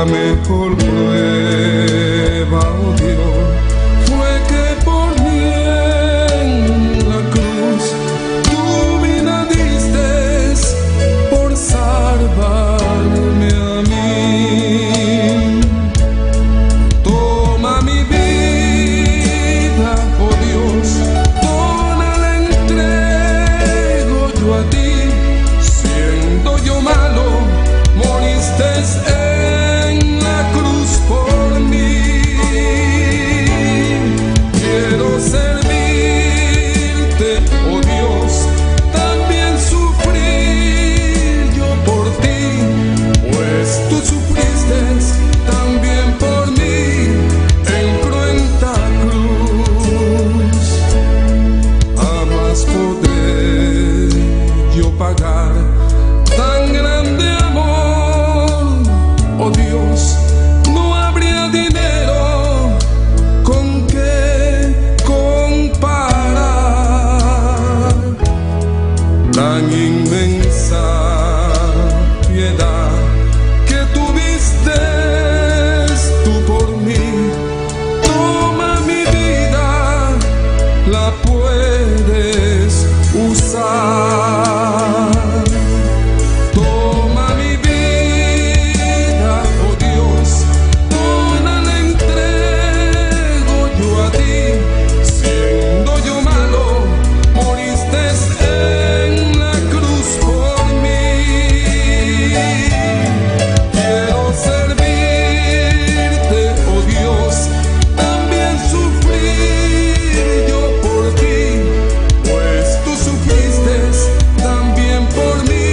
La mejor prueba, oh Dios, fue que por mí en la cruz tu vida diste por salvarme a mí. Toma mi vida, oh Dios, toda la entrego yo a ti. Siendo yo malo, moriste en la cruz por mí. Quiero servirte, oh Dios, también sufrir yo por ti, pues tú sufriste también por mí en cruenta cruz. Jamás podré yo pagar tan grande amor, oh Dios, no habría dinero con que comparar tan inmensa piedad que tuviste tú por mí. Toma mi vida, la puedes usar. Toma mi vida, oh Dios, toda la entrego yo a ti. Siendo yo malo, moriste en la cruz por mí. Quiero servirte, oh Dios, también sufrir yo por ti, pues tú sufriste también por mí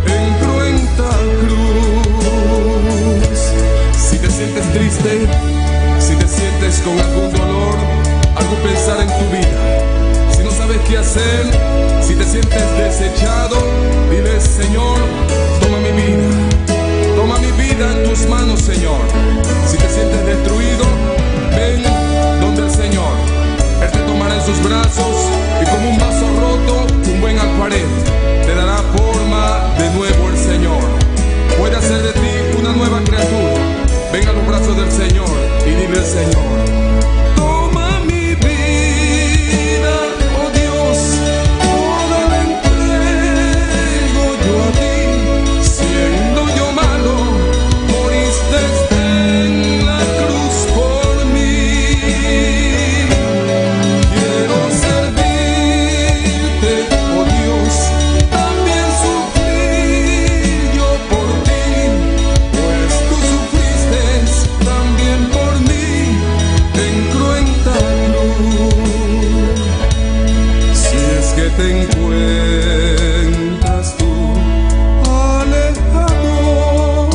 en cruenta cruz. Si te sientes triste, si te sientes con algún dolor, algún pensar en tu vida, si no sabes qué hacer, si te sientes desechado, dile: Señor, toma mi vida. Toma mi vida en tus manos, Señor. Si te sientes destruido, ven donde el Señor. Él te tomará en sus brazos y como un vaso roto, un buen alfarero, te dará forma de nuevo el Señor. Puede hacer de ti una nueva criatura. Ven a los brazos del Señor y dile al Señor: Toma mi vida, oh Dios, toda la entrego yo a ti. Siendo yo malo, moriste en la cruz por mí. Quiero servirte, oh Dios, también sufrir yo por ti, pues tú sufriste también por mí en cruenta cruz. Si es que te encuentras tú alejado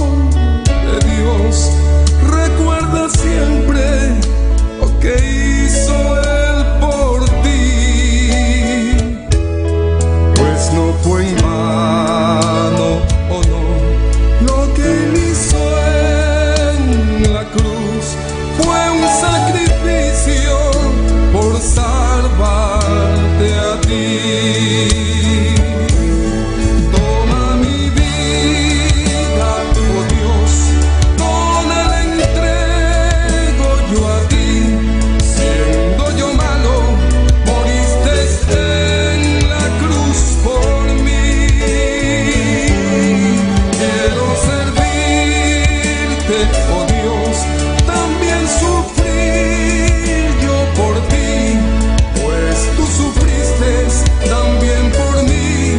de Dios, recuerda siempre lo que hizo Él por ti, pues no fue en vano, oh no, lo que Él hizo en la cruz fue un sacrificio por salvarte a ti. Toma mi vida, oh Dios, toda la entrego yo a ti. Siendo yo malo, moriste en la cruz por mí. Quiero servirte, oh Dios, también sufrir yo por ti, pues tú sufriste también por mí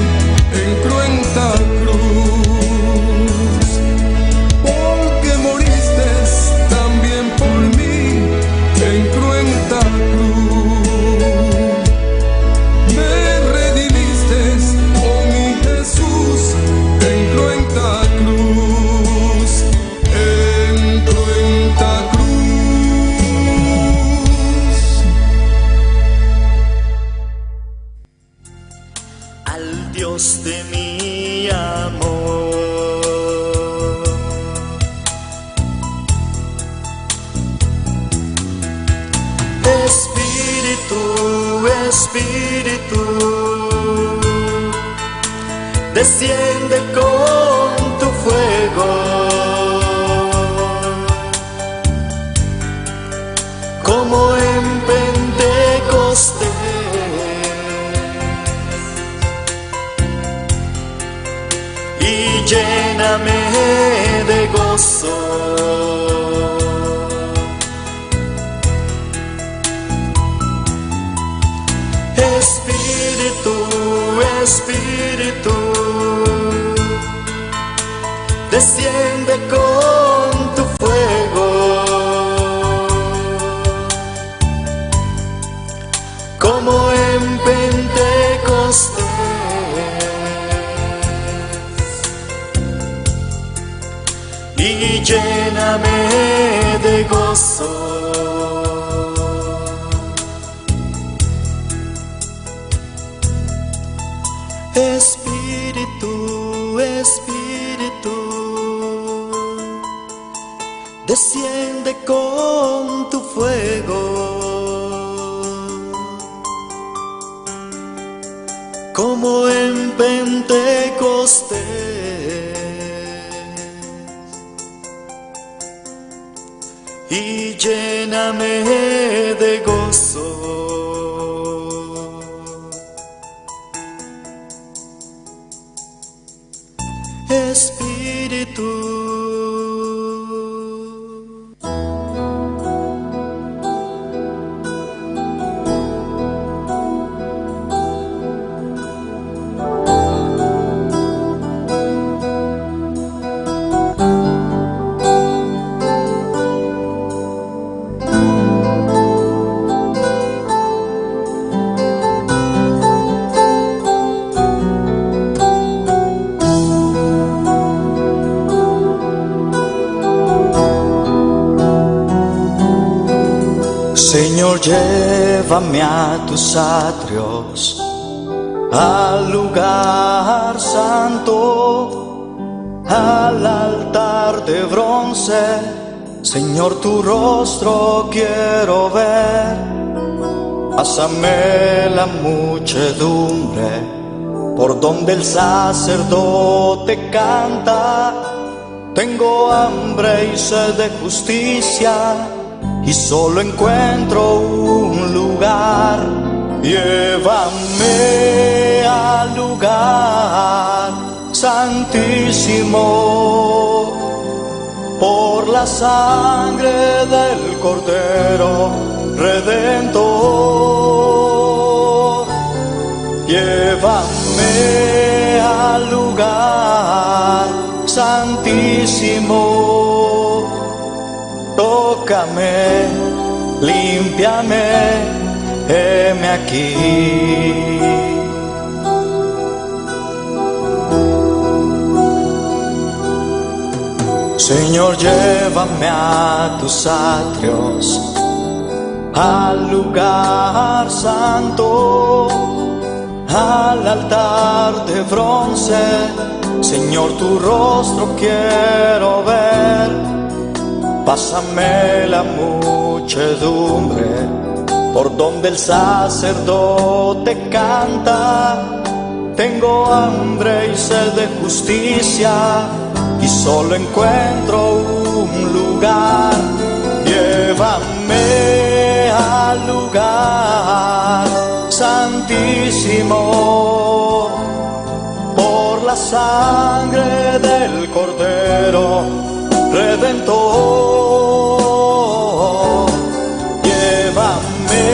en cruenta cruz. Porque moriste también por mí en cruenta cruz. Me redimiste, oh mi Jesús, en cruenta cruz, en cruenta cruz. Al Dios de mi amor. Espíritu, Espíritu, desciende con tu fuego. Como en Pentecostés. Y lléname de gozo. Espíritu, Espíritu, desciende con tu fuego, como en Pentecostés, y lléname de gozo. Espíritu, Espíritu, desciende con tu fuego, como en Pentecostés, y lléname de gozo. Espíritu. Señor, llévame a tus atrios, al lugar santo, al altar de bronce. Señor, tu rostro quiero ver. Pásame la muchedumbre por donde el sacerdote canta. Tengo hambre y sed de justicia, y solo encuentro un lugar. Llévame al lugar santísimo, por la sangre del Cordero Redentor. Llévame al lugar santísimo, tócame, límpiame, heme aquí. Señor, llévame a tus atrios, al lugar santo, al altar de bronce. Señor, tu rostro quiero ver. Pásame la muchedumbre por donde el sacerdote canta. Tengo hambre y sed de justicia, y solo encuentro un lugar. Llévame al lugar santísimo, por la sangre del Cordero Redentor. Llévame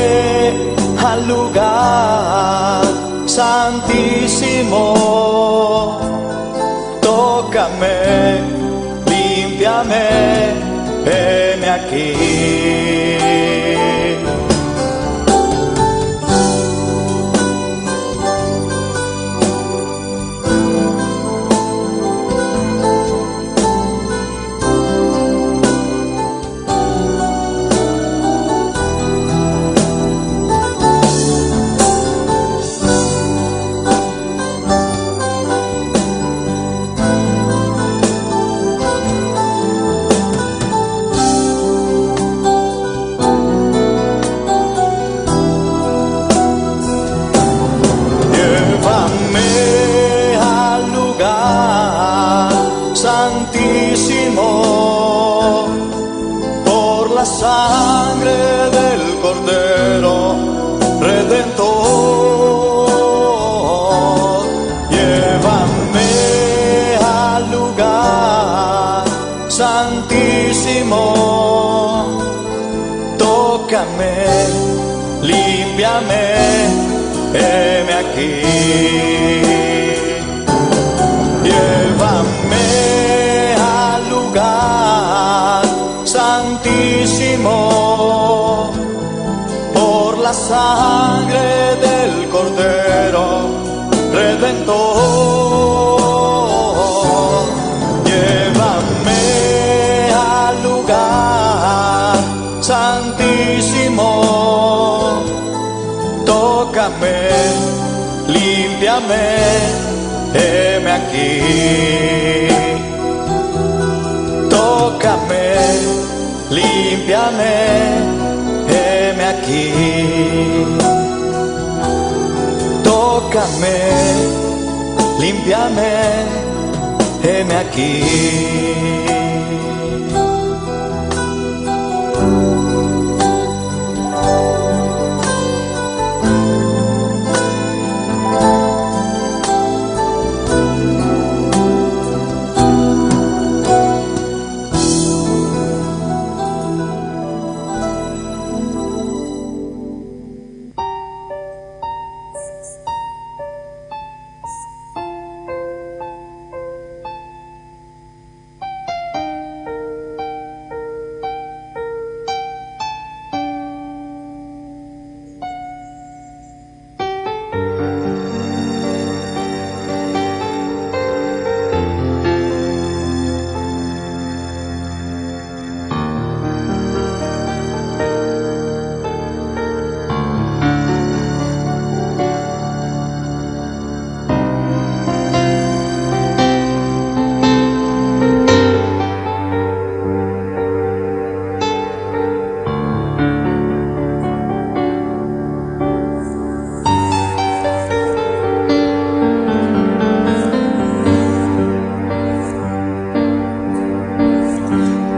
al lugar santísimo, tócame, límpiame, heme aquí. Tócame, límpiame, heme aquí. Llévame al lugar santísimo por la sangre del Cordero Redentor. Llévame al lugar santísimo. Tócame, límpiame, heme aquí. Tócame, límpiame, heme aquí. Tócame, límpiame, heme aquí.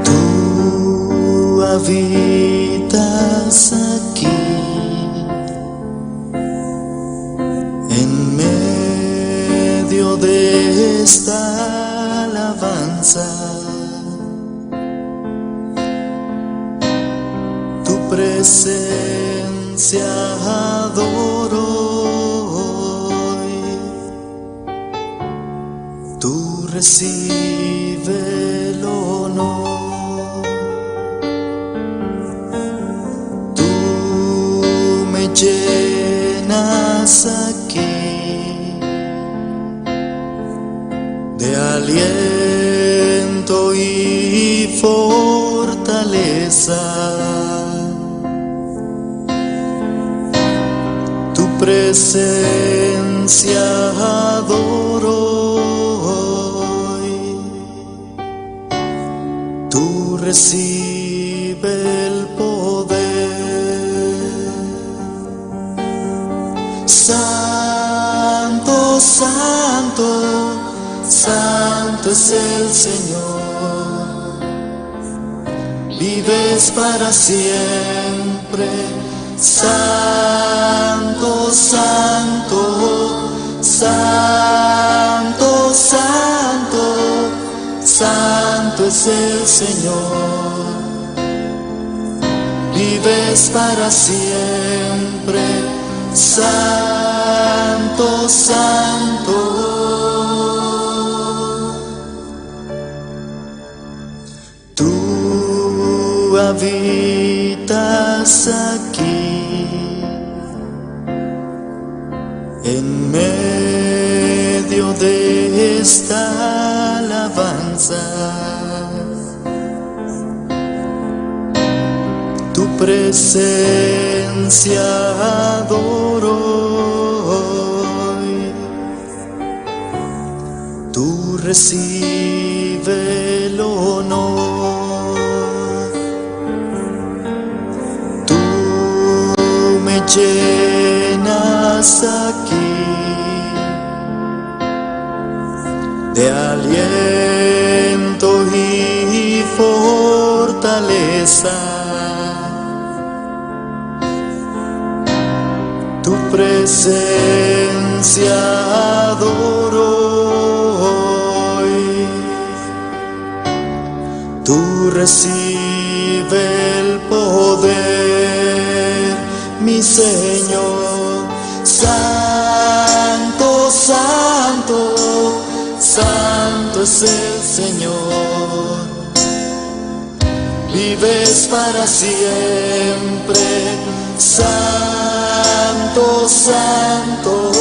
Tú habitas aquí, en medio de esta alabanza. Tu presencia adoro hoy. Tú recibe el honor. Tú me llenas aquí de aliento y fortaleza. Tu presencia adoro hoy. Tú recibe el poder. Santo, santo, santo es el Señor. Vives para siempre. Santo, santo, santo, santo, santo es el Señor. Vives para siempre. Santo, santo. Tú habitas aquí, en medio de esta alabanza. Tu presencia adoro hoy. Tú recibe el honor. Tú me llenas aquí de aliento y fortaleza. Tu presencia adoro hoy. Tú recibe el poder. Señor. Santo, Santo, Santo es el Señor. Vives para siempre. Santo, Santo,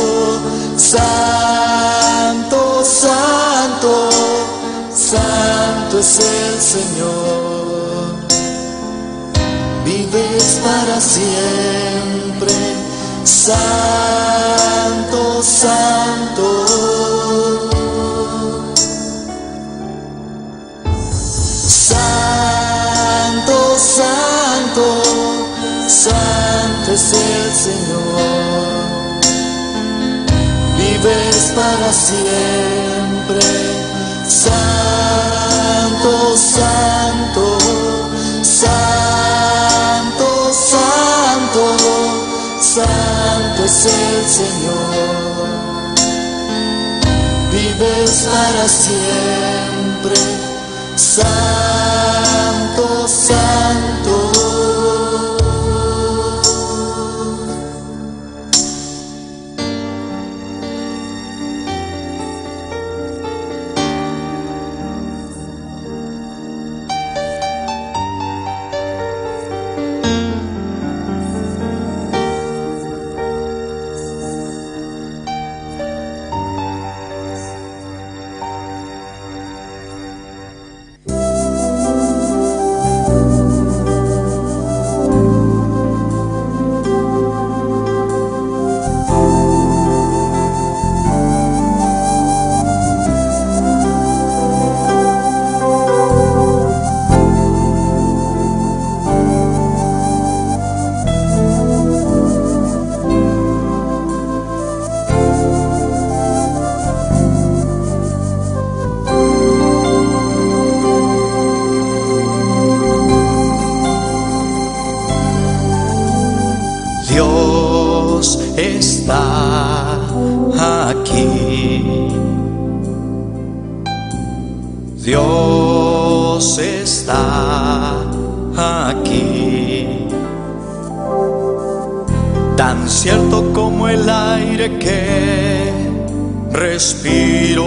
Santo, Santo, Santo es el Señor. Vives para siempre. Santo, Santo. Santo, Santo, Santo es el Señor. Vives para siempre. Santo, Santo, Santo, Santo, Santo es el Señor. Vives para siempre. Santo, Santo. Dios está aquí. Dios está aquí. Tan cierto como el aire que respiro.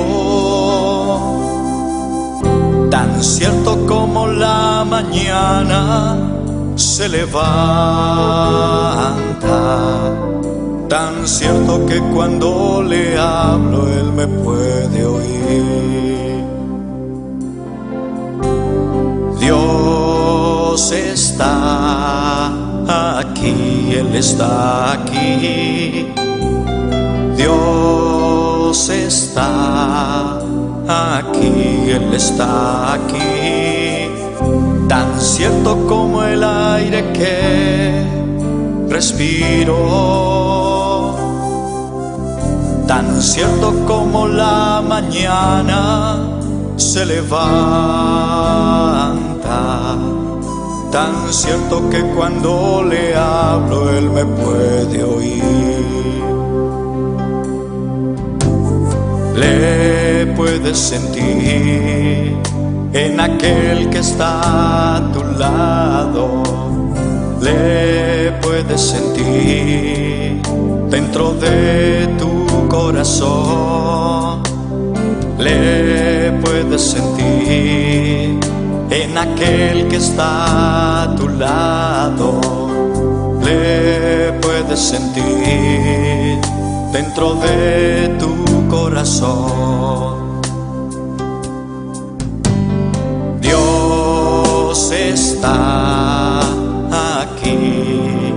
Tan cierto como la mañana se levanta. Tan cierto que cuando le hablo él me puede oír. Dios está aquí, Él está aquí. Dios está aquí, Él está aquí. Tan cierto como el aire que respiro. Tan cierto como la mañana se levanta. Tan cierto que cuando le hablo él me puede oír. Le puedes sentir en aquel que está a tu lado. Le puedes sentir dentro de tu corazón. Le puedes sentir en aquel que está a tu lado. Le puedes sentir dentro de tu corazón. Dios está aquí.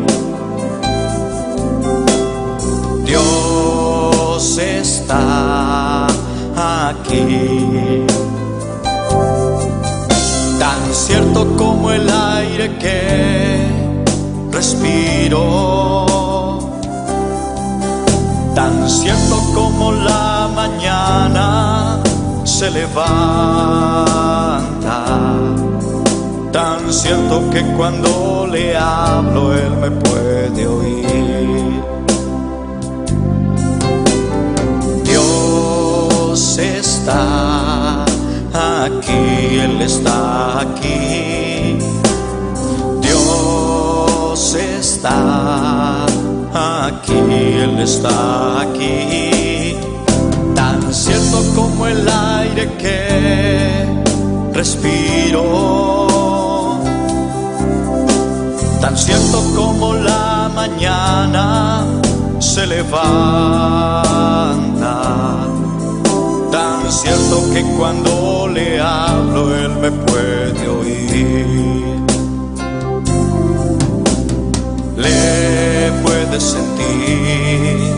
Dios está aquí. Tan cierto como el aire que respiro. Tan cierto como la mañana se levanta. Tan cierto que cuando le hablo él me puede oír. Dios está aquí, Él está aquí. Dios está aquí, Él está aquí. Tan cierto como el aire que respiro, tan cierto como la mañana se levanta, tan cierto que cuando le hablo Él me puede oír. Le puedes sentir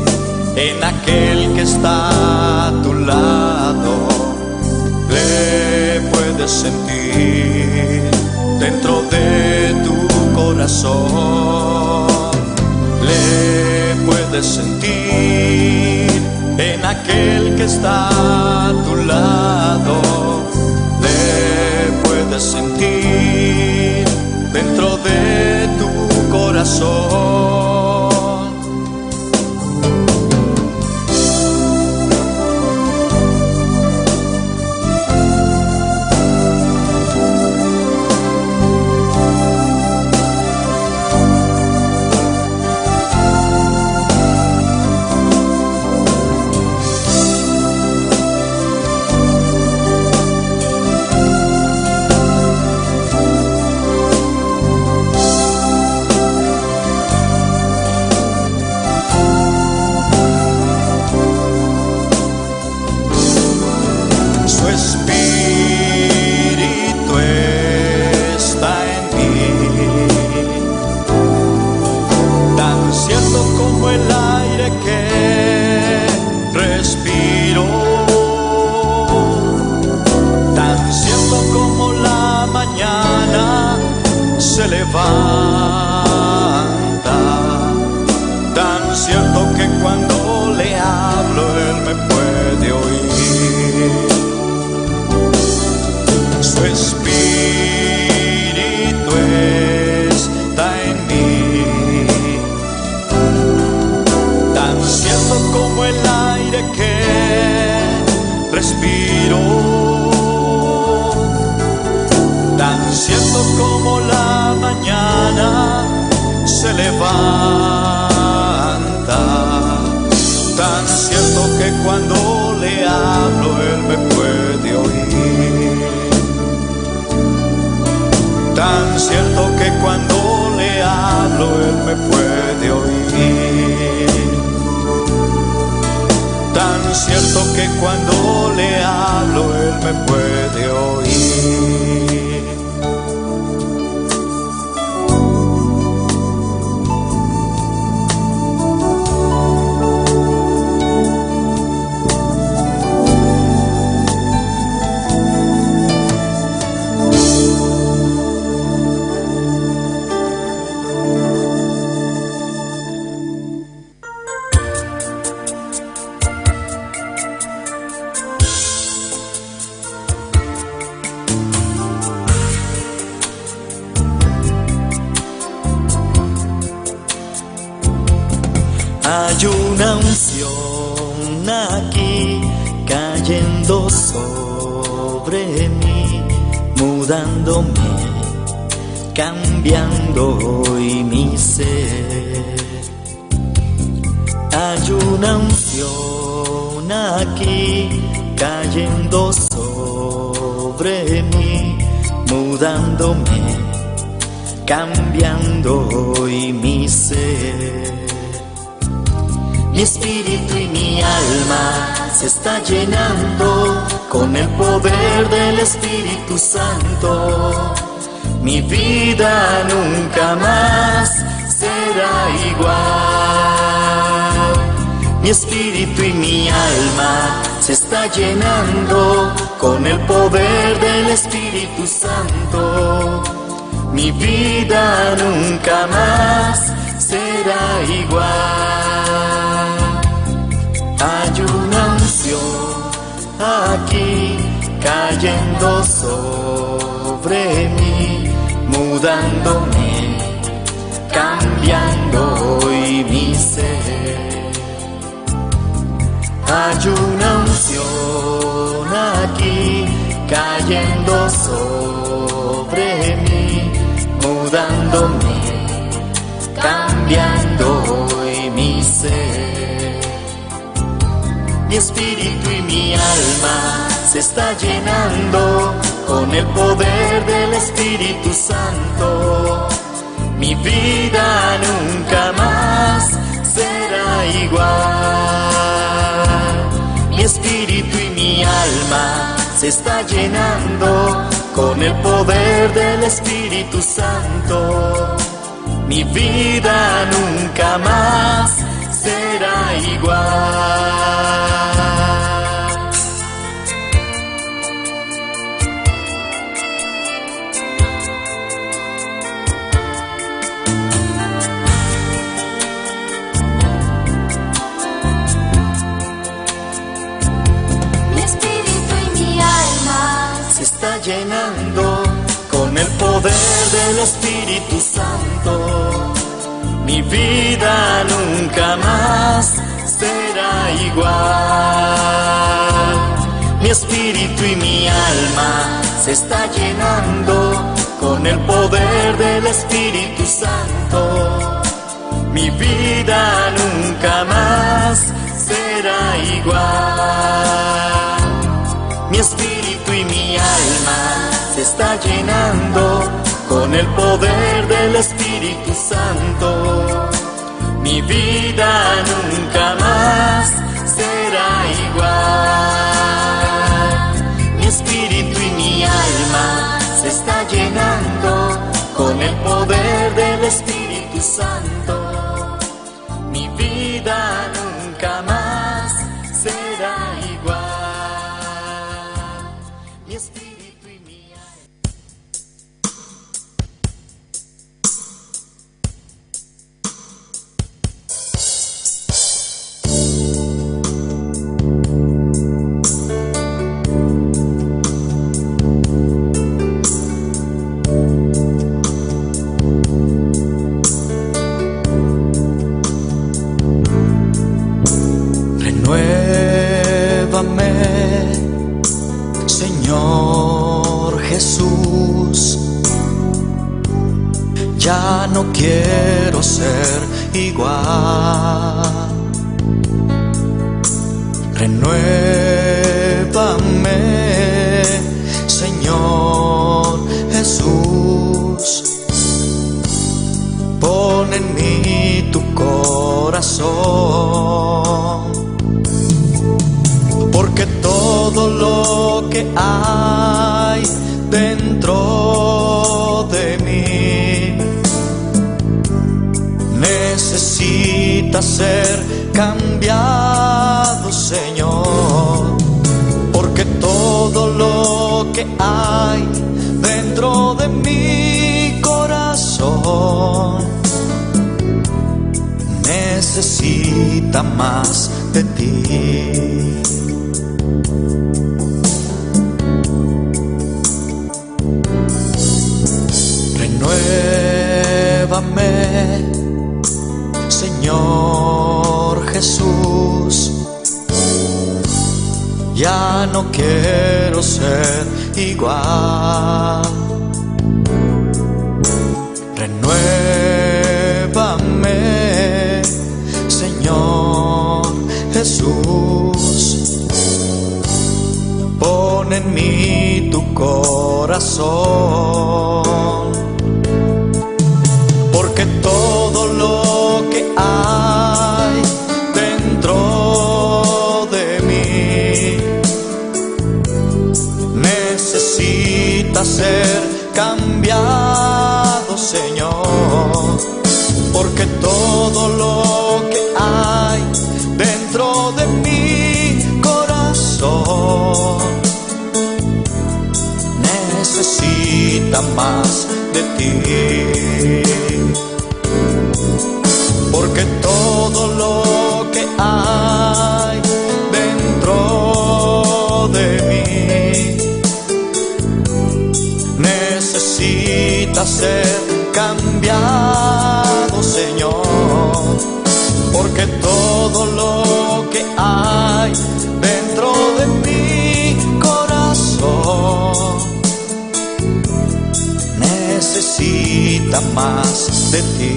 en aquel que está a tu lado, le puedes sentir dentro de tu corazón, le puedes sentir en aquel que está a tu lado, le puedes sentir dentro de tu corazón. Su espíritu está en mí, tan cierto como el aire que respiro, tan cierto como la mañana se levanta, tan cierto que cuando le hablo Él me puede oír. Su espíritu está en mí, tan cierto como el aire que respiro, tan cierto como la mañana se levanta, tan cierto que cuando le hablo Él me puede oír. Tan cierto que cuando le hablo Él me puede oír. Tan cierto que cuando le hablo Él me puede oír. Hay una unción aquí cayendo sobre mí, mudándome, cambiando hoy mi ser. Hay una unción aquí cayendo sobre mí, mudándome, cambiando hoy mi ser. Mi espíritu y mi alma se está llenando con el poder del Espíritu Santo. Mi vida nunca más será igual. Mi espíritu y mi alma se está llenando con el poder del Espíritu Santo. Mi vida nunca más será igual. Hay una unción aquí cayendo sobre mí, mudándome, cambiando hoy mi ser. Hay una unción aquí cayendo sobre mí, mudándome, cambiando hoy Mi espíritu y mi alma se está llenando con el poder del Espíritu Santo. Mi vida nunca más será igual. Mi espíritu y mi alma se está llenando con el poder del Espíritu Santo. Mi vida nunca más será igual. Mi espíritu y mi alma se está llenando con el poder del Espíritu Santo. Mi vida nunca más será igual. Mi espíritu y mi alma se está llenando con el poder del Espíritu Santo. Mi vida nunca más será igual. Mi espíritu y mi alma se está llenando con el poder del Espíritu Santo. Mi vida nunca más será igual. Mi espíritu y mi alma se está llenando con el poder del Espíritu Santo. Mi vida nunca más será igual. Mi espíritu y mi alma. Renuévame, Señor Jesús. Ya no quiero ser igual. Renuévame, Señor Jesús. Pon en mí tu corazón, porque todo lo que hay dentro de mí necesita ser cambiado, Señor, porque todo lo que hay dentro de mi corazón necesita más de ti. Renuévame, Señor Jesús. Ya no quiero ser igual. Renuévame, Señor Jesús. Pon en mí tu corazón, porque todo lo que hay dentro de mí necesita ser cambiado, Señor, porque todo lo que hay dentro de mi corazón necesita más de ti. Porque todo lo que hay dentro de mí necesita ser cambiado, Señor, porque todo lo que hay dentro de mi corazón necesita más de ti.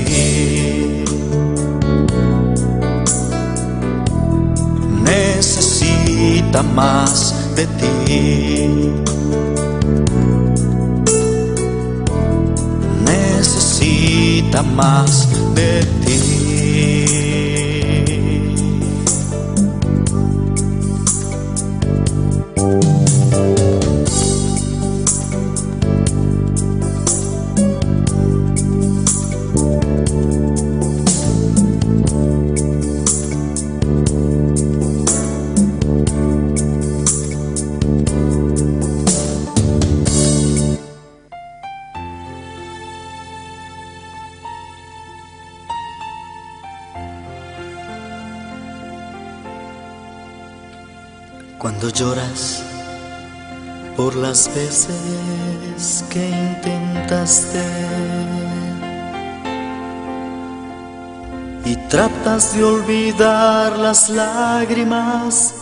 Necesita Necesita más de ti. Necesita más de ti. Cuando lloras por las veces que intentaste y tratas de olvidar las lágrimas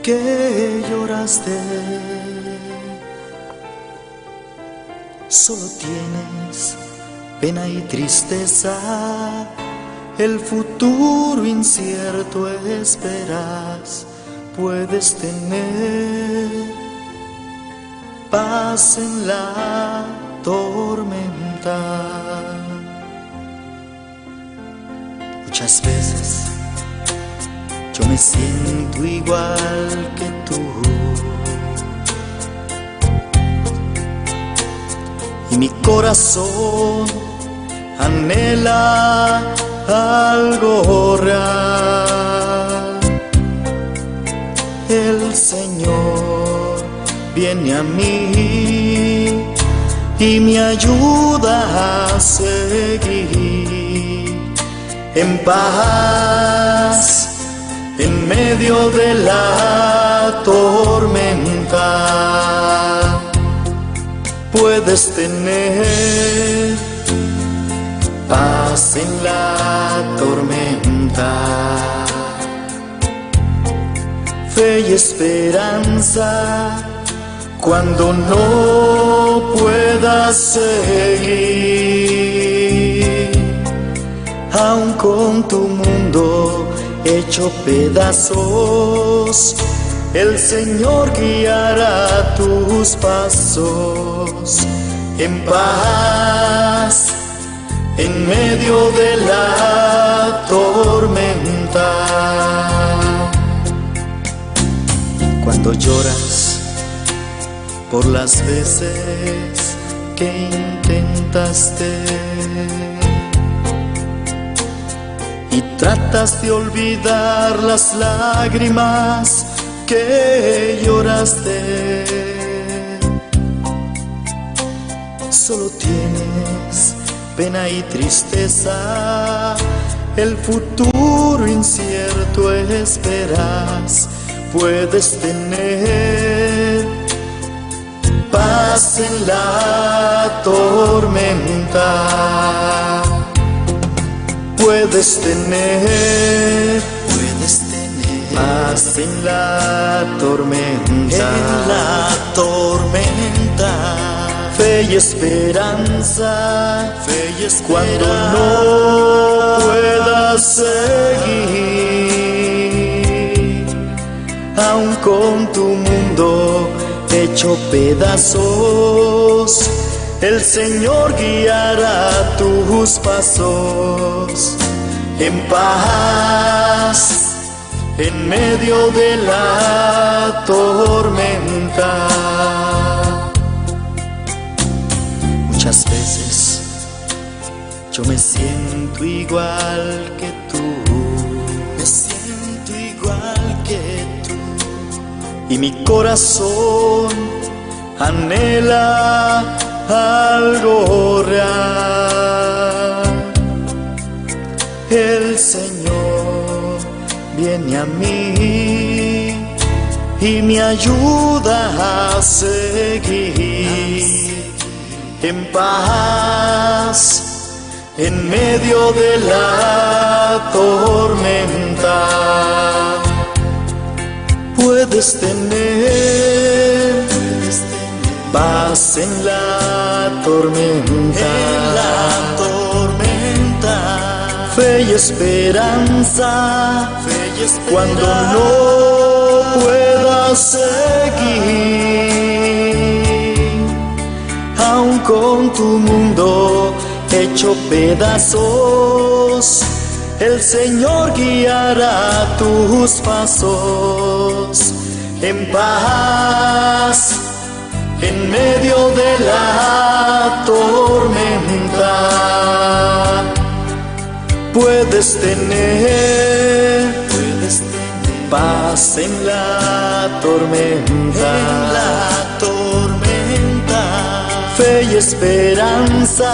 que lloraste, solo tienes pena y tristeza, el futuro incierto esperas. Puedes tener paz en la tormenta. Muchas veces yo me siento igual que tú. Y mi corazón anhela algo real. El Señor viene a mí y me ayuda a seguir en paz en medio de la tormenta. Puedes tener paz en la tormenta, fe y esperanza cuando no puedas seguir, aun con tu mundo hecho pedazos, el Señor guiará tus pasos en paz en medio de la tormenta. Cuando lloras por las veces que intentaste y tratas de olvidar las lágrimas que lloraste, solo tienes pena y tristeza, el futuro incierto esperas. Puedes tener paz en la tormenta. Puedes tener paz en la tormenta, en la tormenta. Fe y esperanza, fe y esperanza, cuando no puedas seguir, aun con tu mundo hecho pedazos, el Señor guiará tus pasos en paz en medio de la tormenta. Muchas veces yo me siento igual que tú, me siento igual que tú, y mi corazón anhela algo real. El Señor viene a mí y me ayuda a seguir en paz en medio de la tormenta. Puedes tener paz en la tormenta, en la tormenta. Fe y esperanza, fe y esperanza, cuando no puedas seguir, aun con tu mundo hecho pedazos, el Señor guiará tus pasos en paz en medio de la tormenta. Puedes tener, puedes tener paz en la tormenta, en la tormenta. Fe y esperanza,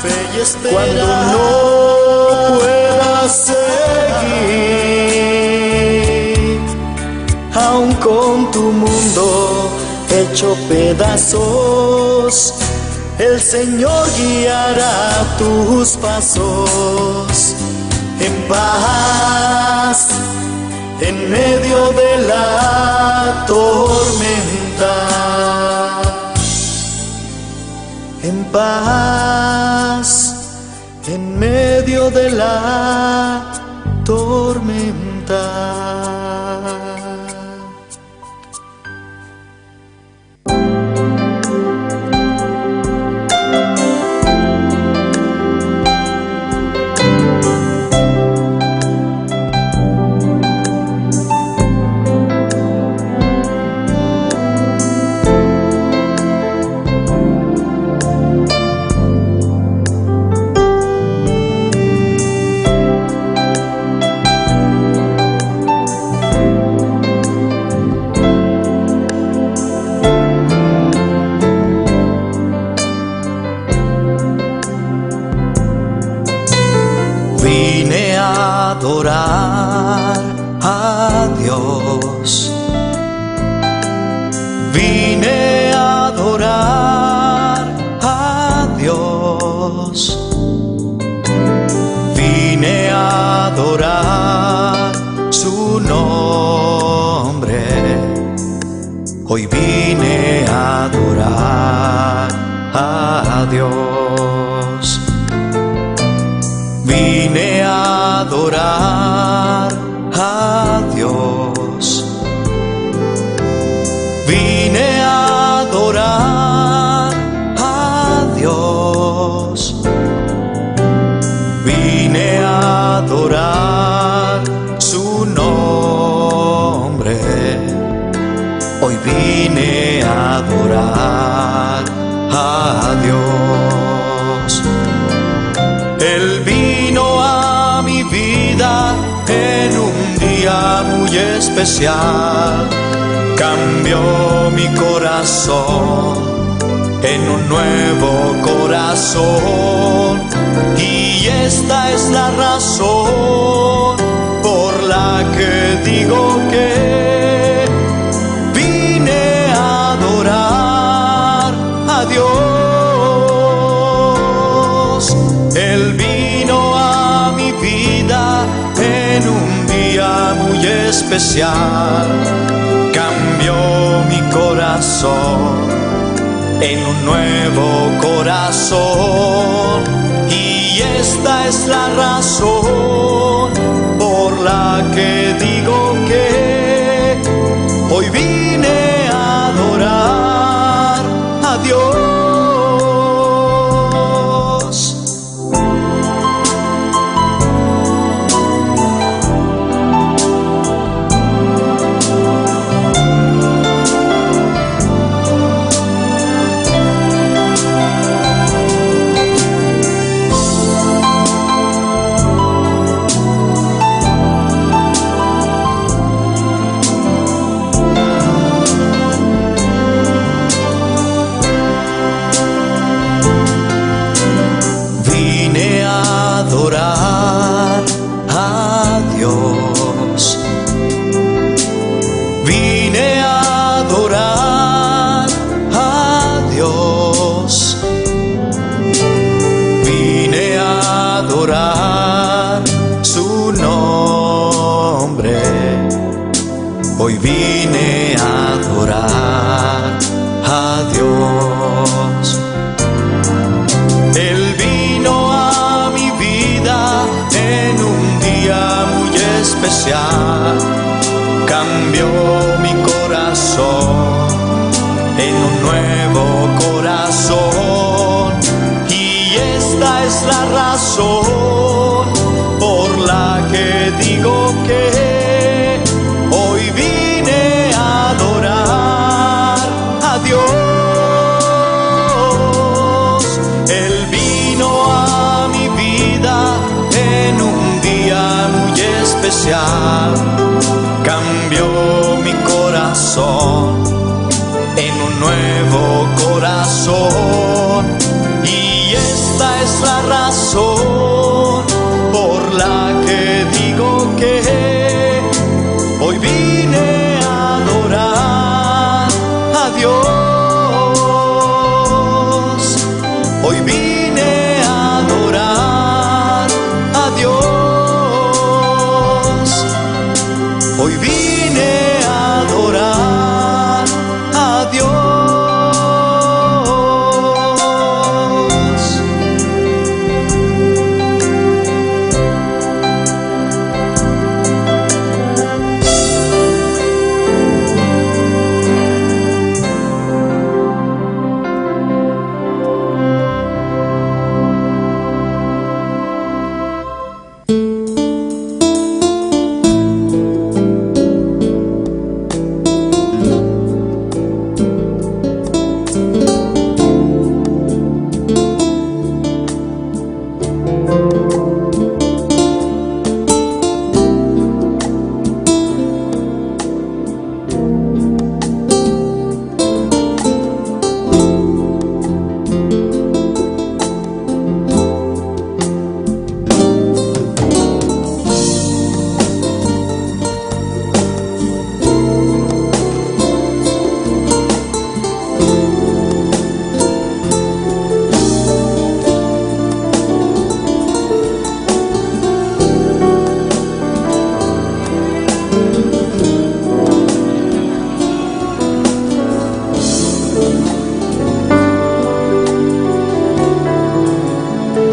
fe y esperanza. Cuando no puedas seguir, aun con tu mundo hecho pedazos, el Señor guiará tus pasos en paz en medio de la tormenta. En paz en medio de la tormenta. Vine a adorar a Dios. Vine a adorar a Dios. Vine a adorar su nombre. Hoy vine a adorar a Dios. Vine a adorar a Dios. Vine a adorar a Dios. Vine a adorar su nombre. Hoy vine a adorar a Dios. Él vino a mi vida en un día muy especial. Cambió mi corazón en un nuevo corazón. Y esta es la razón por la que digo que vine a adorar a Dios. Él vino a mi vida en un día muy especial. Cambió mi corazón en un nuevo corazón. Y esta es la razón por la que digo que hoy vine a adorar a Dios. Vine a adorar a Dios. Vine a adorar a Dios. Vine a adorar su nombre. Hoy vine a adorar a Dios. Él vino a mi vida en un día muy especial. Cambió mi corazón en un nuevo corazón. Y esta es la razón por la que digo que hoy vine a adorar a Dios. Él vino a mi vida en un día muy especial. Cambió mi corazón en un nuevo corazón. Y esta es la razón por la que digo que hoy vine a adorar a Dios. Hoy vine a adorar a Dios. Hoy vine a adorar a Dios.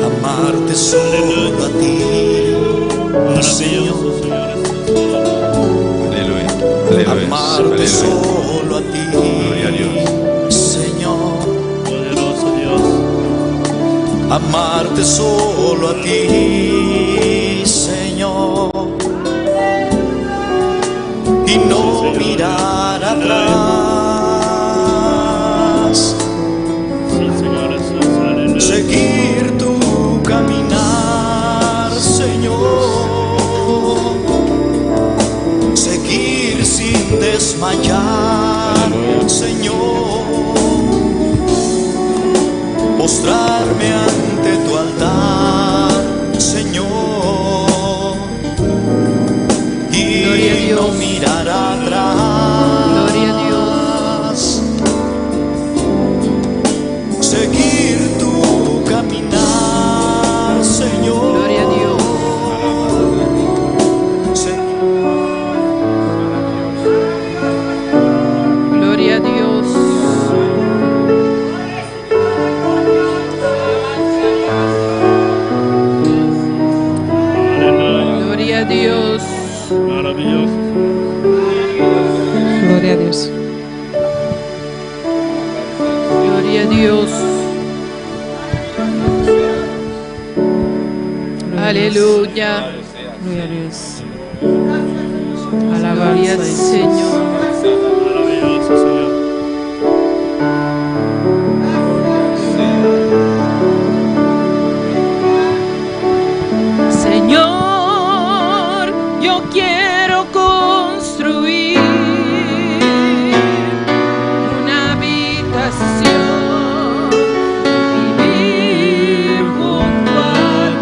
Amarte solo a ti, Señor. Aleluya. Aleluya. Amarte Aleluya. solo a ti, Gloria a Dios. Señor. Poderoso Dios. Amarte solo a ti, Señor. Y no mirar atrás. Sí, Señor Jesús. Aleluya. Seguir tu caminar, Señor. Seguir sin desmayar, Señor. Postrarme ante tu altar, Señor. Y Gloria a Dios. no mirar atrás. Gloria a Dios. Seguir tu caminar, Señor. Gloria a Dios. Gloria a Dios. Aleluya. Gloria a Dios. Maravilloso. Gloria a Dios. Gloria a Dios. Aleluya. Gloria a Dios. Gloria Alabanza al a Jesús. Señor. Maravilloso, Señor. Señor, yo quiero construir una habitación, vivir junto a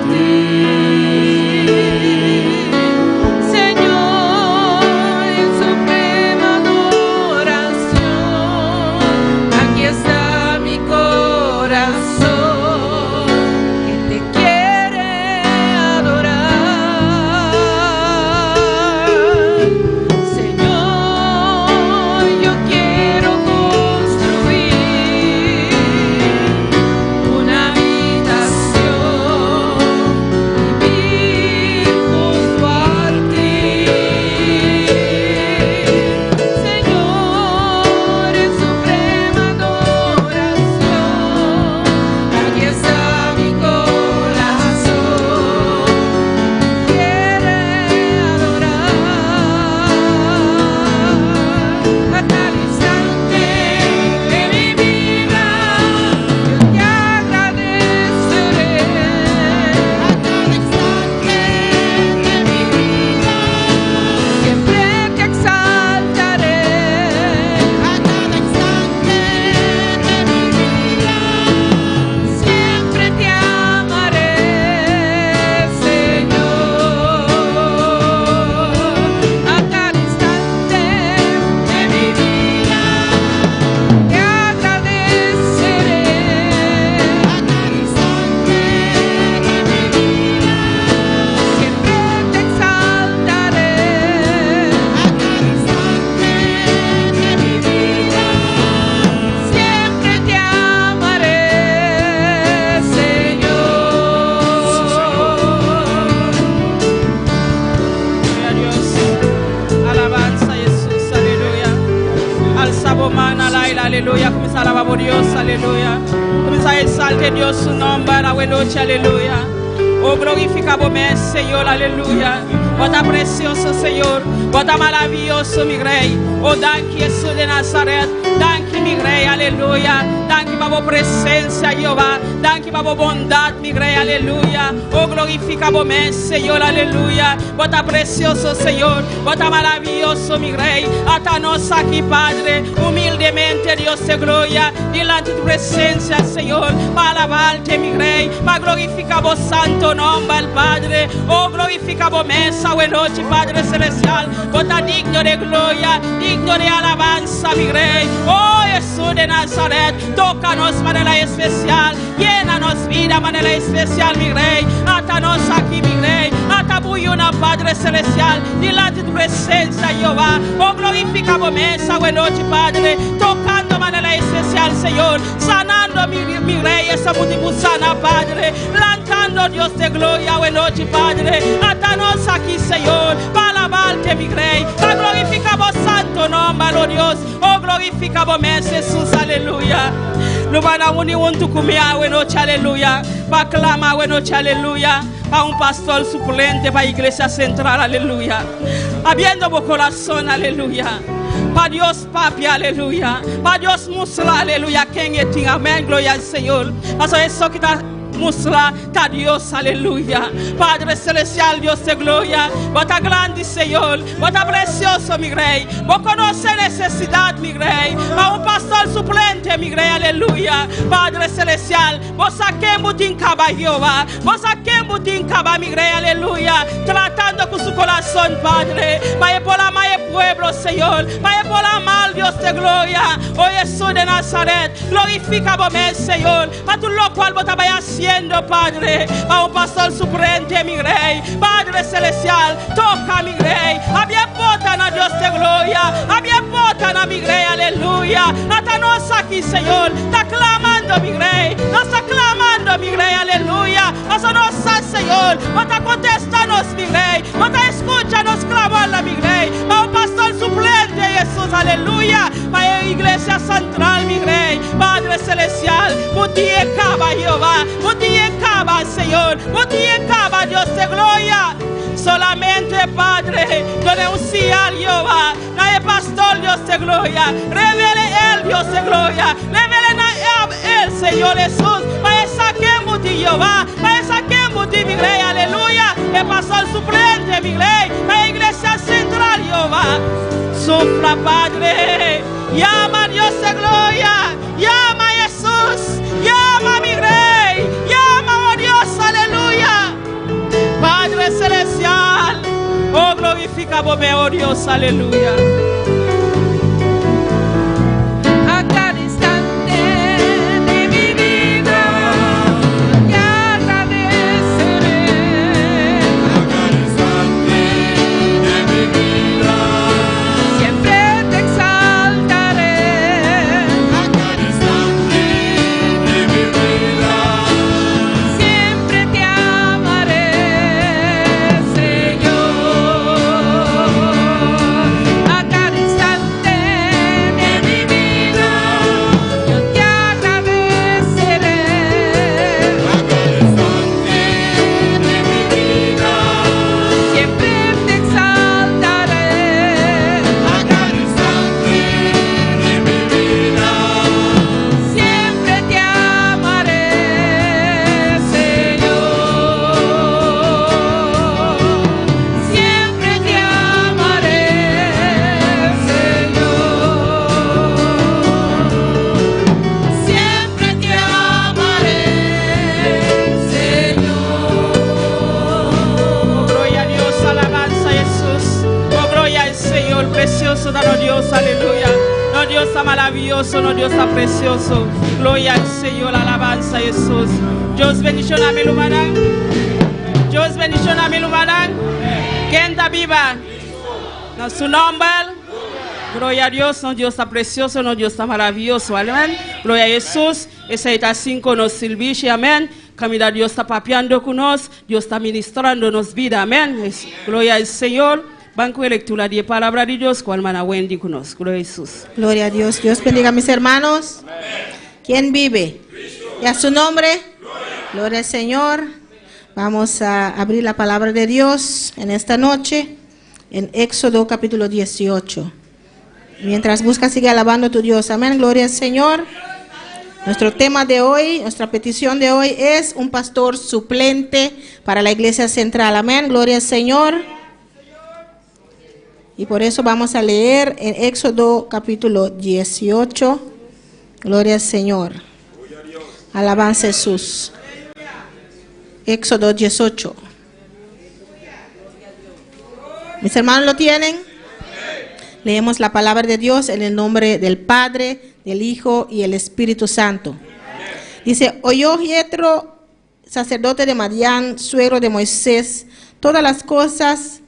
ti. Señor, en suprema adoración. aleluya. Kuminsá alabá bo Dios, aleluya. Kuminsá exalta Dios su nòmber awe nochi, aleluya. Oh, glorifiká bo mes, Señor, aleluya. Bo ta precioso, Señor. Bo ta maravioso, mi Rei. Oh, danki, Hesus de Nazaret. Danki, mi Rei, aleluya. Danki pa bo presencia, Jehová. Danki pa bo bondad, mi Rei, aleluya. Oh, glorifica bo mes, Señor, aleluya. Bo ta precioso, Señor. Bo ta maravioso, mi Rei. Ata nos aki, Padre, humildemente, Dios de gloria, dilanti tu presencia, Señor, pa alabarte, mi Rei, pa glorifica bo santo nomber, Padre. Oh, glorifica bo mes awe nochi, Padre Celestial. Bo ta digno de gloria, digno de alabanza, mi Rei. Oh, Jesús de Nazaret, toca nos manera especial, llena nos vida manera especial, mi Rei. Ata nos aki, mi Rei. Ata bo yunan, Padre Celestial, dilanti tu presencia, Jehová. Oh, glorifica bo mes awe nochi, Padre, tocando manera especial, Señor, sanando mi Rei, esa multitud sana, Padre, lantando Dios de gloria awe nochi, Padre. Ata nos aki, Señor, pa alabarte, mi Rei, pa glorifica bo santo nomber, oh Dios. Oh, glorifica bo mes, Jesús, aleluya. Rumannan uni huntu ku mi awe nochi, aleluya, pa clama awe nochi, aleluya, pa un pastor suplente pa Iglesia Central, aleluya. Abriendo bo corazón, aleluya. Pa Dios papia, aleluya. Pa Dios mustra, aleluya, ken e tin. Amén, gloria al Señor. Paso eso ki ta mustra ta Dios, aleluya. Padre Celestial, Dios de gloria, bo ta grandi, Señor. Bo ta precioso, mi Rey. Bo conoce necesidad, mi Rey. Pa un pastor suplente, mi Rey, aleluya. Padre Celestial, bo sa ken bo tin caba, Jehová. Bo sa ken bo tin caba, mi Rey, aleluya. Tratando cu su corazón, Padre. Pa e por ama e pueblo, Señor. Pa e por ama al Dios de gloria. Oh Jesús de Nazaret, glorifica bo mes, Señor. Pa tur locual bo ta bay haciendo, Padre. Pa un pastor suplente, mi Rey. Padre Celestial, toca mi Rey. Habri e porta na Dios de gloria. Habri e porta na mi Rey, aleluya. Ata nos aki, Señor, ta clamando, mi Rey. Nos ta clamando, mi Rey, aleluya. Paso nos sa, Señor, bo ta contesta nos, mi Rey. Bo ta escucha nos clamor, mi Rey. Pa un pastor suplente, Jesus, aleluya. Pa e Iglesia Central, mi Rey. Padre Celestial, bo tin e caba, Jehová. Bo tin e caba, Señor. Bo tin e caba, Dios de gloria. Solamente, Padre, duna un señal, Jehová, na e pastor, Dios de gloria. Revele el, Dios de gloria. Revele na el, Señor Jesús, pa e sa ken bo tin, Jehová. Pa e sa ken bo tin, mi Rey, aleluya. E pastor suplente, mi Rey, pa e Iglesia Central, Jehová. Sufra, Padre. Yama, Dios de gloria. Yama, Jesús. Yama, mi Rey. Yama, oh Dios, aleluya. Padre Celestial. Oh, glorifica bo mes, oh Dios, aleluya. A cada instante de mi vida te agradeceré. A cada instante de mi vida, Siempre te exaltaré. a cada instante de mi vida, Siempre te amaré, Señor. A cada instante de mi vida, yo te agradeceré. a cada instante de mi vida, Siempre te exaltaré. a cada instante de mi vida, Siempre te amaré, Señor. Siempre te amaré, Señor. Siempre te amaré, Señor. Oh, gloria a Dios, alabanza a Jesús. Oh, gloria al Señor, precioso, danos Dios, aleluya. No Dios está maravilloso, no Dios está precioso. Gloria al Señor, alabanza a Jesús. Dios bendiciona mi rumannan. Dios bendiciona mi rumannan. Ken ta biba? Na su nomber. Gloria a Dios, nos Dios ta precioso, nos Dios ta maravioso. Amén. Gloria a Jesús. Esaki ta 5 nos servicio. Amén. Caminda Dios ta papiando cu nos, Dios ta ministrando nos bida. Amén. Gloria al Señor. Ban ku e lektura di e Palabra di Dios ku Hermana Wendy ku nos. Gloria Hesus. Gloria a Dios. Dios bendiga mis hermanos. ¿Quién vive? ¿Y a su nombre? Gloria al Señor. Vamos a abrir la palabra de Dios en esta noche en Éxodo capítulo 18. Mientras busca, sigue alabando a tu Dios. Amén. Gloria al Señor. Nuestro tema de hoy, nuestra petición de hoy es un pastor suplente para la iglesia central. Amén. Gloria al Señor. Y por eso vamos a leer en Éxodo capítulo 18. Gloria al Señor. Alabanza a Jesús. Éxodo 18. Mis hermanos lo tienen. Leemos la palabra de Dios en el nombre del Padre, del Hijo y el Espíritu Santo. Dice, oyó Jetro, sacerdote de Madián, suegro de Moisés, todas las cosas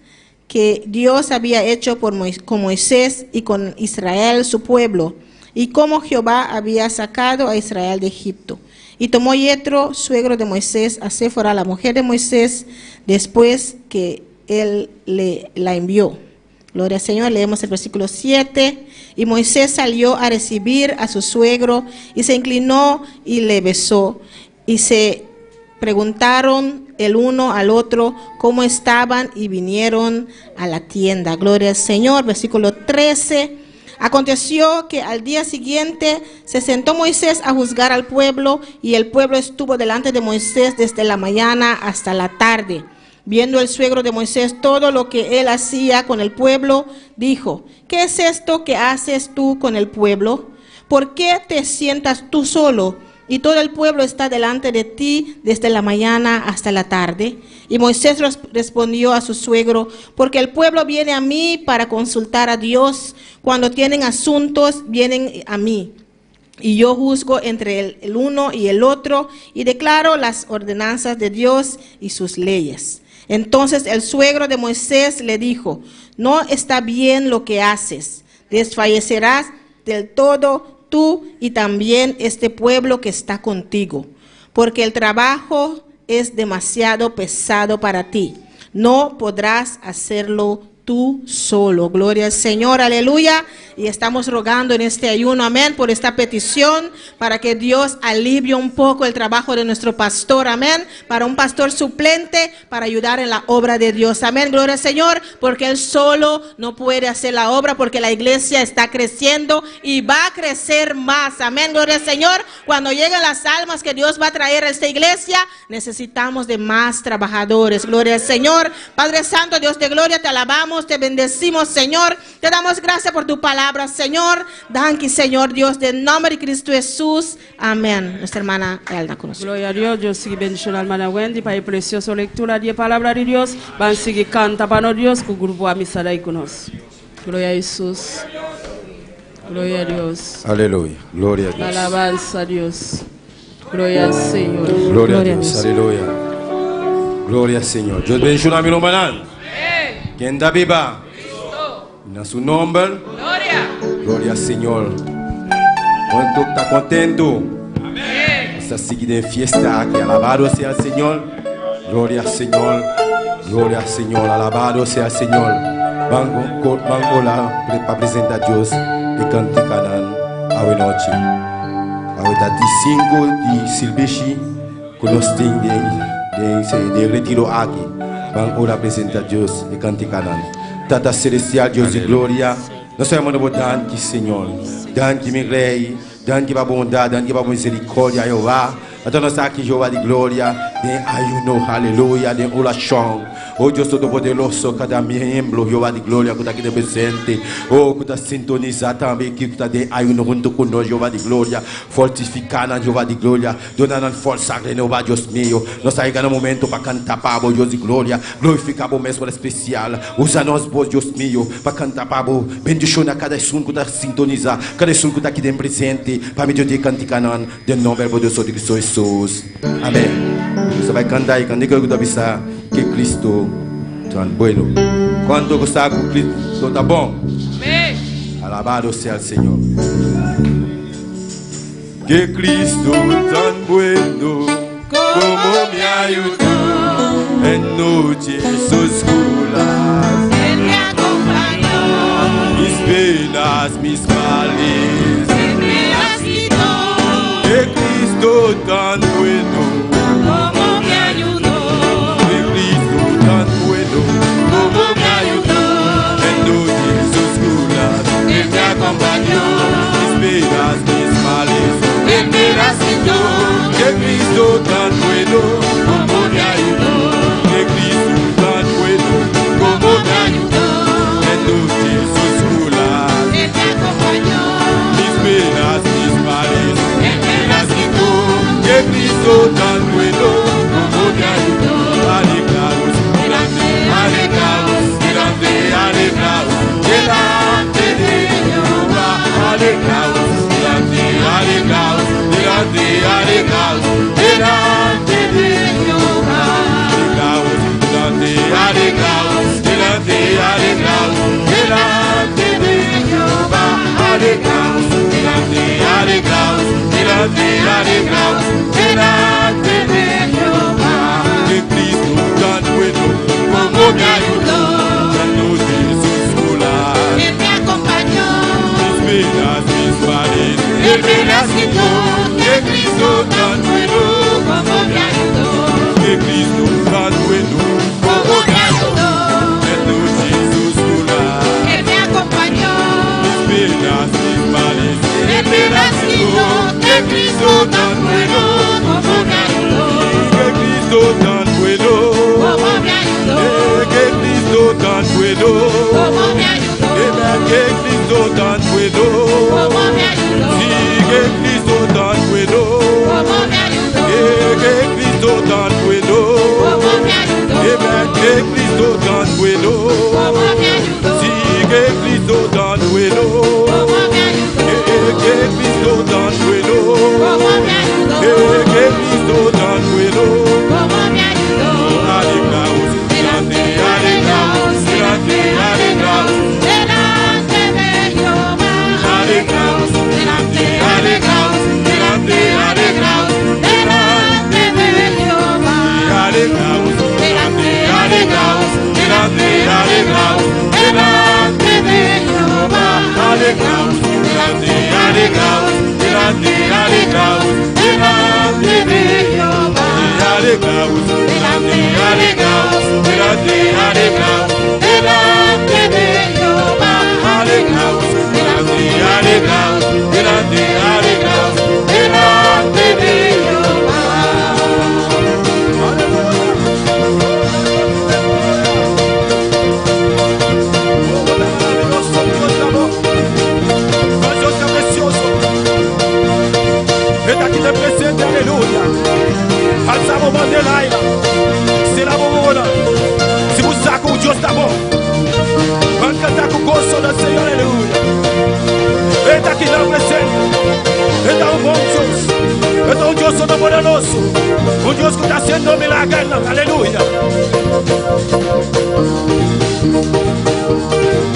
que Dios había hecho por con Moisés y con Israel, su pueblo, y cómo Jehová había sacado a Israel de Egipto. Y tomó Jetro, suegro de Moisés, a Séfora, la mujer de Moisés, después que él le la envió. Gloria al Señor, leemos el versículo 7. Y Moisés salió a recibir a su suegro y se inclinó y le besó. Y se preguntaron el uno al otro cómo estaban y vinieron a la tienda. Gloria al Señor, versículo 13. Aconteció que al día siguiente se sentó Moisés a juzgar al pueblo y el pueblo estuvo delante de Moisés desde la mañana hasta la tarde. Viendo el suegro de Moisés todo lo que él hacía con el pueblo, dijo, ¿qué es esto que haces tú con el pueblo? ¿Por qué te sientas tú solo y todo el pueblo está delante de ti desde la mañana hasta la tarde? Y Moisés respondió a su suegro, porque el pueblo viene a mí para consultar a Dios. Cuando tienen asuntos, vienen a mí. Y yo juzgo entre el uno y el otro y declaro las ordenanzas de Dios y sus leyes. Entonces el suegro de Moisés le dijo, no está bien lo que haces, desfallecerás del todo tú y también este pueblo que está contigo, porque el trabajo es demasiado pesado para ti, no podrás hacerlo tú solo. Gloria al Señor, aleluya. Y estamos rogando en este ayuno, amén, por esta petición, para que Dios alivie un poco el trabajo de nuestro pastor, amén, para un pastor suplente, para ayudar en la obra de Dios, amén, gloria al Señor, porque él solo no puede hacer la obra, porque la iglesia está creciendo y va a crecer más, amén, gloria al Señor. Cuando lleguen las almas que Dios va a traer a esta iglesia, necesitamos de más trabajadores, gloria al Señor. Padre Santo, Dios de gloria, te alabamos, te bendecimos, Señor, te damos gracias por tu palabra, Señor. Danke, Señor Dios, del nombre de Cristo Jesús. Amén. Nuestra hermana Elda con nosotros. Gloria a Dios. Dios sigue bendiciendo a la hermana Wendy para el precioso lectura de palabra de Dios. Van a seguir canta para Dios con grupo Amistad ahí con nosotros. Gloria a Jesús. Gloria a Dios. Aleluya. Gloria a Dios. Alabanza a Dios. Gloria al Señor. Gloria a Dios. Aleluya. Gloria al Señor. Dios bendiga a mi hermano. Quien da viva. En su nombre. Gloria. Gloria al Señor. ¿Cuánto está contento? Amén. Esta seguida fiesta que alabado sea el Señor. Gloria al Señor. Gloria al Señor. Alabado sea el Señor. Van la para presentar a Dios y canticanan a hoy noche. Ahorita de 5 de Silveshi con los de retiro aquí. Van a presentar a Dios y canticanan. Tata Celestial, Dios de gloria, nós sabemos que danke, Senhor. Danke, meu Rei. Danke para bondade, danke para misericórdia, Jeová. Então nós aqui, Jeová de glória, de ayuno, aleluia, de oração. Oh Deus Todo-Poderoso, cada membro, Jeová de glória, que está aqui presente. Oh, que está sintonizado também, que está de ayuno junto conosco, Jeová de glória. Fortificando, Jeová de glória. Dando força, renovar, Deus meu. Nós está chegando o momento para cantar para o Deus de glória. Glorificar o mesmo especial. Usa nós, Deus meu, para cantar para o bendição a cada um que está sintonizado, cada um que está aqui presente. Para mim, Deus de canticanan, de nome poderoso de Cristo Jesus. Amém. Você vai cantar e cantar que eu avisar que Cristo tan bueno. Quando gostar com Cristo tá bom. Amém. Alabado seja o Senhor. Que Cristo tan bueno como me ayudó en noches oscuras. Él me acompaña. alegraos delante de Jehová. Que Cristo tan bueno como me ayudó. La noche oscura. Él me acompañó. Mis penas, mis males, Él me las quitó. Que Cristo tan bueno como me ayudó. Que Cristo tan bueno como me ayudó. La noche oscura. Él me acompañó. Mis penas, mis males, Él me las quitó. Que Cristo tan bueno como me ayudó. Que Cristo tan bueno como me ayudó. Que Cristo tan bueno como me ayudó. Que Cristo tan bueno como me ayudó. Sí, que Cristo tan bueno como me ayudó. Que Cristo tan bueno como me ayudó. Que Cristo tan bueno como me ayudó. Sí, que Cristo tan bueno como me ayudó. Que Cristo tan bueno como me ayudó. Que Cristo tan bueno como me ayudó. Alegraos, delante, alegraos, delante, alegraos, delante de Jehová. Alegraos, delante, alegraos, delante, alegraos, delante de Jehová. Alegraos, delante, alegraos, delante, alegraos, delante de Jehová. Alegraos, delante, alegraos, delante, alegraos, delante de Jehová. Alegraos, delante, alegraos, delante, alegraos, delante de Jehová. Alegraos, delante, alegraos, delante, alegraos, delante de Jehová. Maravilloso Dios de amor. Dios tan precioso. Ven aquí te presente, aleluya. Alzamos bandera, será buena. Si busca Dios de amor. Van cantar con gozo del Señor, aleluya. Ven aquí te presente. Está un buen Dios. Está un Dios todopoderoso. Un Dios que está haciendo milagros, aleluya.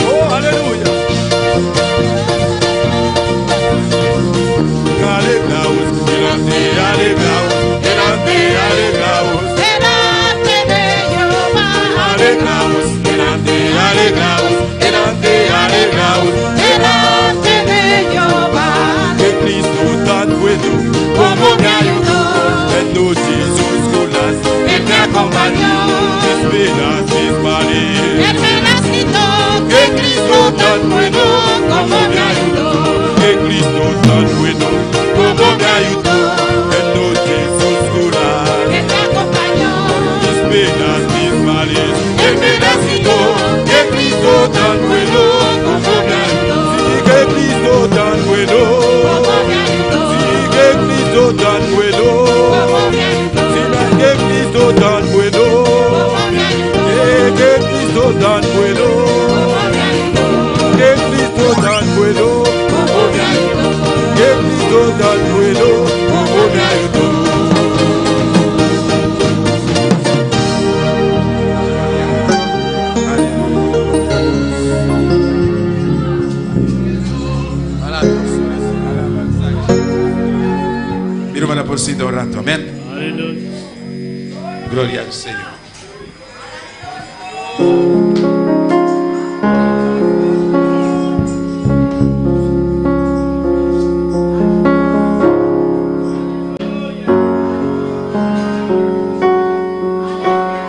Oh, aleluya. Alegraos, delante, alegraos, delante, alegraos. Delante de Jehová. Alegraos, delante, alegraos, delante, alegraos. Delante de Jehová. Que Cristo tan bueno como me ayudó. En noches oscuras, Él me acompañó. Mis penas, mis males. Él me las quitó. Que Cristo tan bueno como me ayudó. Que Cristo tan bueno como me ayudó. En noches oscuras, Él me acompañó. Mis penas, mis males. Él me las quitó. Que Cristo tan bueno como me ayudó. Sí, que Cristo tan bueno. Como me ayudó. Sí, que Cristo tan bueno. Como me ayudó. Sí, que Cristo tan bueno. Como me ayudó. Que Cristo tan bueno. Como me ayudó. Que Cristo tan bueno. Como me ayudó. Que Cristo tan bueno. Como me ayudó. Mi hermana, por un rato, amén. Aleluya. Gloria al Señor.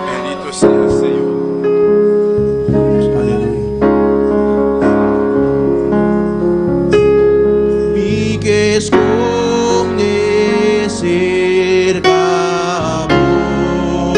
Bendito sea el Señor. Mi ke skonde serka bo.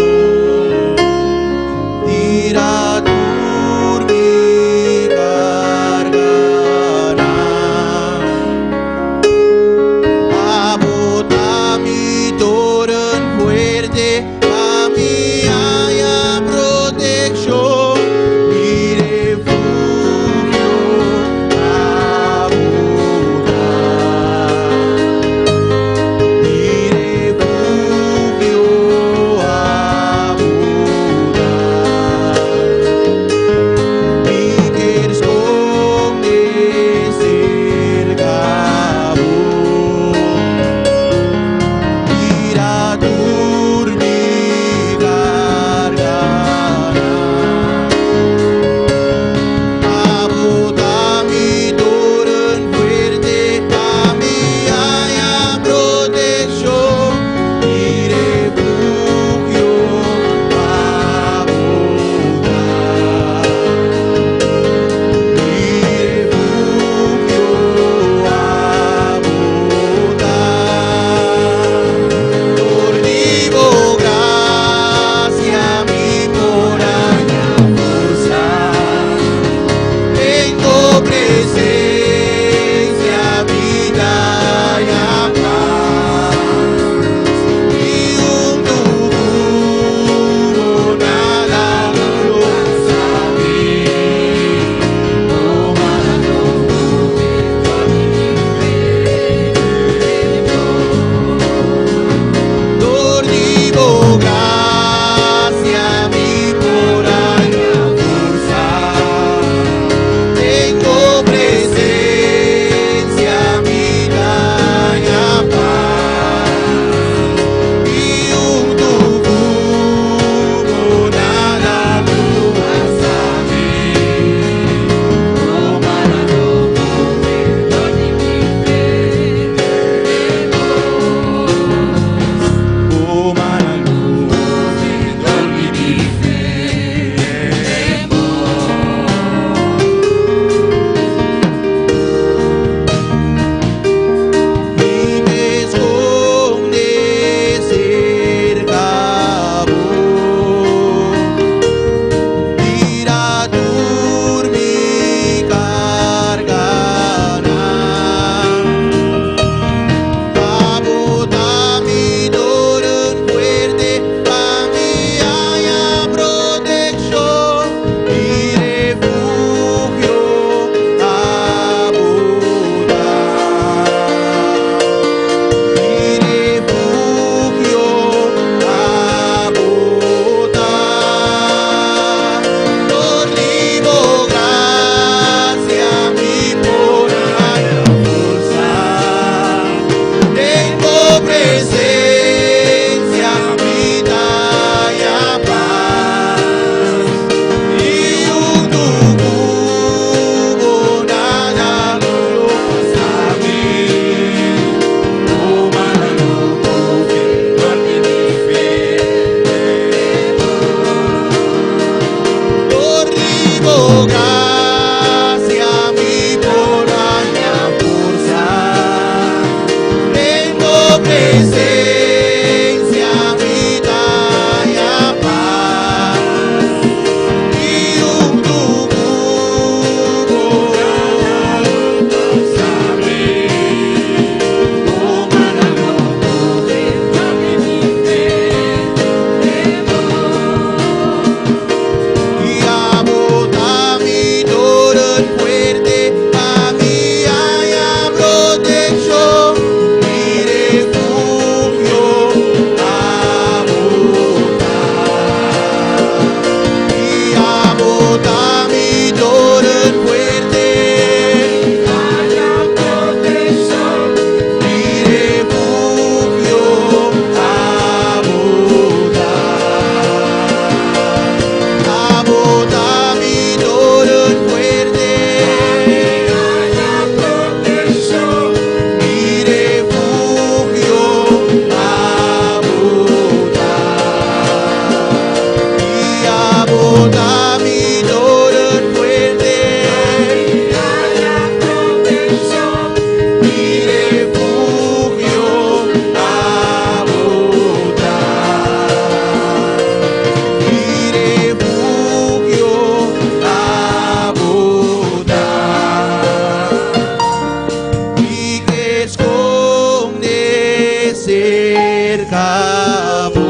ta mi toren fuerte. Mi refugio abo ta. Abo ta mi toren fuerte. Mi refugio abo ta. I abo ta mi toren fuerte. Mi refugio abo ta. Mi refugio abo ta. Mi ke skonde serka bo.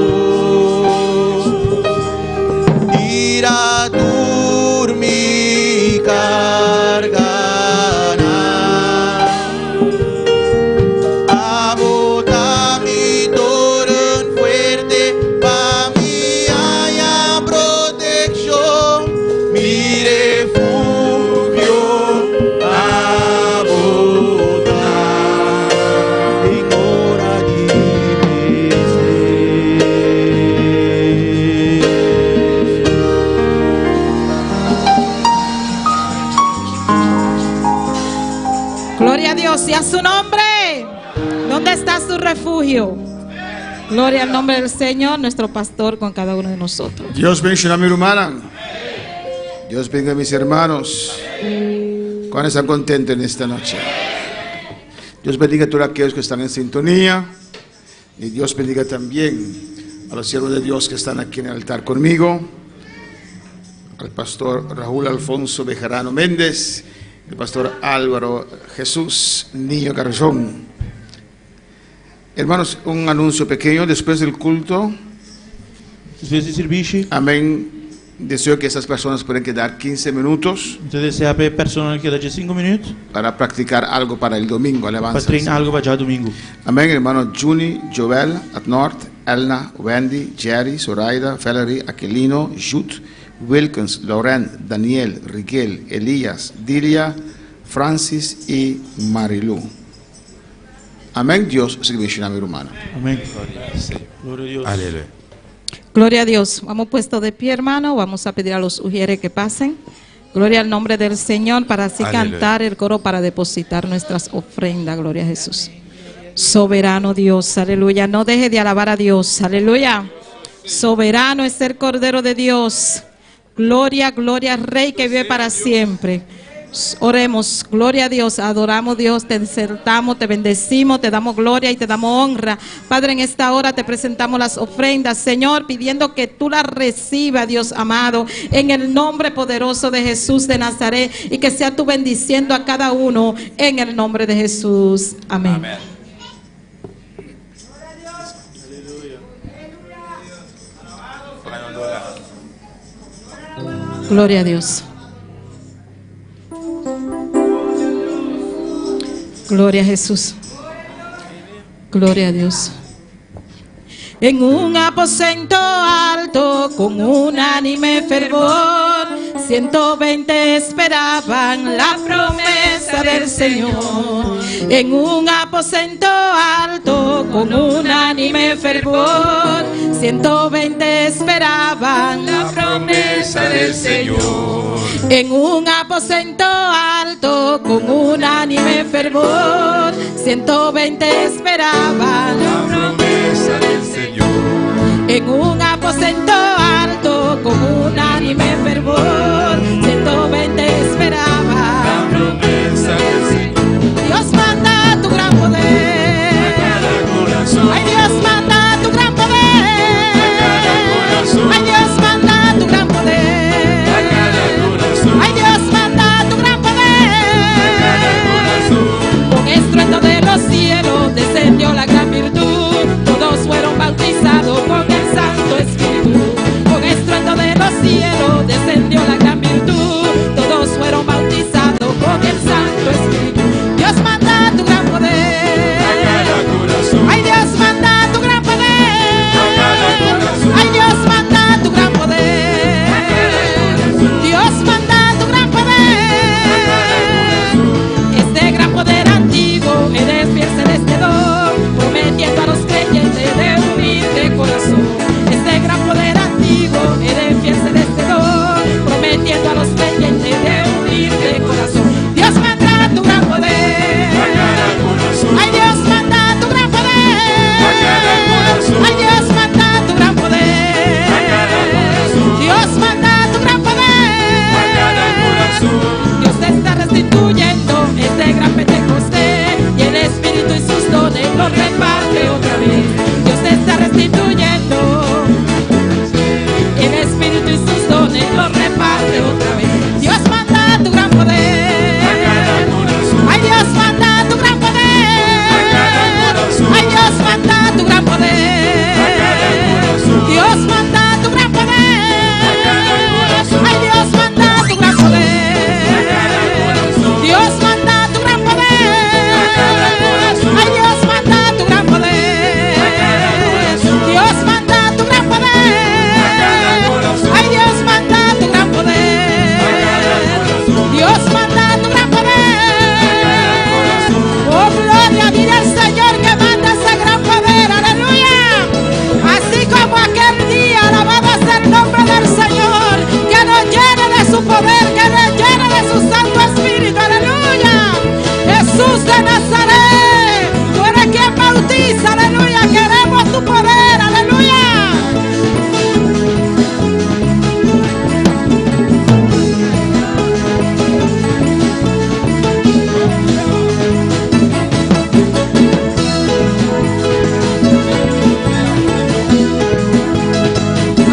Tira tur mi karganan. Abo ta mi toren fuerte pa mi haña protekshon. Mi refugio abo ta. Den ora di mester. Gloria a Dios y a su nombre. ¿Dónde está su refugio? Gloria al nombre del Señor, nuestro pastor con cada uno de nosotros. Dios bendishoná mi rumannan. Dios bendiga mis hermanos. ¿Cuántos están contentos en esta noche? Dios bendiga a todos aquellos que están en sintonía. Y Dios bendiga también a los siervos de Dios que están aquí en el altar conmigo. Al pastor Raúl Alfonso Bejarano Méndez, el pastor Álvaro Jesús Niño Garzón. Hermanos, un anuncio pequeño después del culto. Despues di servisio. Amén. Deseo que esas personas puedan quedar 15 minutos Mi ta deseá pa e personanan keda 5 minüt para practicar algo para el domingo. Pa Alabanza. train algu pa djadumingu. Amén, hermano Juni, Joel, Adnort, Elna, Wendy, Jerry, Zoraida, Valerie, Aquilino, Jude, Wilkins, Lauren, Daniel, Riguel, Elías, Dilia, Francis y Marilu. Amén. Dios siga bendishoná mi rumannan. Amèn. Gloria na Dios. Aleluya. Gloria a Dios. Vamos puesto de pie, hermano. Vamos a pedir a los ujieres que pasen. Gloria al nombre del Señor para así Aleluya. cantar el coro para depositar nuestras ofrendas. Gloria a Jesús. Soberano Dios, aleluya. No deje de alabar a Dios, aleluya. Soberano es el Cordero de Dios. Gloria, gloria, Rey que vive para siempre. Oremos, gloria a Dios, adoramos Dios, te exaltamos, te bendecimos, te damos gloria y te damos honra. Padre, en esta hora te presentamos las ofrendas, Señor, pidiendo que tú las recibas, Dios amado, en el nombre poderoso de Jesús de Nazaret y que sea tú bendiciendo a cada uno en el nombre de Jesús. Amén. Amén. Gloria a Dios. Gloria a Jesús. Gloria a Dios. En un aposento alto, con unánime fervor, 120 esperaban la promesa del Señor. En un aposento alto, con unánime fervor, 120 esperaban la promesa del Señor. En un aposento alto, con unánime fervor, 120 esperaban La promesa del Señor. En un aposento alto, con unánime fervor, 120 esperaban. La promesa del Señor. Dios manda tu gran poder. Cada corazón. Ay, Dios manda tu gran poder. corazón. Ay, Dios manda tu gran poder. A cada corazón. Ay, Dios manda tu gran poder. Cada corazón. Con estruendo de los cielos descendió la gran virtud. Todos fueron bautizados con el Santo Espíritu. Con estruendo de los cielos descendió la gran Dios manda tu gran poder. Este gran poder antiguo, eres fiel celeste don, prometiendo a los creyentes de humilde corazón. Este gran poder antiguo, eres fiel celeste don, prometiendo a los creyentes de humilde corazón. Dios manda tu gran poder. Ay, Dios manda tu gran poder. Ay, Dios manda tu gran poder. Dios manda tu gran poder. Dios te está restituyendo este gran Pentecostés y el Espíritu y sus dones los reparte otra vez. Dios te está restituyendo. El Espíritu y sus dones los reparte otra vez. Dios manda tu gran poder. Ay, Dios manda tu gran poder. Ay, Dios manda tu gran poder. Dios manda tu gran poder. Ay, Dios manda tu gran poder. Dios manda tu gran poder. Ay, Dios manda tu gran poder. Dios manda tu gran poder. Ay, Dios manda tu gran poder. Dios manda tu gran poder. Oh, gloria, dile al Señor que manda ese gran poder. Aleluya. Así como aquel día, alabado sea el nombre del Señor, que nos llene de su poder, que nos llene de su Santo Espíritu. Aleluya. Jesús de Nazaret, tú eres quien bautiza. Aleluya. Queremos tu poder. Aleluya.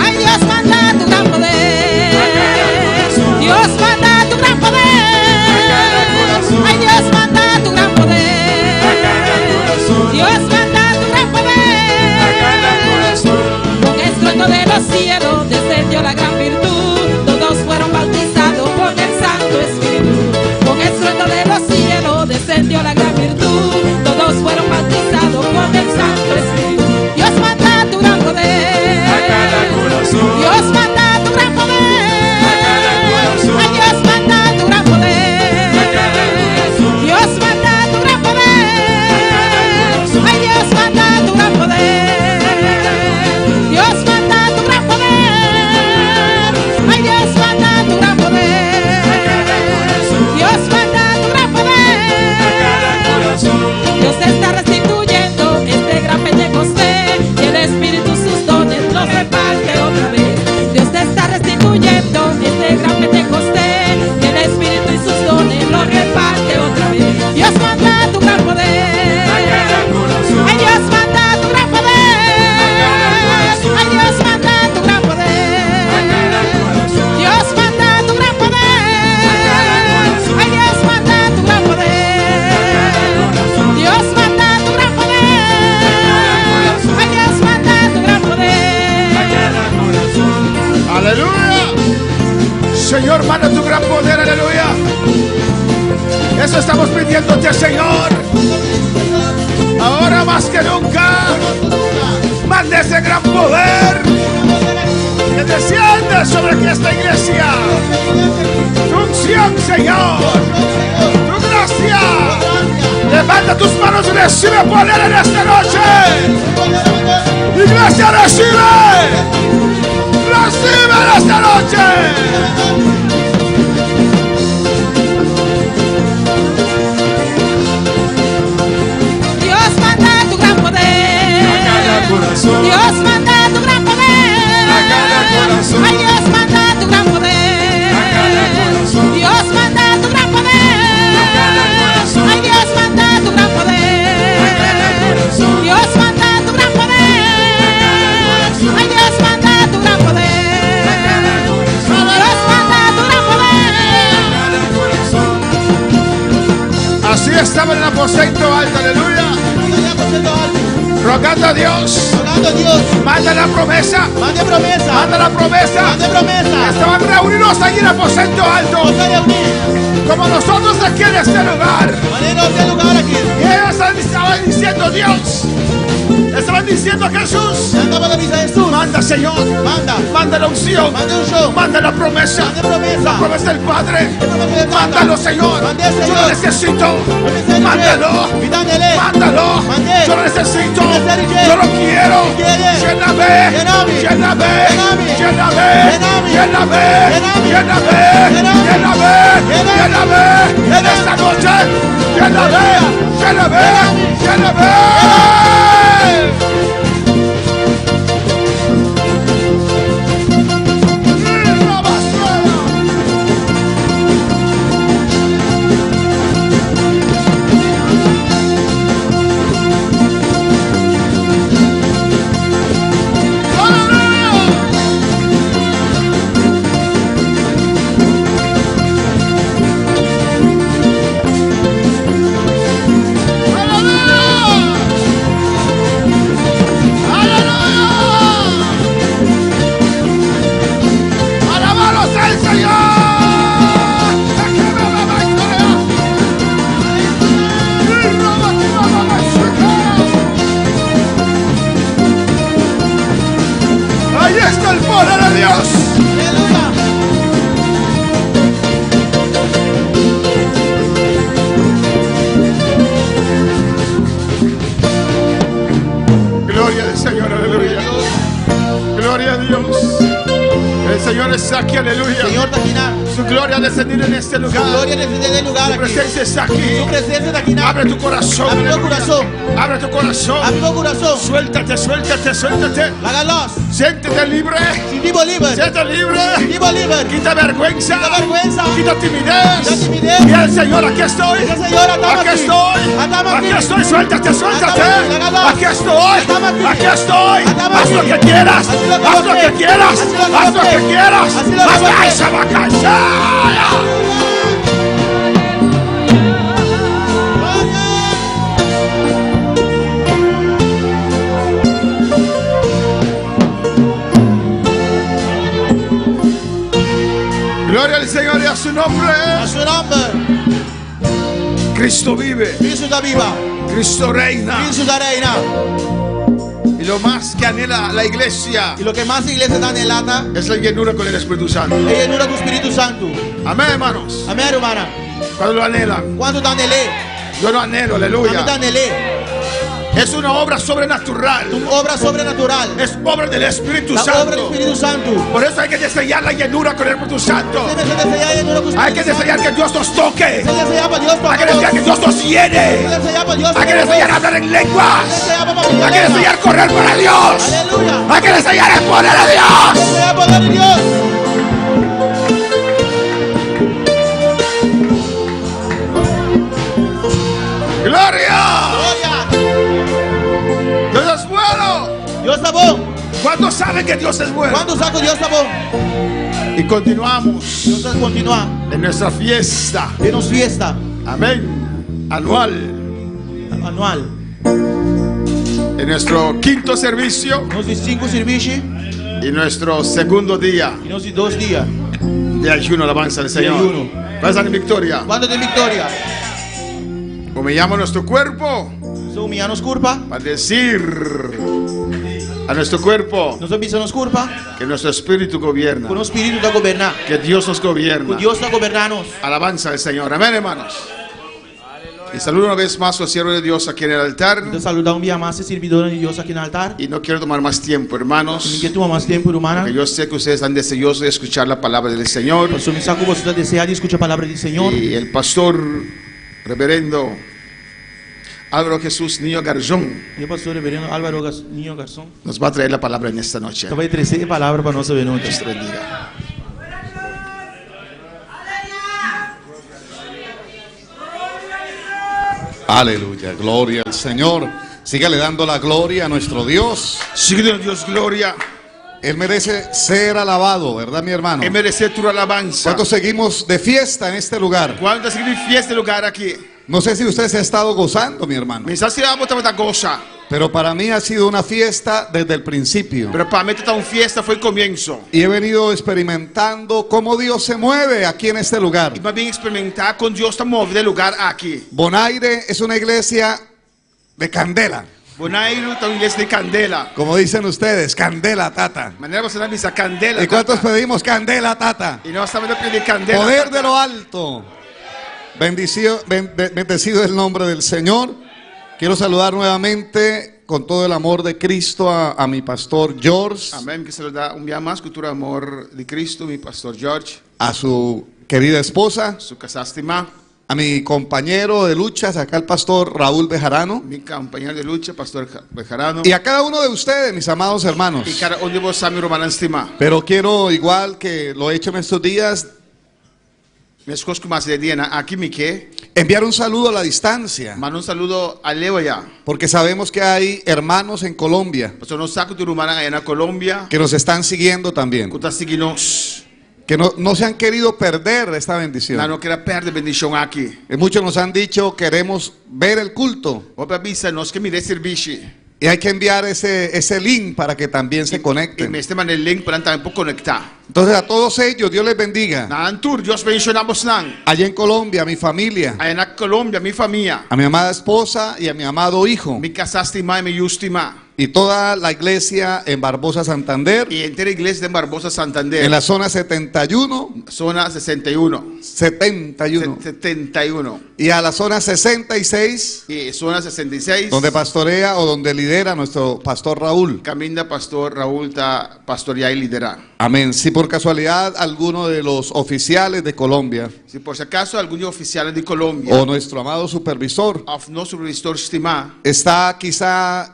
Ay, Dios manda tu gran poder. Dios manda tu gran poder. Ay, Dios manda tu gran poder. Dios manda tu gran poder. Con estruendo de los cielos descendió la gran virtud. Todos fueron bautizados con el Santo Espíritu. Con estruendo de los cielos descendió la gran virtud. Todos fueron bautizados con el Santo Espíritu. Dios manda tu gran poder. Dios manda tu gran poder. Ay, Dios manda tu gran poder. Dios manda tu gran poder. Ay, Dios manda tu gran poder. Dios manda tu gran poder. Ay, Dios manda tu gran poder. Dios manda tu gran poder. Dios está restituyendo este gran Pentecostés y el Espíritu sus dones los reparte otra vez. Dios te está restituyendo este gran Pentecostés y el Espíritu y sus dones los reparte otra vez. Dios manda tu gran poder. Ay, Dios manda tu gran poder. Ay, Dios manda tu gran poder. Dios manda tu gran poder. Ay, Dios manda tu gran poder. Dios manda tu gran poder. Ay, Dios manda tu gran poder. Aleluya. Señor, manda tu gran poder, aleluya. Eso estamos pidiéndote, Señor. Ahora más que nunca, manda ese gran poder que desciende sobre esta iglesia. Tu unción, Señor. Tu gracia. Levanta tus manos y recibe poder en esta noche. Iglesia, recibe. Recibe en esta noche. Dios manda tu gran poder. Dios manda tu gran poder. Ay, Dios manda tu gran poder. Dios manda tu gran poder. Ay, Dios manda tu gran poder. Dios manda tu gran poder. Ay, Dios manda tu gran poder. Dios manda tu gran poder. Así estaba en el aposento alto, aleluya. Rogando a Dios. Rogando a Dios. Manda la promesa. Manda promesa. Manda la promesa. Manda promesa. Estaban reunidos allí en el aposento alto. Como nosotros aquí en este lugar. Manera nos lugá aki. Y ellos estaban diciendo, Dios. Estaban Estaban diciendo a Jesús, Nan tabata bisa Hesus. manda Señor, Manda. manda la unción, Manda unshon. manda la promesa, Manda promesa. la promesa del Padre, E promesa di Tata. mándalo Señor, Mand'é, yo lo Señor. necesito, Mi mándalo, Mi ta anhel'é. mándalo, Mand'é. yo lo necesito, Mi mester di dje. yo lo quiero, Mi ke e. lléname, Yena mi. lléname, Yena mi. lléname, Yena mi. lléname, Yena mi. lléname, Yena mi. lléname, Yena mi. lléname, en Yena mi. esta noche, lléname, lléname, lléname. ¡Alabaros al Señor! Ahí está el poder de Dios. Aleluya. Gloria al Señor, aleluya. Gloria a Dios. El Señor está aquí, aleluya. Señor ta akinan. Su gloria ha descendido en este lugar. Su gloria a desendé den e lugá Su aki. presencia está aquí. Su presensia ta akinan. Abre tu corazón. Habri bo aleluya. kurason. Abre tu corazón. Habri bo kurason. Suéltate, suéltate, suéltate. Laga lòs. Siéntete libre. Sinti bo liber. Siéntete libre. Sinti bo liber. Quita vergüenza. Kita vergüenza. Quita timidez. Kita timidez. Y el Señor, aquí estoy. Bisa Señor, at'ami Aquí aki. estoy. At'ami Aquí aki. estoy. Suéltate, suéltate. At'ami aki, laga lòs. Aquí estoy. At'ami aki. Aquí estoy. At'ami Haz lo aki. que quieras. Hasi loke Haz lo que bo ke. quieras. Hasi loke Haz bo lo que ke. quieras. Hasi loke Haz bo ke. Ay, se va a cansar. Gloria al Señor y a su nombre. Na su nòmber. Cristo vive. Kristu ta biba. Cristo reina. Kristu ta reina. Y lo más que anhela la iglesia I loke mas iglesia ta anhelá ta es la llenura con el Espíritu Santo. e yenura ku Spiritu Santu. Amén, hermanos. Amèn, rumannan. Cuando lo anhelan. Kuantu ta anhel'é? Yo lo anhelo, Ami aleluya. ta anhel'é. Es una obra sobrenatural. Un obra sobrenatural. Es obra del Espíritu Ta obra di Santo. Spiritu Santu. Por eso hay que desear la llenura con el Espíritu Santo. Debe deseá yenura ku Hay que Spiritu desear que Dios nos toque. Debe deseá pa Dios Hay que desear que Dios nos llene. Debe deseá pa Dios Hay que desear hablar en lenguas. Deseá pa papia Hay que lengua. desear correr para Dios. Aleluya. Hay que desear el poder de Dios. Deseá poder di Dios. Gloria. Gloria. Dios es bueno. Dios ta bon. ¿Cuántos saben que Dios es bueno? Kuantu sa ku Dios ta bon? Y continuamos Nos ta kontinuá en nuestra fiesta. den nos fiesta Amén. Anual. anual. En nuestro quinto servicio Nos di sinku servisio y nuestro segundo día i nos di dos dia de ayuno, alabanza al Señor. ayuno. ¿Cuántos están en victoria? Kuantu tin viktoria? Humillamos nuestro cuerpo Nos ta humiliá nos kurpa. para decir a nuestro cuerpo Nos ta bisa nos kurpa. que nuestro espíritu gobierna, Ku nos spiritu ta goberná. que Dios nos gobierna. Ku Dios ta goberná nos. Alabanza al Señor. Amén, hermanos. Y saludo una vez más al siervo de Dios aquí en el altar. Mi ta saludá un bia mas e sirbidó di Dios aki na altar. Y no quiero tomar más tiempo, hermanos. Mi no ke tuma mas tempu, rumannan. Porque yo sé que ustedes están deseosos de escuchar la palabra del Señor. Pasobra mi sa ku boso ta deseá di skucha palabra di Señor. Y el pastor reverendo Álvaro Jesús Niño Garzón I e pastor reverendo Álvaro Gas Niño Garzón nos va a traer la palabra en esta noche. ta bai trese e palabra pa nos awe nochi. Dios te bendiga. Aleluya, gloria al Señor. Sígale dando la gloria a nuestro Dios. Sigue dando Dios gloria. Él merece ser alabado, ¿verdad, mi hermano? Él merece tu alabanza. ¿Cuántos seguimos de fiesta en este lugar? ¿Cuántos seguimos fiesta en este lugar aquí? No sé si usted se ha estado gozando, mi hermano. Mi sa si abo tabata gosa. Pero para mí ha sido una fiesta desde el principio. Pero pa mi ta un fiesta for di komienso. Y he venido experimentando cómo Dios se mueve aquí en este lugar. I m'a bin eksperimentá kon Dios ta move den e lugá aki. Bonaire es una iglesia de candela. Boneiru ta un iglesia di kandela. Como dicen ustedes, candela, tata. Manera boso ta bisa kandela. ¿Y cuántos tata. pedimos candela, tata? I nos tambe ta pidi kandela. Poder tata. de lo alto. Bendecido, bendecido el nombre del Señor. Quiero saludar nuevamente con todo el amor de Cristo a mi pastor George, Amèn. Mi ke saludá un bia mas ku tur amor di Cristo mi pastor George, a su querida esposa, su kasá stimá, a mi compañero de luchas, acá el pastor Raúl Bejarano, mi kompañero di lucha, pastor Bejarano, y a cada uno de ustedes, mis amados hermanos. i kada un di boso, mi rumannan stimá. Pero quiero, igual que lo he hecho en estos días, Meskos ku m'a hasi e dianan aki mi ke enviar un saludo a la distancia, manda un saludo aleu aya. porque sabemos que hay hermanos en Colombia Pasobra nos sa ku tin rumannan aya na Colombia que nos están siguiendo también, ku ta sigui nos. que no se han querido perder esta bendición. Nan no ker a pèrdè e bendishon aki. Y muchos nos han dicho, queremos ver el culto. Hopi a bisa nos ke mira e sirbishi. Y hay que enviar ese link para que también se conecten. I mester manda e link pa nan tambe por konektá. Entonces a todos ellos, Dios les bendiga. Na nan tur, Dios bendishoná bosnan. Allá en Colombia, a mi familia. Allá na Colombia, mi famia. A mi amada esposa y a mi amado hijo. Mi kasá stimá i mi yu stimá. Y toda la iglesia en Barbosa, Santander. I henter iglesia den Barbosa, Santander. En la zona 71. Zona 61. 71. 71. Y a la zona 66. Y zona 66. Donde pastorea o donde lidera nuestro pastor Raúl. Kaminda pastor Raúl ta pastorea y lidera. Amén. Si por casualidad alguno de los oficiales de Colombia. Si por si acaso algun di oficialnan di Colombia. O nuestro amado supervisor. Of nos supervisor stimá. Está quizá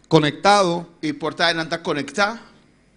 conectado. Y por ta nan ta conectá.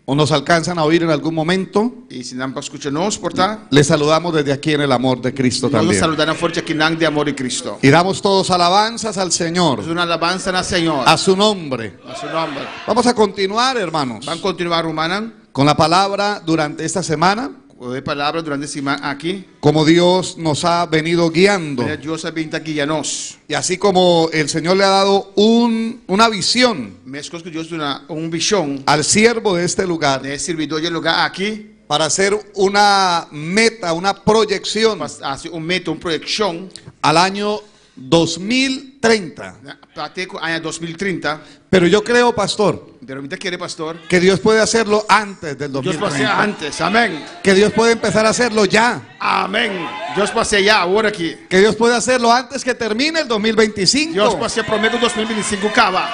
O nos alcanzan a oír en algún momento. Y si nan por scucha nos, por ta. Les saludamos desde aquí en el amor de Cristo Nos ta también. saluda nan for di akinan den amor di Cristo. Y damos todos alabanzas al Señor. Nos duna alabansa na Señor. A su nombre. A su nomber. Vamos a continuar, hermanos. Ban kontinuá, rumannan. Con la palabra durante esta semana. Ku e palabra durante e siman aki. Como Dios nos ha venido guiando. Manera Dios a bin ta guia nos. Y así como el Señor le ha dado una visión. Meskos ku Dios duna un vishon. Al siervo de este lugar. Na e sirbidó di e lugá aki. Para hacer una meta, una proyección. Pa hasi un meta, un proyekshon. Al año 2030. Pa te ku aña 2030. Pero yo creo, pastor, Pero mi ta kere, pastor, que Dios puede hacerlo antes del Dios puede 2030. hacer antes. Amén. Que Dios puede empezar a hacerlo ya. Amén. Dios por hasié ya, awor aki. Que Dios puede hacerlo antes que termine el 2025. Dios por hasié promé ku 2025 kaba.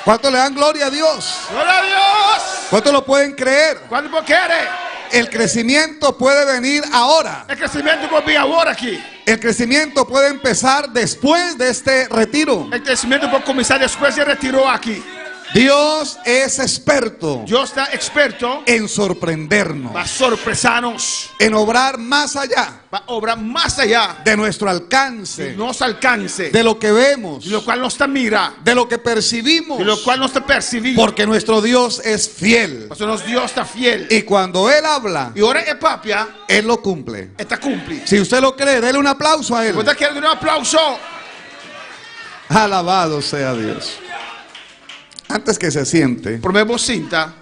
¿Cuánto le dan gloria a Dios? Gloria a Dios. ¿Cuánto lo pueden creer? ¿Cuánto por kere? El crecimiento puede venir ahora. E kresementu por bin awor aki. El crecimiento puede empezar después de este retiro. E kresementu por kuminsá despues di e retiro aki. Dios es experto. Dios ta eksperto en sorprendernos. Pa sorpresá nos. En obrar más allá. Pa obra mas ayá. De nuestro alcance. Di nos alkanse. De lo que vemos. Di lokual nos ta mira. De lo que percibimos. Di lokual nos ta persibí. Porque nuestro Dios es fiel. Pasobra nos Dios ta fiel. Y cuando Él habla. I ora E papia. Él lo cumple. E ta kumpli. Si usted lo cree, déle un aplauso a Él. Si bo ta kere, dun'é un aplauso. Alabado sea Dios. Antes que se siente, Promé bo sinta.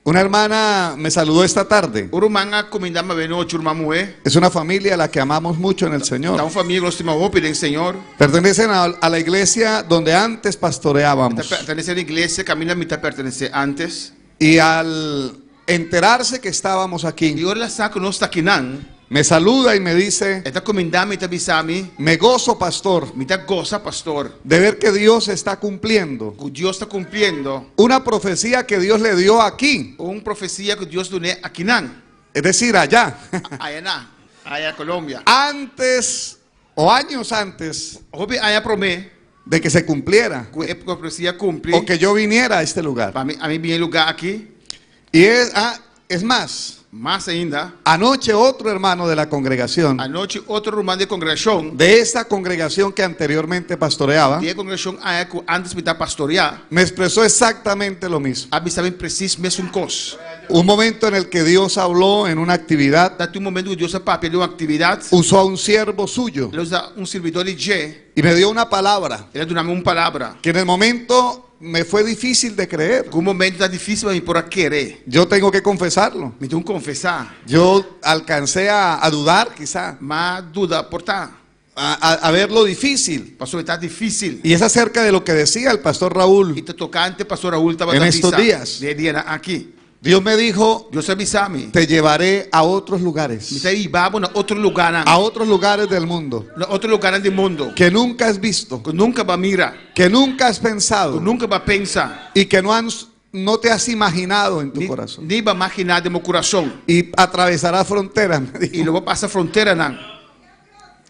Una hermana me saludó esta tarde. Un ruman a kumindá mi awenochi, un ruman muhé. Es una familia a la que amamos mucho en el Señor. Ta un famia ku nos stima hopi den Señor. Pertenecen a la iglesia donde antes pastoreábamos. Ta pertenesé na iglesia kaminda mi ta pertenesé antes. Y al enterarse que estábamos aquí, I ora el a sa ku nos ta akinan. Me saluda y me dice, E ta kumindá mi, e ta bisa mi, Me gozo, pastor, Mi ta gosa, pastor, de ver que Dios está cumpliendo ku Dios ta kumpliendo una profecía que Dios le dio aquí. Un profesia ku Dios dun'é akinan. Es decir, allá. Ayaná, aya Colombia. Antes o años antes Hopi aña promé de que se cumpliera. Ku e profesia kumpli. O que yo viniera a este lugar. Pa mi, ami bini e lugá aki. Y es, ah, es más. Mas ainda. Anoche otro hermano de la congregación. Anochi otro ruman di kongregashon. De esta congregación que anteriormente pastoreaba. Di e kongregashon aya ku antes mi ta pastoreá. Me expresó exactamente lo mismo. A bisa mi presis mesun kos. Un momento en el que Dios habló en una actividad. Ta tin un momento ku Dios a papia den un aktividat. Usó a un siervo suyo. El a usa un sirbidó di dje. Y me dio una palabra. El a duna mi un palabra. Que en el momento me fue difícil de creer. Ku un momento ta difísil pa mi por a kere. Yo tengo que confesarlo. Mi tin ku konfesá. Yo alcancé a dudar quizá. M'a duda por ta. a ver lo difícil. Pasobra e ta difísil. Y es acerca de lo que decía el pastor Raúl. I ta tokante pastor Raúl tabata En estos bisa días. den e dianan aki. Dios me dijo, Dios a bisa mi. Te llevaré a otros lugares. Mi ta hiba bo na otro lugánan. A otros lugares del mundo. Na otro lugánan di mundo. Que nunca has visto. Ku nunka bo a mira. Que nunca has pensado. Ku nunka bo a pensa. Y que no han, no te has imaginado en tu corazón. Ni bo a imaginá den bo kurason. Y atravesarás fronteras, me dijo. I lo bo pasa fronteranan.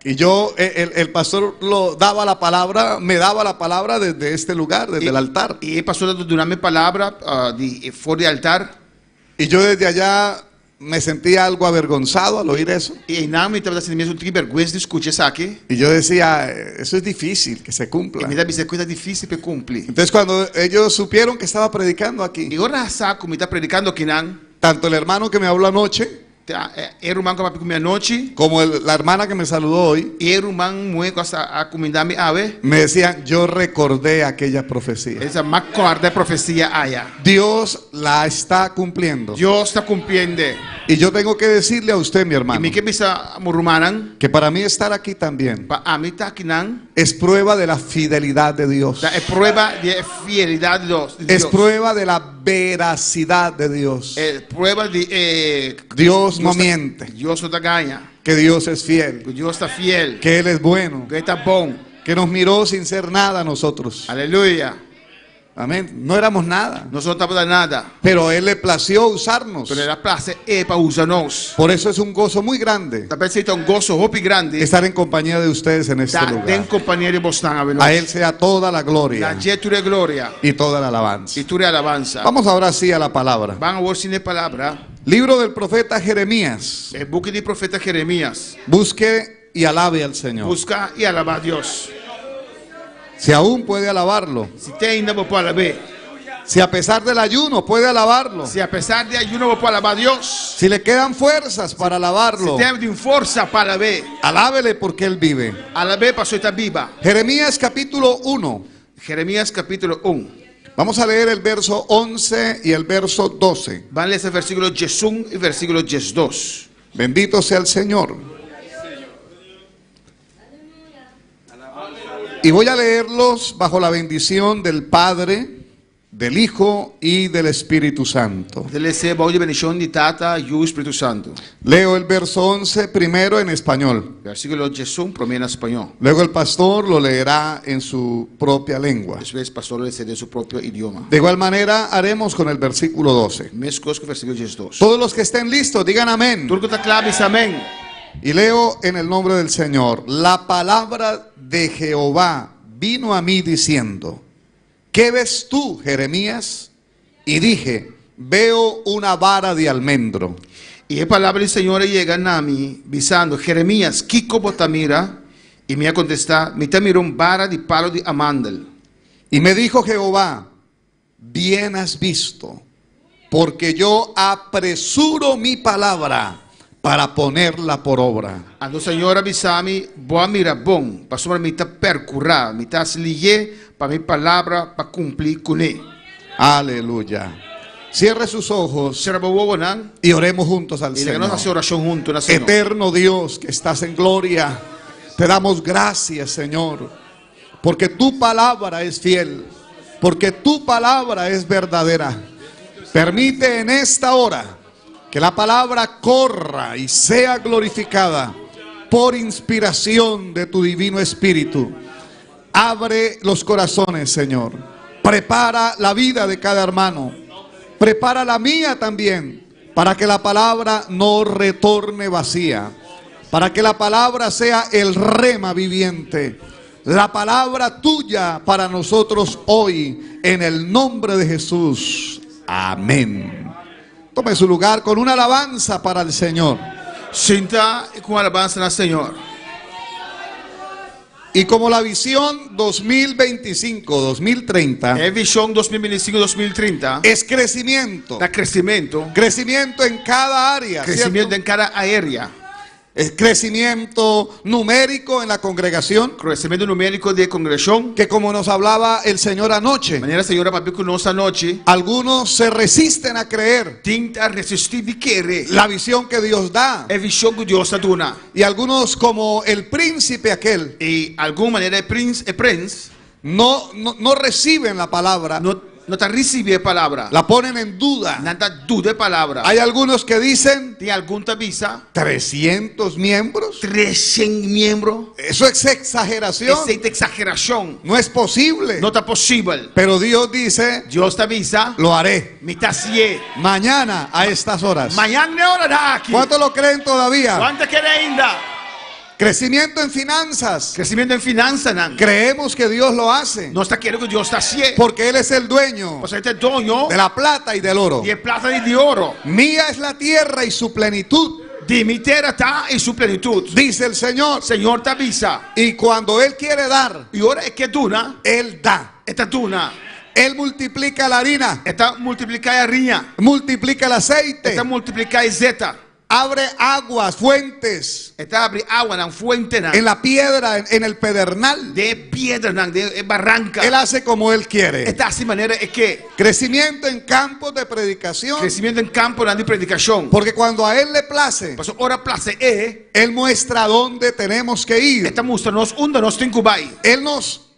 Y yo, el pastor lo daba la palabra, me daba la palabra desde este lugar, desde el altar. I e pastor a duna mi palabra di for di altar. Y yo desde allá me sentía algo avergonzado al oír eso. I einan mi tabata sinti mi un tiki bèrgwensa di skucha esaki. Y yo decía, eso es difícil que se cumpla. I mi ta bisa ku ta difísil pa e kumpli. Entonces cuando ellos supieron que estaba predicando aquí. I ora nan a sa ku mi ta predikando akinan. Tanto el hermano que me habló anoche. Ta e ruman ku a papia ku mi anochi. Como el, la hermana que me saludó hoy. I e ruman muhé ku a a kumindá mi awe. Me decían, yo recordé aquella profecía. E bisa, M'a kòrda e profesia aya. Dios la está cumpliendo. Dios ta kumpliend'e. Y yo tengo que decirle a usted, mi hermano. I mi ke bisa mi rumannan. Que para mí estar aquí también. Pa ami ta akinan. Es prueba de la fidelidad de Dios. Ta e prueba di e fielidat di Dios. Es prueba de la veracidad de Dios. E prueba di e Dios no miente. Dios no ta gaña. Que Dios es fiel. Ku Dios ta fiel. Que Él es bueno. Ku E ta bon. Que nos miró sin ser nada nosotros. Aleluya. Amén. No éramos nada. Nos no tabata nada. Pero a Él le plació usarnos. Pero El a plase E pa usa nos. Por eso es un gozo muy grande. Ta p'esei ta un goso hopi grandi. Estar en compañía de ustedes en este Ta lugar. den kompania di bosnan awe nos. A Él sea toda la gloria. Na dje tur e gloria. Y toda la alabanza. Y tur e alabansa. Vamos ahora sí a la palabra. Ban awor sí na e palabra. Libro del profeta Jeremías. E buki di profeta Jeremías. Busque y alabe al Señor. Buska y alabá Dios. Si aún puede alabarlo. Si te ainda bo por alab'é. Si a pesar del ayuno puede alabarlo. Si a pesar di ayuno bo por alabá Dios. Si le quedan fuerzas para alabarlo. Si te tin forsa pa alab'é. Alábele porque él vive. Alab'é pasobra e ta biba. Jeremías capítulo 1. Jeremías capítulo 1. Vamos a leer el verso 11 y el verso 12. Ban lesa versículo diesun y versículo diesdos. Bendito sea el Señor. Y voy a leerlos bajo la bendición del Padre, del Hijo y del Espíritu Santo. Mi ta les'é bou di bendishon di Tata, Yu i Spiritu Santu. Leo el verso 11 primero en español. Versíkulo diesun promé na spañó. Luego el pastor lo leerá en su propia lengua. Despues pastor lo les'é den su propio idioma. De igual manera haremos con el versículo 12. Meskos ku versíkulo diesdos. Todos los que estén listos, digan amén. Tur ku ta kla bisa amén. Y leo en el nombre del Señor, la palabra de Jehová vino a mí diciendo, ¿qué ves tú, Jeremías? Y dije, veo una vara de almendro. I e palabra di Señor a yega na mi, bisando, Jeremías, kiko bo ta mira? I mi a kontestá, Mi ta mira un bara di palu di amandel. Y me dijo Jehová, Bien has visto, porque yo apresuro mi palabra para ponerla por obra. Anto Señor a bisa mi, Bo a mira bon, pasobra mi ta percurá, mi ta haci lihé pa mi palabra pa cumpli cuné. Aleluya. Cierre sus ojos. Cera bo wowonan. Y oremos juntos al Y laga nos Señor. haci oracion hunto na Señor. Eterno Dios que estás en gloria, te damos gracias, Señor, porque tu palabra es fiel, porque tu palabra es verdadera. Permite en esta hora que la palabra corra y sea glorificada por inspiración de tu divino Espíritu. Abre los corazones, Señor. Prepara la vida de cada hermano. Prepara la mía también, para que la palabra no retorne vacía. Para que la palabra sea el rema viviente. La palabra tuya para nosotros hoy, en el nombre de Jesús. Amén. Tome su lugar con una alabanza para el Señor. Sinta ku un alabansa na Señor. Y como la visión 2025, 2030 E visión 2025, 2030 es crecimiento. Ta crecimiento. Crecimiento en cada área, Crecimiento ¿cierto? en cada área. El crecimiento numérico en la congregación. Kresementu numériko den kongregashon. Que como nos hablaba el Señor anoche. Manera Señor a papia ku nos anochi. Algunos se resisten a creer. Tin ta resistí di kere. La visión que Dios da. E vishon ku Dios ta duna. Y algunos como el príncipe aquel. I algun manera e prins, e prens. No, no, no reciben la palabra. No, no ta risibí e palabra. La ponen en duda. Nan ta duda e palabra. Hay algunos que dicen. Tin algun ta bisa. 300 miembros. 300 miembro. Eso es exageración. Esei ta eksagerashon. No es posible. No ta posibel. Pero Dios dice. Dios ta bisa. Lo haré. Mi ta hasié. Mañana a estas horas. Mañan na e ora aki. ¿Cuántos lo creen todavía? Kuantu ta kere ainda? Crecimiento en finanzas. Kresementu den finansanan. Creemos que Dios lo hace. Nos ta kere ku Dios ta hasié. Porque Él es el dueño. Pasobra e ta e doño. De la plata y del oro. Di e plata i di oro. Mía es la tierra y su plenitud. Di mi tera ta i su plenitut. Dice el Señor. Señor ta bisa. Y cuando Él quiere dar. I ora e ke duna. Él da. E ta duna. Él multiplica la harina. E ta multipliká e hariña. Multiplica el aceite. E ta multipliká e zeta. Abre aguas, fuentes. E ta abri awanan, fuentenan. En la piedra, en el pedernal. Den e piedranan, den e baranka. Él hace como Él quiere. E ta hasi manera E ke. Crecimiento en campos de predicación. Kresementu den kamponan di predikashon. Porque cuando a Él le place. Pasobra ora plase E. Él muestra dónde tenemos que ir. E ta mustra nos unda nos tin ku bai. Él nos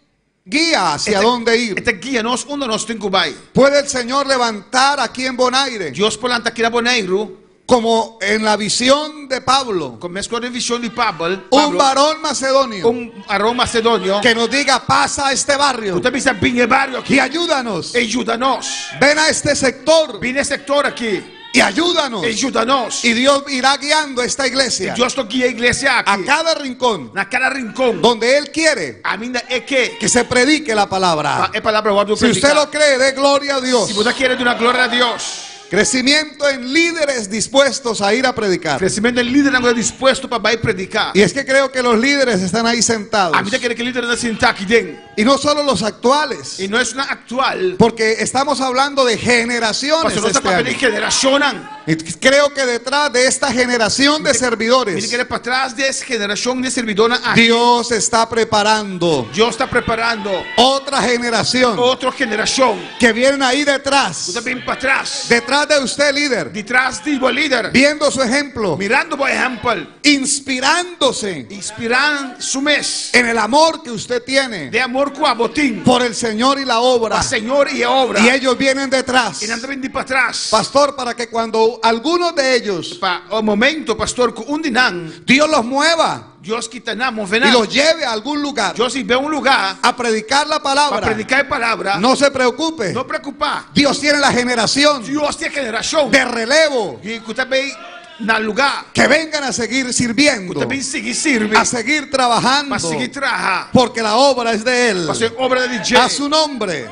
guía hacia dónde ir. E ta guia nos unda nos tin ku bai. Puede el Señor levantar aquí en Bonaire. Dios por lanta aki na Boneiru. Como en la visión de Pablo. Kon meskos den vishon di Pabel, Un varón macedonio. Un varón macedonio. Que nos diga pasa a este barrio. Ku ta bisa bin e bario aki. Y ayúdanos. I yuda nos. Ven a este sector. Bin e sektor aki. Y ayúdanos. I yuda nos. Y Dios irá guiando esta iglesia. I Dios lo guia e iglesia aki. A cada rincón. Na kada rinkon. Donde Él quiere. Kaminda E ke. Que se predique la palabra. Pa e palabra wòrdu Si usted prediká. lo cree, dé gloria a Dios. Si bo ta kere, duna gloria na Dios. Crecimiento en líderes dispuestos a ir a predicar. Kresementu den lidernan ku ta dispuesto pa bai prediká. Y es que creo que los líderes están ahí sentados. Ami ta kere ku e lidernan ta sintá aki den. Y no solo los actuales. Y no esunnan aktual. Porque estamos hablando de generaciones. Pasobra nos ta Este papia di año. generashonnan. Y creo que detrás de esta generación de servidores. Mi ta kere patras di e generashon di sirbidónan aki. Dios está preparando. Dios ta preparando. Otra generación. Otro generashon. Que vienen ahí detrás. Ku ta bin patras. Detrás de usted, líder. Ditras di bo, lider. Viendo su ejemplo. Mirando bo ehèmpel. Inspirándose. Inspirá su mes. En el amor que usted tiene. Den amor ku abo tin. Por el Señor y la obra. Pa Señor i e obra. Y ellos vienen detrás. I nan ta bin di patras. Pastor, para que cuando algunos de ellos. Pa e momento, pastor, ku un di nan. Dios los mueva. Dios kita nan, move nan. Y los lleve a algún lugar. Dios hib'é un lugá. A predicar la palabra. Pa prediká e palabra. No se preocupe. No preokupá. Dios tiene la generación. Dios tin e generashon. De relevo. I ku ta bin na lugá. Que vengan a seguir sirviendo. Ku ta bin sigui sirbi. A seguir trabajando. Pa sigui traha. Porque la obra es de Él. Pasobra e obra ta di dje. A su nombre.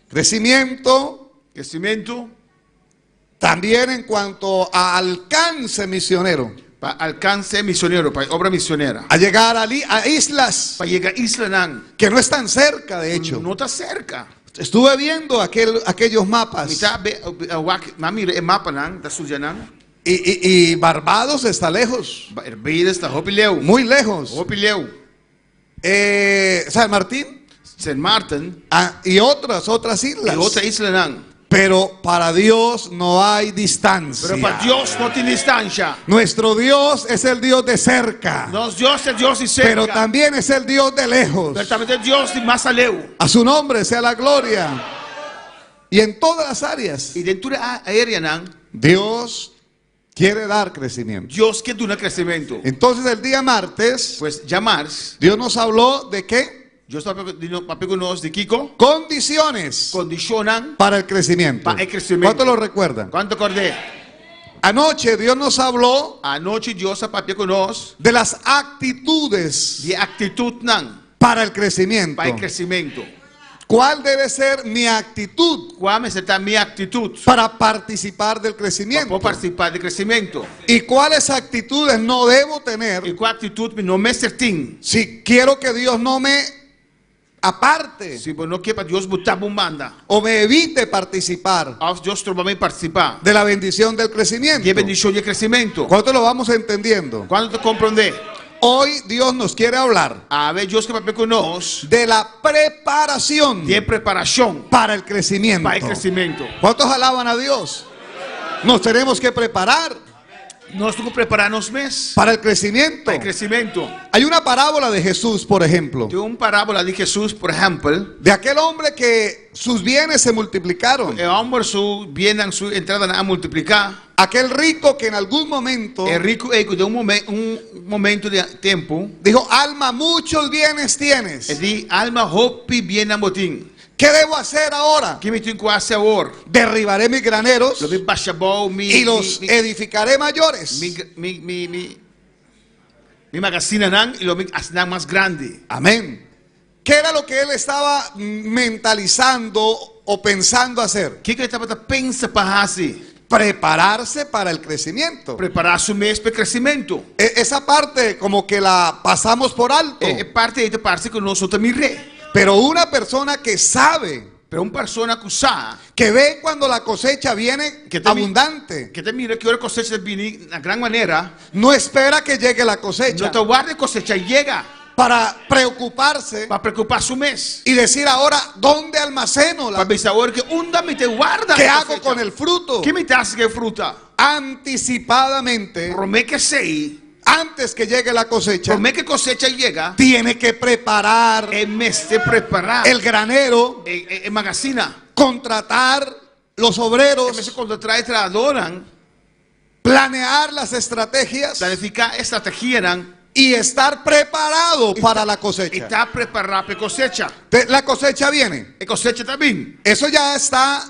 Crecimiento. Kresementu. También en cuanto a alcance misionero. Pa alkanse misionero, pa obra misionera. A llegar a, a islas. Pa yega islanan. Que no están cerca, de hecho. No ta serka. Estuve viendo aquel, aquellos mapas. Mi ta wak, m'a mira e mapanan, ta studia nan. Y, y, y Barbados está lejos. Barbados ta hopi leu. Muy lejos. Hopi leu. Eh, San Martín. San Martin. Ah, y otras, otras islas. I otro islanan. Pero para Dios no hay distancia. Pero pa Dios no tin distansia. Nuestro Dios es el Dios de cerca. Nos Dios ta Dios di serka. Pero también es el Dios de lejos. Pero tambe ta Dios di mas aleu. A su nombre sea la gloria. Y en todas las áreas. I den tur áreanan. Dios quiere dar crecimiento. Dios ke duna kresementu. Entonces el día martes, Pues djamars, Dios nos habló de qué? Dios a papia ku nos di kiko? Condiciones Kondishonnan para el crecimiento. pa e kresementu. ¿Cuánto lo recuerdan? Kuantu ta kòrd'é? Anoche Dios nos habló Anochi Dios a papia ku nos de las actitudes di aktitutnan para el crecimiento. pa e kresementu. ¿Cuál debe ser mi actitud? Kua mester ta mi aktitut Para participar del crecimiento. Pa por partisipá di kresementu. ¿Y cuáles actitudes no debo tener? I kua aktitut mi no mester tin? Si quiero que Dios no me aparte Si bo no ke pa Dios buta bo un banda. o me evite participar Òf Dios stroba mi partisipá de la bendición del crecimiento. di e bendishon di e kresementu. ¿Cuánto lo vamos entendiendo? Kuantu ta komprondé? Hoy Dios nos quiere hablar Awe Dios ke papia ku nos de la preparación di e preparashon para el crecimiento. pa e kresementu. ¿Cuántos alaban a Dios? Nos tenemos que preparar Nos tin ku prepará nos mes para el crecimiento. pa e kresementu. Hay una parábola de Jesús, por ejemplo, Tin un parábola di Hesus, por ehèmpel, de aquel hombre que sus bienes se multiplicaron. e hòmber su biennan, su entradanan a multipliká. Aquel rico que en algún momento E riku ei ku den un momen, un momento di tempu, dijo, alma, muchos bienes tienes. e di, Alma, hopi biennan bo tin. ¿Qué debo hacer ahora? Ki mi tin ku hasi awor? Derribaré mis graneros Lo mi basha bou mi, y los mi, edificaré mayores. mi, mi, mi, mi, mi magasinanan i lo mi hasi nan mas grandi. Amén. ¿Qué era lo que él estaba mentalizando o pensando hacer? Kiko e tabata pensa pa hasi? Prepararse para el crecimiento. Prepará su mes pa e kresementu. E- Esa parte como que la pasamos por alto. E, e parti ei ta parse ku nos no ta mir'é. Pero una persona que sabe, Pero un persona ku sa, que ve cuando la cosecha viene que ta mi- abundante, ku ta mira ki ora kosecha ta bini na gran manera, no espera que llegue la cosecha no ta warda e kosecha yega para preocuparse pa preokupá su mes. y decir ahora, ¿dónde almaceno Pa la bisa awor ku unda mi ta warda ¿Qué e hago kosecha? con el fruto? Ki mi ta hasi ku e fruta? Anticipadamente, Promé ku esei, antes que llegue la cosecha, promé ku e kosecha yega, tiene que preparar e mester prepará el granero, e, e, e magasina. contratar los E obreros, mester kontratá e trahadónan, planear las estrategias planifiká e strategianan y estar preparado para la i cosecha. ta prepará pa e kosecha. Te- La cosecha viene. E kosecha ta bin. Eso ya está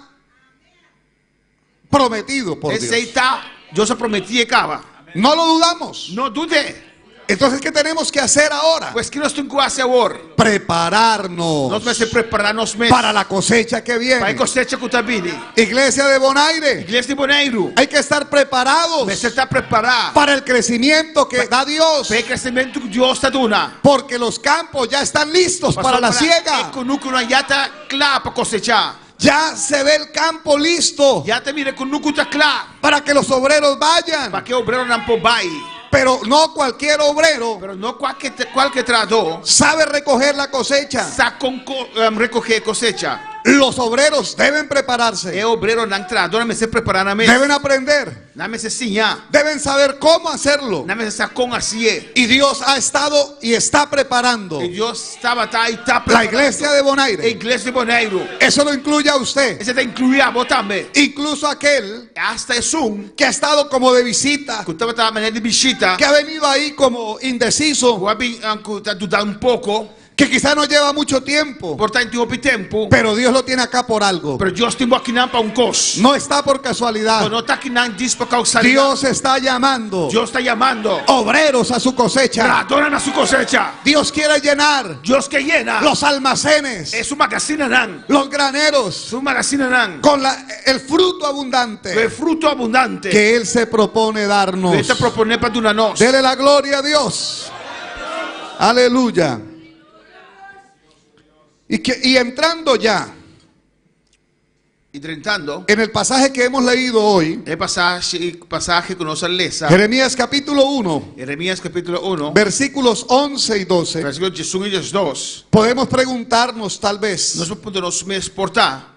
prometido por Dios. Esei ta, Dios a prometié kaba. No lo dudamos. No dud'é. Entonces, ¿qué tenemos que hacer ahora? Pues ki nos tin ku hasi awor? Prepararnos Nos mester prepará nos mes para la cosecha que pa e viene. kosecha ku ta bini. Iglesia de Bonaire, Iglesia di Boneiru, hay que estar preparados mester ta prepará para el crecimiento que da Dios, pa e kresementu ku Dios ta duna. porque los campos ya están listos para la E siega. kunukunan ya ta kla pa kosechá. Ya se ve el campo listo Ya ta mira e kunuku ta kla para que los obreros vayan. pa ku e obreronan por bai. Pero no cualquier obrero Pero no kualke kualke trahadó sabe recoger la cosecha. sa kon rekohé kosecha. Los obreros deben prepararse, E obreronan trahadónan mester prepará nan mes. deben aprender, Nan mester siña. deben saber cómo hacerlo. Nan mester sa kon hasié. Y Dios ha estado y está preparando I Dios tabata i ta la preparando. iglesia de E Bonaire. iglesia di Boneiru. Eso lo incluye a usted, Esei ta inkluí abo tambe. incluso aquel Asta esun que ha estado como de visita, ku tabata manera di bishita, que ha venido ahí como indeciso, ku a bin ku ta duda un poko, que quizá no lleva mucho tiempo, por ta no tin hopi tempu, pero Dios lo tiene acá por algo. pero Dios tin bo akinan pa un kos. No está por casualidad. No ta akinan djis pa kasualidat. Dios está llamando Dios ta yamando obreros a su cosecha. Trahadónan na su kosecha. Dios quiere llenar Dios ke yena los almacenes, e su magasinanan. los graneros, Su magasinanan. con la- el fruto E abundante fruto abundante. que Él se propone darnos. E ta proponé pa duna nos. Dele la gloria a Dios. Aleluya. Y, que, y entrando ya I drentando, en el pasaje que hemos leído hoy, e pasashi, pasashi ku nos a lesa. Jeremías capítulo 1, Jeremías kapítulo 1, versículos 11 y 12, versíkulo 11 i 12. podemos preguntarnos tal vez, Nos por puntra nos mes por ta.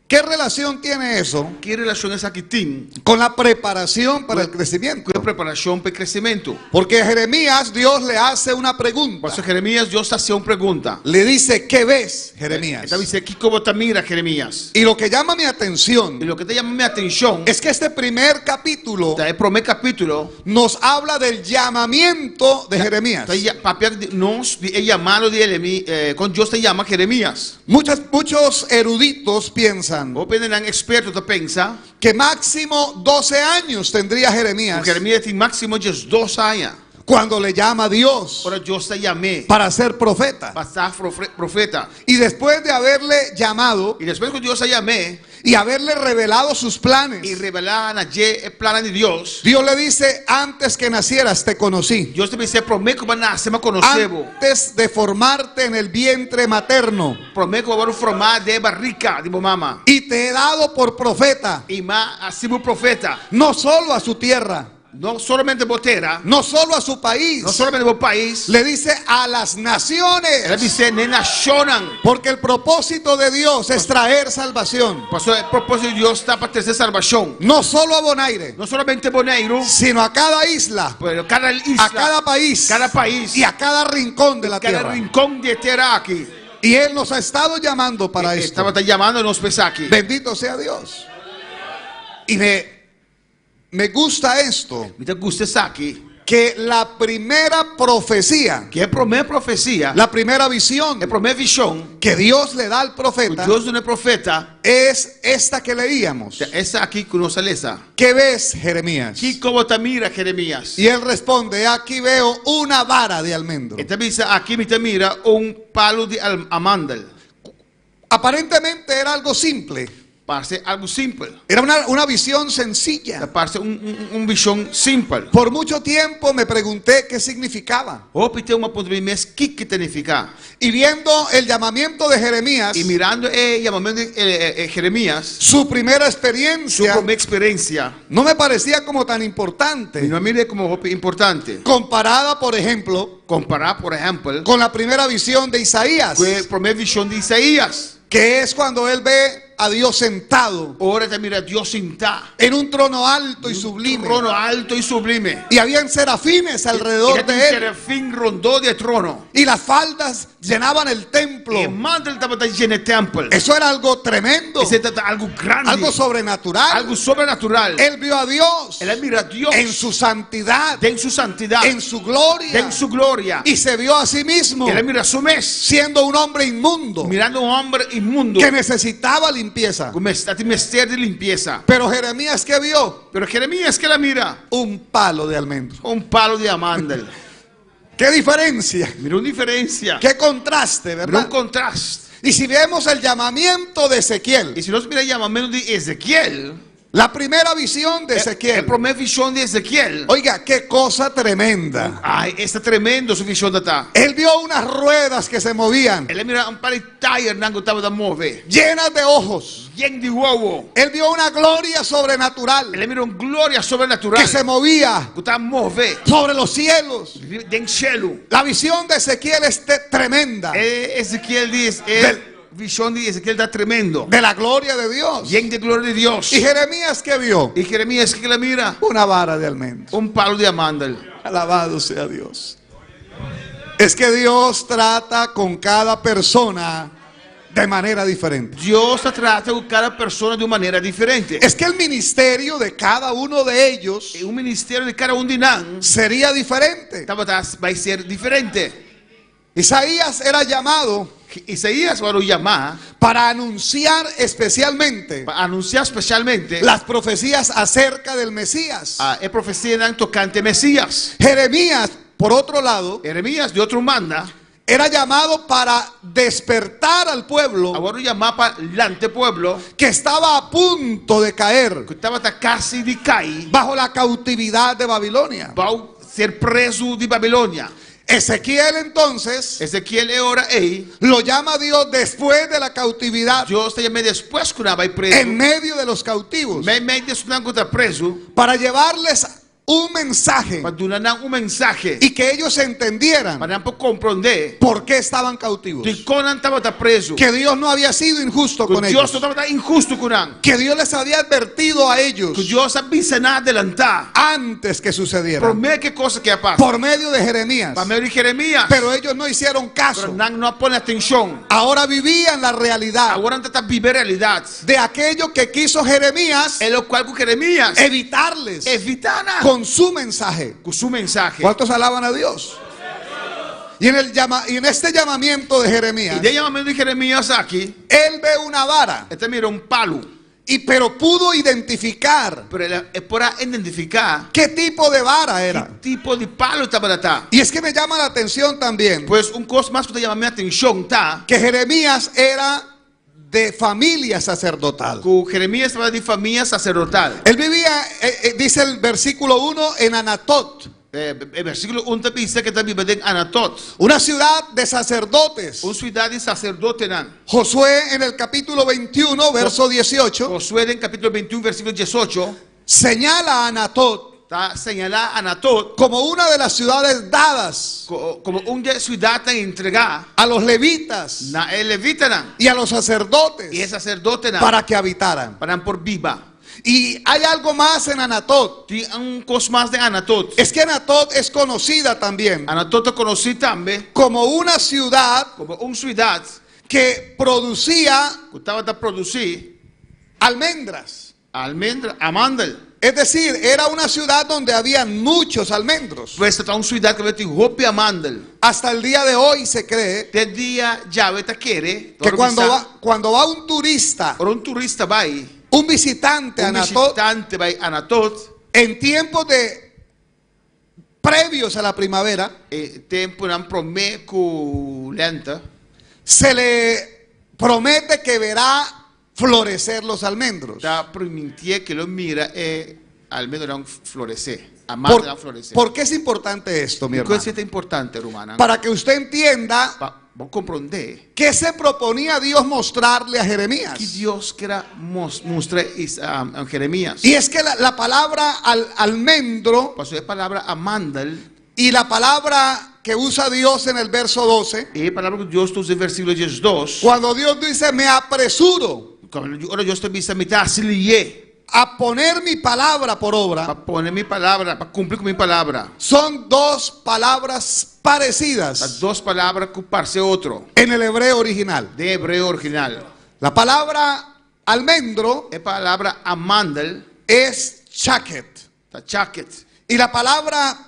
¿qué relación tiene eso Ki relashon esaki tin con la preparación para el crecimiento? ku e preparashon pa kresementu? Porque a Jeremías Dios le hace una pregunta. Pasobra Jeremías, Dios ta hasié un pregunta. Le dice, ¿qué ves, Jeremías? E ta bis'é, kiko bo ta mira, Jeremías? Y lo que llama mi atención I loke ta yama mi atenshon, es que este primer capítulo ta e promé kapítulo, nos habla del llamamiento de Jeremías. ta papia di nos di e yamado di Jeremías, kon Dios ta yama Jeremías. Muchas, muchos eruditos piensan Hopi hendenan eksperto ta pensa que máximo 12 años tendría Jeremías ku Jeremías tin máksimo 12 aña cuando le llama a Dios ora Dios ta yam'é para ser profeta. pa ta profeta. Y después de haberle llamado, I despues ku Dios a yam'é, Y haberle revelado sus planes. I revelá na dje e plannan di Dios. Dios le dice, antes que nacieras te conocí. Dios ta bis'é, Promé ku bo a nase, mi a konosé bo. Antes de formarte en el vientre materno. Promé ku bo a wòrdu formá den e barika di bo mama. Y te he dado por profeta. I mi a hasi bo profeta. No solo a su tierra. No solamente bo tera. No solo a su país. No solamente bo pais. Le dice a las naciones. El a bis'é n'e nashonnan. Porque el propósito de Dios es traer salvación. Pasobra e propósito di Dios ta pa trese salbashon. No solo a Bonaire. No solamente Boneiru. Sino a cada isla. Pero kada isla. A cada país. Kada pais. Y a cada rincón de la Kada tierra. rincon di e tera aki. Y Él nos ha estado llamando para E esto. tabata yamando nos pa esaki. Bendito sea Dios. Y me Me gusta esto. Mi ta gusta esaki. Que la primera profecía. Ku e promé profesia. La primera visión. E promé vishon. Que Dios le da al profeta. Ku Dios duna e profeta. Es esta que leíamos. Ta esaki ku nos a lesa. ¿Qué ves, Jeremías? Kiko bo ta mira, Jeremías? Y él responde, aquí veo una vara de almendro. E ta bisa, aki mi ta mira un palu di amandel. Aparentemente era algo simple. Parse algu simpel. Era una, una visión sencilla. Ta parse un, un, un vishon simpel. Por mucho tiempo me pregunté qué significaba. Hopi tempu mi a puntra mi mes kiko ta nifiká. Y viendo el llamamiento de Jeremías, I mirando e yamamentu di Jeremías, su primera su experiencia, promé eksperensia, no me parecía como tan importante. mi no a mir'é komo hopi importante. Comparada, por ejemplo, Kompará, por ehèmpel, con la primera visión de Isaías, ku e promé vishon di Isaías. Que es cuando él ve a Dios sentado. Ora e ta mira Dios sintá. En un trono alto y sublime. Un trono alto y sublime. Y habían serafines alrededor de él. Serafín rondó di e trono. Y las faldas llenaban el templo. E mantel tabata yena e tèmpel. Eso era algo tremendo. Esei tabata algu grandi. Algo sobrenatural. Algu sobrenatural. Él vio a Dios. El a mira Dios. En su santidad. Den su santidat. En su gloria. Den su gloria. Y se vio a sí mismo. El a mira su mes. Siendo un hombre inmundo. Mirando un homber inmundo. Que necesitaba limpieza. Ku tin mester di limpiesa. Pero Jeremías, ¿qué vio? Pero Jeremías, ke el a mira? Un palo de almendro. Un palo di amandel. Qué diferencia. Mira un diferencia. Qué contraste, ¿verdad? Mira un contraste. Y si vemos el llamamiento de Ezequiel. Y si nos mira el llamamiento de Ezequiel. La primera visión de Ezequiel. E promé vishon di Ezequiel. Oiga, qué cosa tremenda. Ay, esta tremendo su vishon ta. Él vio unas ruedas que se movían. El a mira un par di tayernan ku tabata move. Llenas de ojos. Yen di wowo. Él vio una gloria sobrenatural. El a mira un gloria sobrenatural. Que se movía. Ku ta move. Sobre los cielos. Den shelu. La visión de Ezequiel es tremenda. Ezequiel dice, Del Vishon di Ezequiel ta tremendo. De la gloria de Dios. Yen di gloria di Dios. ¿Y Jeremías qué vio? Y Jeremías kiko el a mira? Una vara de almendro. Un palo di amandel. Alabado sea Dios. Es que Dios trata con cada persona de manera diferente. Dios ta trata ku kada persona di un manera diferente. Es que el ministerio de cada uno de ellos E un ministerio di kada un di nan sería diferente. Tabata bai ser diferente. Isaías era llamado Isaías wòrdu yamá para anunciar especialmente pa anunsiá spesialmente las profecías acerca del Mesías. E profesianan tokante Mesías. Jeremías, por otro lado, Jeremías, di otro banda, era llamado para despertar al pueblo a wòrdu yamá pa lanta e pueblo que estaba a punto de caer ku tabata kasi di kai bajo la cautividad de Babilonia. bou ser prezu di Babilonia. Ezequiel entonces Ezequiel e ora ei lo llama Dios después de la cautividad. Dios ta yam'é despues ku nan a bai prezu. En medio de los cautivos. Meimei di esunnan ku ta prezu. Para llevarles un mensaje. Pa duna nan un mensahe. Y que ellos entendieran. Pa nan por komprondé. Por qué estaban cautivos. Dikon nan tabata prezu. Que Dios no había sido injusto Ku con Dios ellos. no tabata inhustu ku nan. Que Dios les había advertido a ellos. Ku Dios a bisa nan adelantá. Antes que sucediera. Promé ku e kos aki a pasa. Por medio de Jeremías. Pa medio di Jeremías. Pero ellos no hicieron caso. Pero nan no a pone atenshon. Ahora vivían la realidad. Awor nan ta biba e realidat. De aquello que quiso Jeremías. E lokual ku Jeremías. Evitarles. Evitá nan. Con su mensaje. Ku su mensahe. ¿Cuántos alaban a Dios? Y en, el llama, y en este llamamiento de Jeremías, I den e yamamentu di Jeremías aki, él ve una vara. E ta mira un palu. Y pero pudo identificar Pero el a, e por a identifiká qué tipo de vara era. Ki tipo di palu tabata ta. Y es que me llama la atención también Pues un kos mas ku ta yama mi atenshon ta que Jeremías era. de familia sacerdotal. Ku Jeremias tabata di famia saserdotal. Él vivía, eh, eh, dice el versículo 1, en Anatot, E, e versíkulo 1 ta bisa ku e ta biba den Anatot, una ciudad de sacerdotes. un siudat di saserdotenan. Josué en el capítulo 21, verso 18, Josué den kapítulo 21 versíkulo 18 señala a Anatot ta señalá Anatot como una de las ciudades dadas ko- komo un di e siudatnan entregá a los levitas na e levitanan y a los i e sacerdotes saserdotenan para que habitaran. pa nan por biba. Y hay algo más en Anatot. Tin un kos mas den Anatot. Es que Anatot es conocida también Anatot ta konosí tambe como una ciudad komo un siudat que producía ku tabata produsí almendras. almendra, amandel. Es decir, era una ciudad donde había muchos almendros. Pues ta un siudat ku tabatin hopi amandel. Hasta el día de hoy se cree Te dia djawe ta kere, que cuando va, cuando va un turista, ora un turista bai, un visitante a un Anatot, bishitante bai Anatot, en tiempos de previos a la primavera, e tempunan promé ku lènte, se le promete que verá florecer los almendros. ta primintié ku lo mira e almendronan floresé, Por, amandelnan floresé. ¿por qué es importante esto, mi Dikon hermano? esei ta importante, rumannan? Para que usted entienda Pa bo komprondé qué se proponía Dios mostrarle a Jeremías. ki Dios ker a mustra Jeremías. Y es que la, la palabra al- almendro Pasobra e palabra amandel y la palabra que usa Dios en el verso 12, e palabra ku Dios ta usa den versíkulo 12, cuando Dios dice, me apresuro ora Dios ta bisa mi ta hasi lihé a poner mi palabra por obra, pa pone mi palabra, pa kumpli ku mi palabra. son dos palabras Ta parecidas dos palabra ku parse otro en el hebreo original. den hebreo original. La palabra almendro E palabra amandel es chaket ta chaket. y la palabra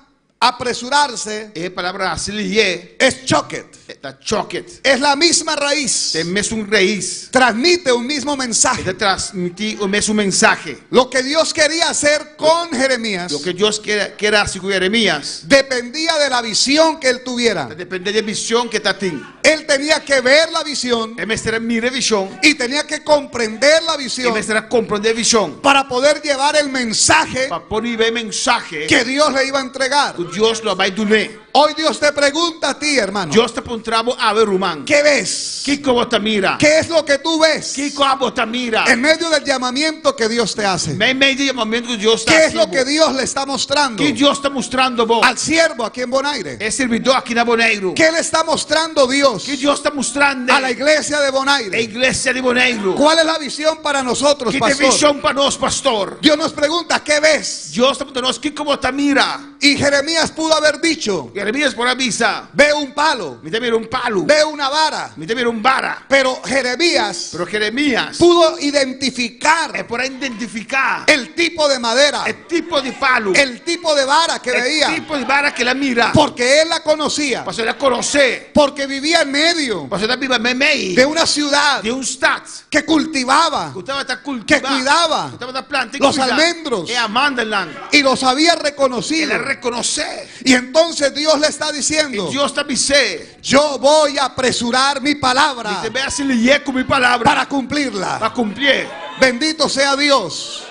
apresurarse E palabra hasi lihé es choket. ta choket. Es la misma raíz. Ta e mesun rais. Transmite un mismo E mensaje. ta transmití e mesun mensahe. Lo que Dios quería hacer con Jeremías Loke Dios ker a hasi ku Jeremías dependía de la visión que él tuviera. ta dependé di e vishon ku e tatin. Él tenía que ver la visión E mester a mira e vishon. y tenía que comprender la E visión mester a komprondé e vishon. para poder llevar el mensaje Pa por hiba e mensahe que Dios le iba a entregar. ku Dios lo a bai dun'é. Hoy Dios te pregunta a ti, hermano, Dios ta puntra bo awe, ruman. ¿qué ves? Kiko bo ta mira? ¿Qué es lo que tú ves Kiko abo ta mira? en medio del llamamiento que Dios te hace? Meimei di e yamamentu ku Dios ta ¿Qué es hasi lo bo. que Dios le está mostrando Ki Dios ta mustrando bo? al siervo aquí en Bonaire? E sirbidó aki na Boneiru. ¿Qué le está mostrando Dios Ki Dios ta mustrando? a la iglesia de E Bonaire? iglesia di Boneiru. ¿Cuál es la visión para nosotros, Ki ta e pastor? vishon pa nos, pastor? Dios nos pregunta, ¿qué ves? Dios ta puntra nos, kiko bo ta mira? Y Jeremías pudo haber dicho, Jeremías por a bisa, veo un palo, Mi ta mira un palu. veo una vara. Mi ta mira un vara. Pero Jeremías Pero Jeremías pudo identificar e por a identifiká el tipo de madera, e tipo di palu, el tipo de vara que e veía, tipo di vara ku el a mira. porque él la conocía, Pasobra el a konosé. porque vivía en medio Pasobra e ta biba meimei de una ciudad di un stat que cultivaba ku tabata kultivá, que cuidaba ku tabata planta i los kuida almendros. e amandelnan. y los había reconocido. El a rekonosé. Y entonces Dios le está diciendo, I Dios ta bis'é, yo voy a apresurar mi palabra Mi ta bai hasi lihé ku mi palabra para cumplirla. pa kumplié. Bendito sea Dios.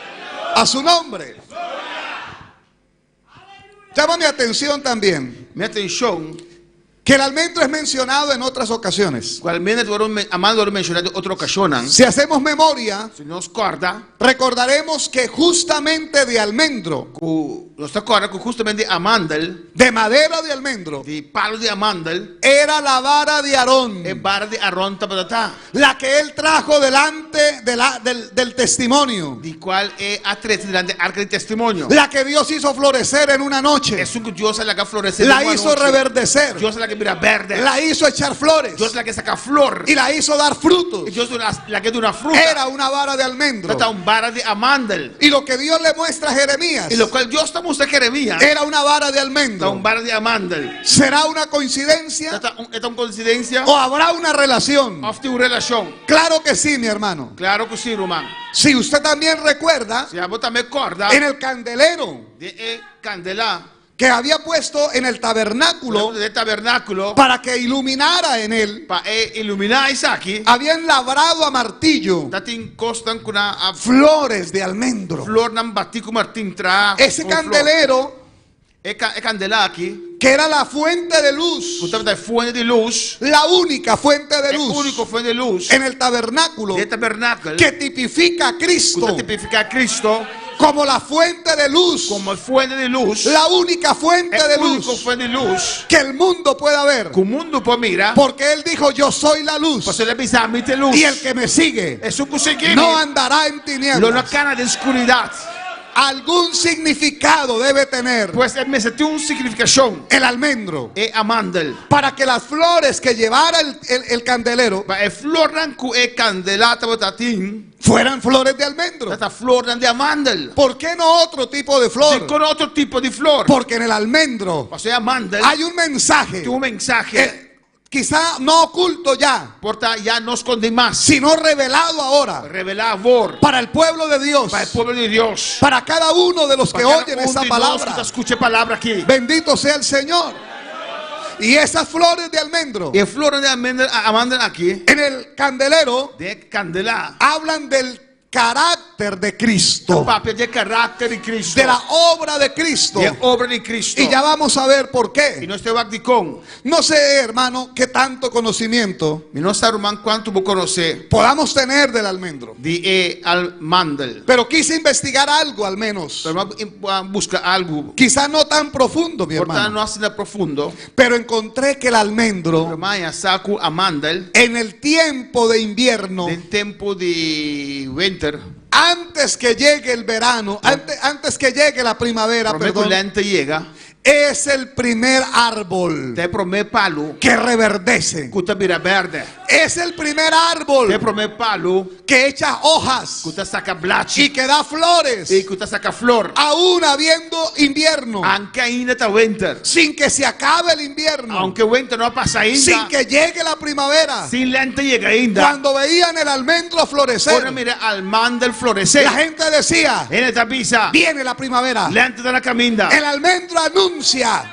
A su nombre. Llama mi atención también Mi atenshon, que el almendro es mencionado en otras ocasiones. ku almendra amandel a wòrdu menshoná den otro okashonnan. Si hacemos memoria, Si nos kòrda, recordaremos que justamente de almendro, ku nos ta kòrda ku hustamente amandel, de madera de almendro, di palu di amandel, era la vara de Aarón, e bara di Aron tabata ta, la que él trajo delante de la- del, del testimonio, di kual e a trese dilanti arka di testimonio. la que Dios hizo florecer en una noche, Esun ku Dios a laga floresé la den un hizo anochi. reverdecer, Dios a lag'é bira bèrdè. la hizo echar flores Dios a lag'é saka flor. y la hizo dar frutos. I Dios a lag'é duna fruta. Era una vara de almendro. Tabata un bara di amandel. Y lo que Dios le muestra a Jeremías I lokual Dios ta mustra Jeremías era una vara de ta un almendro. bara di amandel. ¿Será una coincidencia E ta un koinsidensia o habrá una relación? òf tin un relashon? Claro que sí, mi hermano. Klaro ku sí, ruman. Si usted también recuerda, Si abo tambe kòrda en el candelero den e kandela. Que había puesto en el tabernáculo Den tabernákulo para que iluminara en él, pa e iluminá esaki. Habían labrado a martillo Tabatin kosnan ku nan a flores de almendro. Flornan batí ku martin traha Ese ku flor. candelero E ka e kandela aki que era la fuente de luz, ku tabata e fuente di lus, la única fuente de e luz úniko fuente di lus en el tabernáculo den e tabernakel que tipifica a ku Cristo ta tipifiká Cristo como la fuente de luz, komo e fuente di lus, la única fuente e de úniko luz fuente di lus que el mundo pueda ver. ku mundu por mira, Porque él dijo, yo soy la luz pasobra el a bisa, Mi ta e lus. y el que me sigue Esun ku sigui mi no andará en lo no tinieblas. kana den skuridat. Algún significado debe tener Pues e mester tin un signifikashon. el almendro. E amandel. Para que las flores que llevara el, el- el candelero Pa e flornan ku e kandela tabata tin. fueran flores de almendro. Tabata flornan di amandel. ¿Por qué no otro tipo de flor? Dikon otro tipo di flor? Porque en el almendro Pasobra e amandel hay un mensaje. tin un mensahe. Quizá no oculto ya, Por ta ya no skondí mas. sino revelado ahora. Revelá awor. Para el pueblo de Dios. Pa e pueblo di Dios. Para cada uno de los Pa que kada oyen un esa di nos palabra. ku ta skucha e palabra aki. Bendito sea el Señor. Y esas flores de almendro E flornan di almendro, amandel aki. En el candelero. Den e kandela. Hablan del carácter de Cristo. Ta papia di e karakter di Cristo. De la obra de Cristo. Di e obra di Cristo. Y ya vamos a ver por qué. I nos ta wak dikon. No sé, hermano, qué tanto conocimiento. Mi no sa ruman kuantu bo konosé. Podamos tener del almendro. Di e almandel. Pero quise investigar algo al menos. Pero mi a buska algu. Quizá no tan profundo, mi Por ta hermano. no asina profundo. Pero encontré que el almendro. Pero mi a haña sa ku amandel. En el tiempo de invierno. Den tempu di winter. Antes que llegue el verano, antes, antes que llegue la primavera, Promé ku perdón, lente yega. Es el primer árbol Ta e promé palu que reverdece. Ku ta bira bèrdè. Es el primer árbol Ta e promé palu que echa hojas ku ta saka blachi y que da flores. I ku ta saka flor. Aún habiendo invierno. Aunke ainda ta winter. Sin que se acabe el invierno. Aunke winter no a pasa ainda. Sin que llegue la primavera. Sin lente yega ainda. Cuando veían el almendro florecer. Ora mira almandel floresé. La gente decía, Hende ta bisa. Viene la primavera. Lente ta na kaminda. El almendro anuncia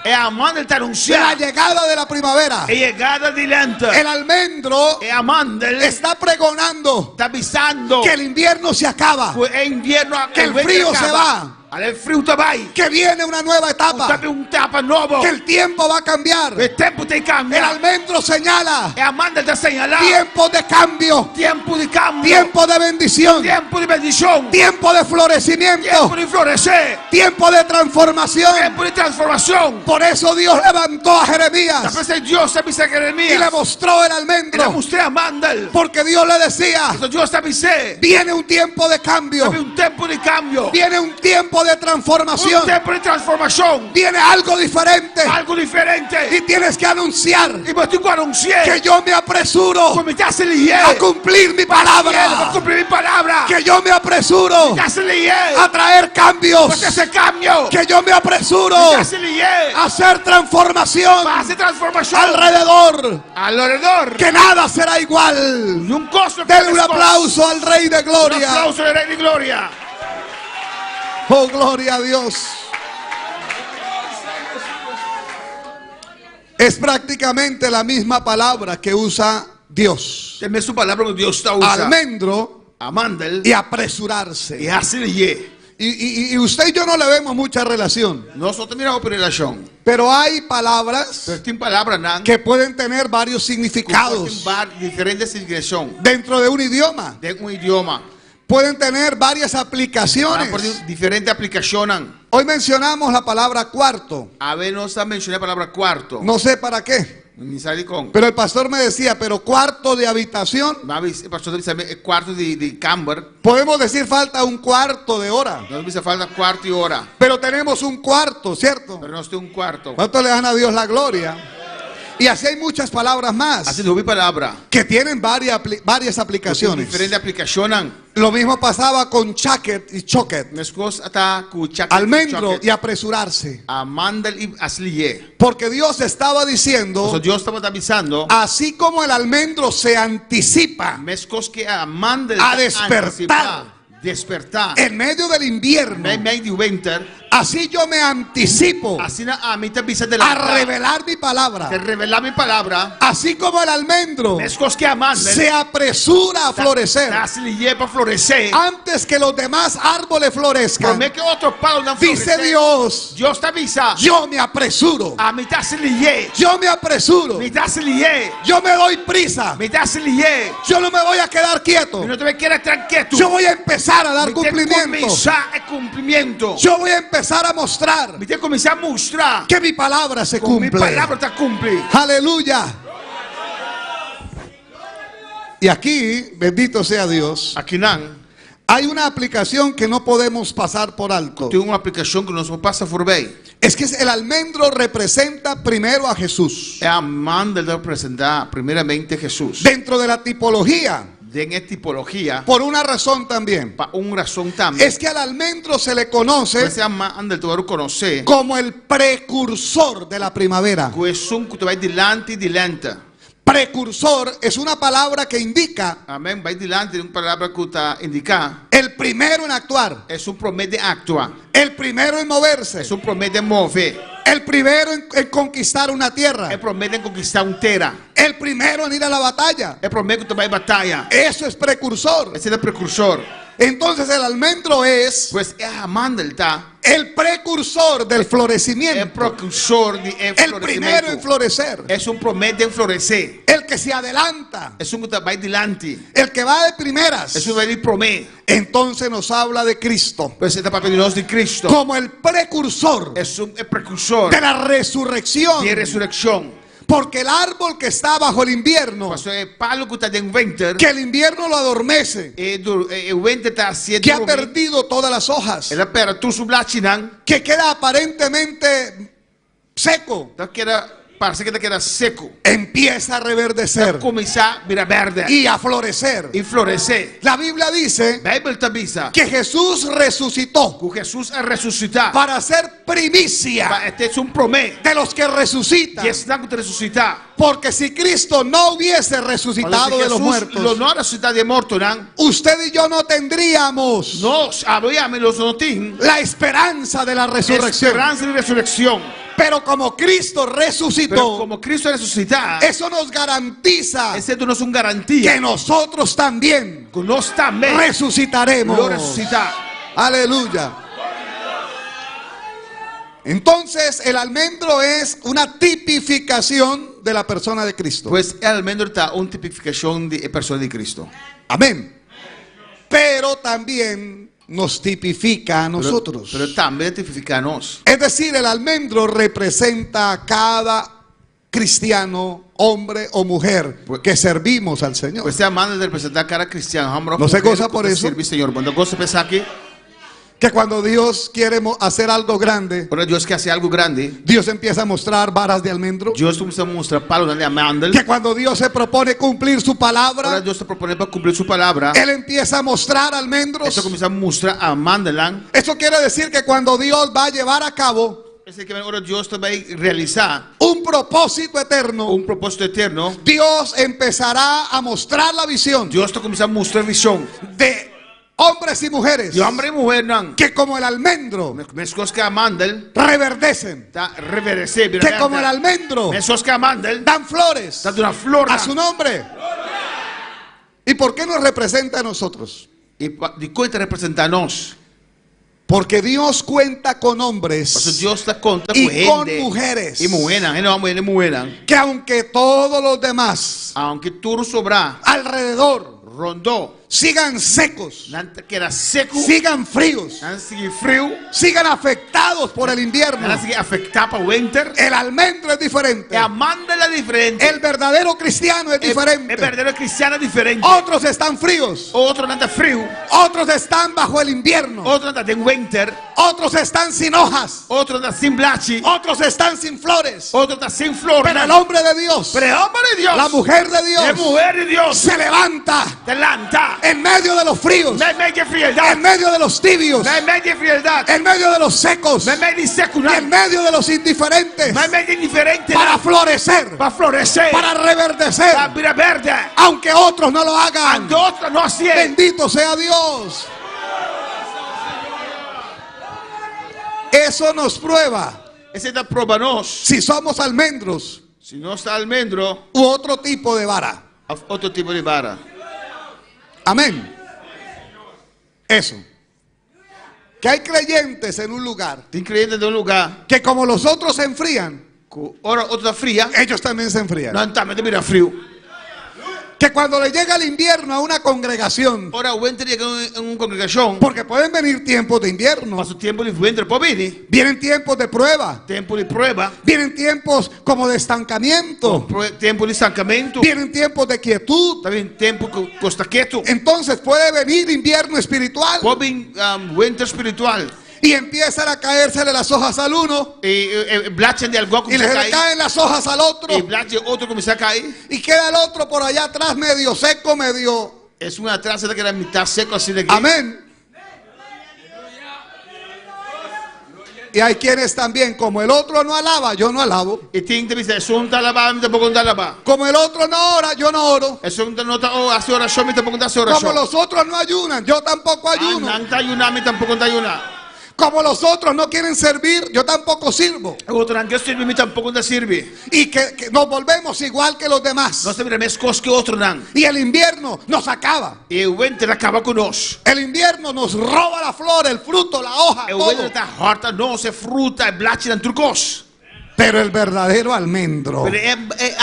E amandel ta anunsiá. La llegada de la primavera. E yegada di lente. El almendro E amandel está pregonando ta bisando que el invierno se acaba. Ku e invierno Que el frío se va. Al e friu ta bai. Que viene una nueva etapa. Ku ta bin un etapa nobo. Que el tiempo va a cambiar. E tempu ta kambia. El almendro señala. E amandel ta señalá. Tiempo de cambio. Tempu di kambio. Tiempo de bendición. Tempu di bendishon. Tiempo de florecimiento. Tempu di floresé. Tiempo de transformación. Tempu di transformashon. Por eso Dios levantó a Jeremías. P'esei Dios a bisa Jeremías. Y le mostró el almendro. El a mustr'é amandel. Porque Dios le decía. Pasobra Dios a bis'é. Viene un tiempo de cambio. Ta bin un tempu di kambio. Viene un tiempo de transformación. Un tempu di transformashon. Viene algo diferente. Algu diferente. Y tienes que anunciar. I bo tin ku anunsiá. Que yo me apresuro. Ku mi ta hasi lihé. A cumplir mi palabra. A kumpli mi palabra. Que yo me apresuro. Mi ta hasi lihé. A traer cambios. Pa trese kambio. Que yo me apresuro. Mi ta hasi lihé. A hacer transformación. Pa hasi transformashon. Alrededor. Alrededor. Que nada será igual. Niun kos no Denle un aplauso al Rey de Gloria. Un aplauso al Rey de Gloria. Oh, gloria a Dios. Es prácticamente la misma palabra que usa Dios. E mesun palabra ku Dios ta usa. Almendro Amandel. y apresurarse. I hasi lihé. Y, y, y usted y yo no le vemos mucha relación. Nos no ta mira hopi relashon. Pero hay palabras Pero tin palabranan que pueden tener varios significados Ku por tin diferente signifikashon. dentro de un idioma. Den un idioma. Pueden tener varias aplicaciones. Por tin diferente aplikashonnan. Hoy mencionamos la palabra cuarto. Awe nos a menshoná e palabra kuarto. No sé para qué. Mi no sa dikon. Pero el pastor me decía, pero cuarto de habitación. Ma e pastor a bisa mi kuarto di, di kamber. Podemos decir falta un cuarto de hora. Nos por bisa falta kuarto di ora. Pero tenemos un cuarto, ¿cierto? Pero nos tin un kuarto. ¿Cuánto le dan a Dios la gloria? Y así hay muchas palabras más. Asina tin hopi palabra. Que tienen varias, varias aplicaciones. Diferente aplikashonnan. Lo mismo pasaba con chaquet y choquet. Meskos ta ku chaquet Almendro y apresurarse. Amandel i hasi lihé. Porque Dios estaba diciendo. Pasobra Dios tabata bisando. Así como el almendro se anticipa. Meskos ku amandel A despertar. Despertá. En medio del invierno. Meimei di winter. Así yo me anticipo Asina ami ta bisa a delantá. revelar mi palabra. Ta revelá mi palabra. Así como el almendro Meskos ku e amandel se apresura a florecer ta hasi lihé pa floresé. antes que los demás árboles florezcan. Promé ku otro palunan Dice floresé. Dios, Dios ta bisa. yo me apresuro. Ami ta hasi lihé. Yo me apresuro. Mi ta hasi lihé. Yo me doy prisa. Mi ta hasi lihé. Yo no me voy a quedar quieto. Mi no ta bai keda tranketu. Yo voy a empezar a dar Mi ta cumplimiento. kuminsá e kumplimentu. Yo voy a empezar a mostrar Mi ta kuminsá mustra que mi palabra se ku mi cumple. palabra ta kumpli. Aleluya. Y aquí, bendito sea Dios, Akinan hay una aplicación que no podemos pasar por alto. tin un aplikashon ku nos no por pasa forbei. Es que el almendro representa primero a Jesús. E amandel ta representá primeramente Hesus. Dentro de la tipología, Den e tipologia, por una razón también. pa un rason tambe. Es que al almendro se le conoce E amandel ta wòrdu konosé como el precursor de la primavera. ku esun ku ta bai dilanti di lènte. Precursor es una palabra que indica Amèn. Bai dilanti ta un palabra ku ta indiká el primero en actuar, esun promé den aktua, el primero en moverse, esun promé den move, el primero en, en conquistar una tierra, e promé den konkistá un tera, el primero en ir a la batalla. e promé ku ta bai bataya. Eso es precursor. Esei ta prekursor. Entonces el almendro es Pues e amandel ta el precursor del e florecimiento, prekursor di e el primero en floresementu. florecer, Esun promé den floresé. el que se adelanta, Esun ku ta bai dilanti. el que va de primeras. Esun bai di promé. Entonces nos habla de Cristo Pues e ta papia di nos di Kristu. como el precursor Esun e prekursor de la resurrección. di e resurekshon. Porque el árbol que está bajo el invierno, Paso e palu ku ta den wenter, que el invierno lo adormece, e dur e wenter ta hasié que ha drumi, perdido todas las hojas, el a pèrdè tur su blachinan, que queda aparentemente seco, ta keda parse ku ta keda seku, empieza a reverdecer kuminsá bira bèrdè y a florecer. i floresé. La Biblia dice Beibel ta bisa que Jesús resucitó ku Hesus a resusitá para ser primicia pa e ta esun promé de los que resucitan. di esnan ku ta resusitá. Porque si Cristo no hubiese resucitado de los Hesus lo muertos, no a resusitá di e mortonan, usted y yo no tendríamos nos, abo i ami, lo no tin la esperanza de la resurrección. speransa di resurekshon. Pero como Cristo Pero resucitó, komo Kristu a resusitá, eso nos garantiza esei ta duna nos un garantia que nosotros también ku nos tambe resucitaremos. lo resusitá. Aleluya. Entonces, el almendro es una tipificación de la persona de Cristo. Pues e almendro ta un tipifikashon di e persona di Kristu. Amén. Pero también nos tipifica a nosotros. Pero tambe e ta tipifiká nos. Es decir, el almendro representa a cada cristiano, hombre o mujer, que servimos al Señor. Pues e amandel ta representá kada kristian, hòmber òf No se muhé goza ku por ta eso? sirbi Señor. Bo no ta gosa pa esaki? Que cuando Dios quiere mo- hacer algo grande, Ora Dios ke hasi algu grandi, Dios empieza a mostrar varas de almendro. Dios ta kuminsá mustra palunan di amandel. Que cuando Dios se propone cumplir su Ora palabra, Dios ta proponé pa kumpli su palabra, Él empieza a mostrar almendros. E ta kuminsá mustra amandelnan. Eso quiere decir que cuando Dios va a llevar a cabo Esei ke men ora Dios ta bai realisá un propósito eterno, un propósito eterno, Dios empezará a mostrar la visión Dios ta kuminsá mustra vishon de hombres y mujeres di hòmber i muhénan. que como el almendro Meskos ku amandel reverdecen, ta reveresé, bira que como el bèrdè. almendro Meskos ku amandel dan flores ta duna flor. a su nombre. ¿Y por qué nos representa a nosotros? I dikon e ta representá nos? Porque Dios cuenta con Pasobra hombres Dios ta konta Y ku con hende mujeres. I muhénan, hende hòmber i muhénan. que aunque todos los demás Aunke tur sobrá alrededor rondó, sigan secos, nan ta keda seku, sigan fríos, nan sigui friu, sigan afectados por el invierno, nan sigui afektá pa wenter. el almendro es diferente. E amandel ta diferente. El verdadero cristiano es E diferente. berdadero kristian ta diferente. Otros están fríos, Otronan ta friu, otros están bajo el invierno, otronan ta den wenter, otros están sin hojas, otronan ta sin blachi, otros están sin flores. otro ta sin flor. Pero el hombre de Dios, Pero e hòmber di Dios, la mujer de e Dios, muhé di Dios, se levanta ta lanta. en medio de los fríos, Meimei di frialdat, en medio de los tibios, meimei di frialdat, en medio de los secos meimei di y en sekunan, medio de los indiferentes meimei di indiferente, para florecer, pa floresé, para reverdecer, pa bira bèrdè. aunque otros no lo hagan. Aunke otro no hasié. Bendito sea Dios. Eso nos prueba Esei ta proba nos. si somos almendros Si nos ta almendro u otro tipo de vara. òf otro tipo di bara. Amén. Eso. Que hay creyentes en un lugar Tin kreyente den un lugá que como los otros se enfrían, ku ora otro ta fria, ellos también se enfrían. nan tambe ta bira friu. Que cuando le llega el invierno a una congregación, Ora wenter yega den un kongregashon, porque pueden venir tiempos de invierno, paso tempu di wenter por bini, vienen tiempos de prueba, tempu di prueba, vienen tiempos como de estancamiento, tempu di estankamentu, vienen tiempos de quietud. Ta bin tempu ku kos ta ketu. Entonces puede venir invierno espiritual Por bin wenter spiritual. y empiezan a caérsele las hojas al uno I e blachinan di algun y kuminsá le kai. caen las hojas al otro I blachi di otro kuminsá kai. y queda el otro por allá atrás medio seco, medio... Esun atras ta keda mitá seku asina aki. Amén. Y hay quienes también, como el otro no alaba, yo no alabo. I tin ta bisa, esun ta alabá, mi tampoko ta alabá. Como el otro no ora, yo no oro. Esun no ta hasi orashon, mi tampoko ta hasi Como orashon. los otros no ayunan, yo tampoco ayuno. Ah, nan ta ayuná, mi tampoko ta ayuná. Como los otros no quieren servir, yo tampoco sirvo. Otronan no ke sirbi, mi tampoko ta sirbi. Y que nos volvemos igual que los demás. Nos ta bira meskos ku otronan. Y el invierno nos acaba. I wenter ta kaba ku nos. El invierno nos roba la flor, el fruto, la hoja, E todo. wenter ta hòrta nos, e fruta, e blachinan, tur kos. Pero el verdadero almendro, Pero e e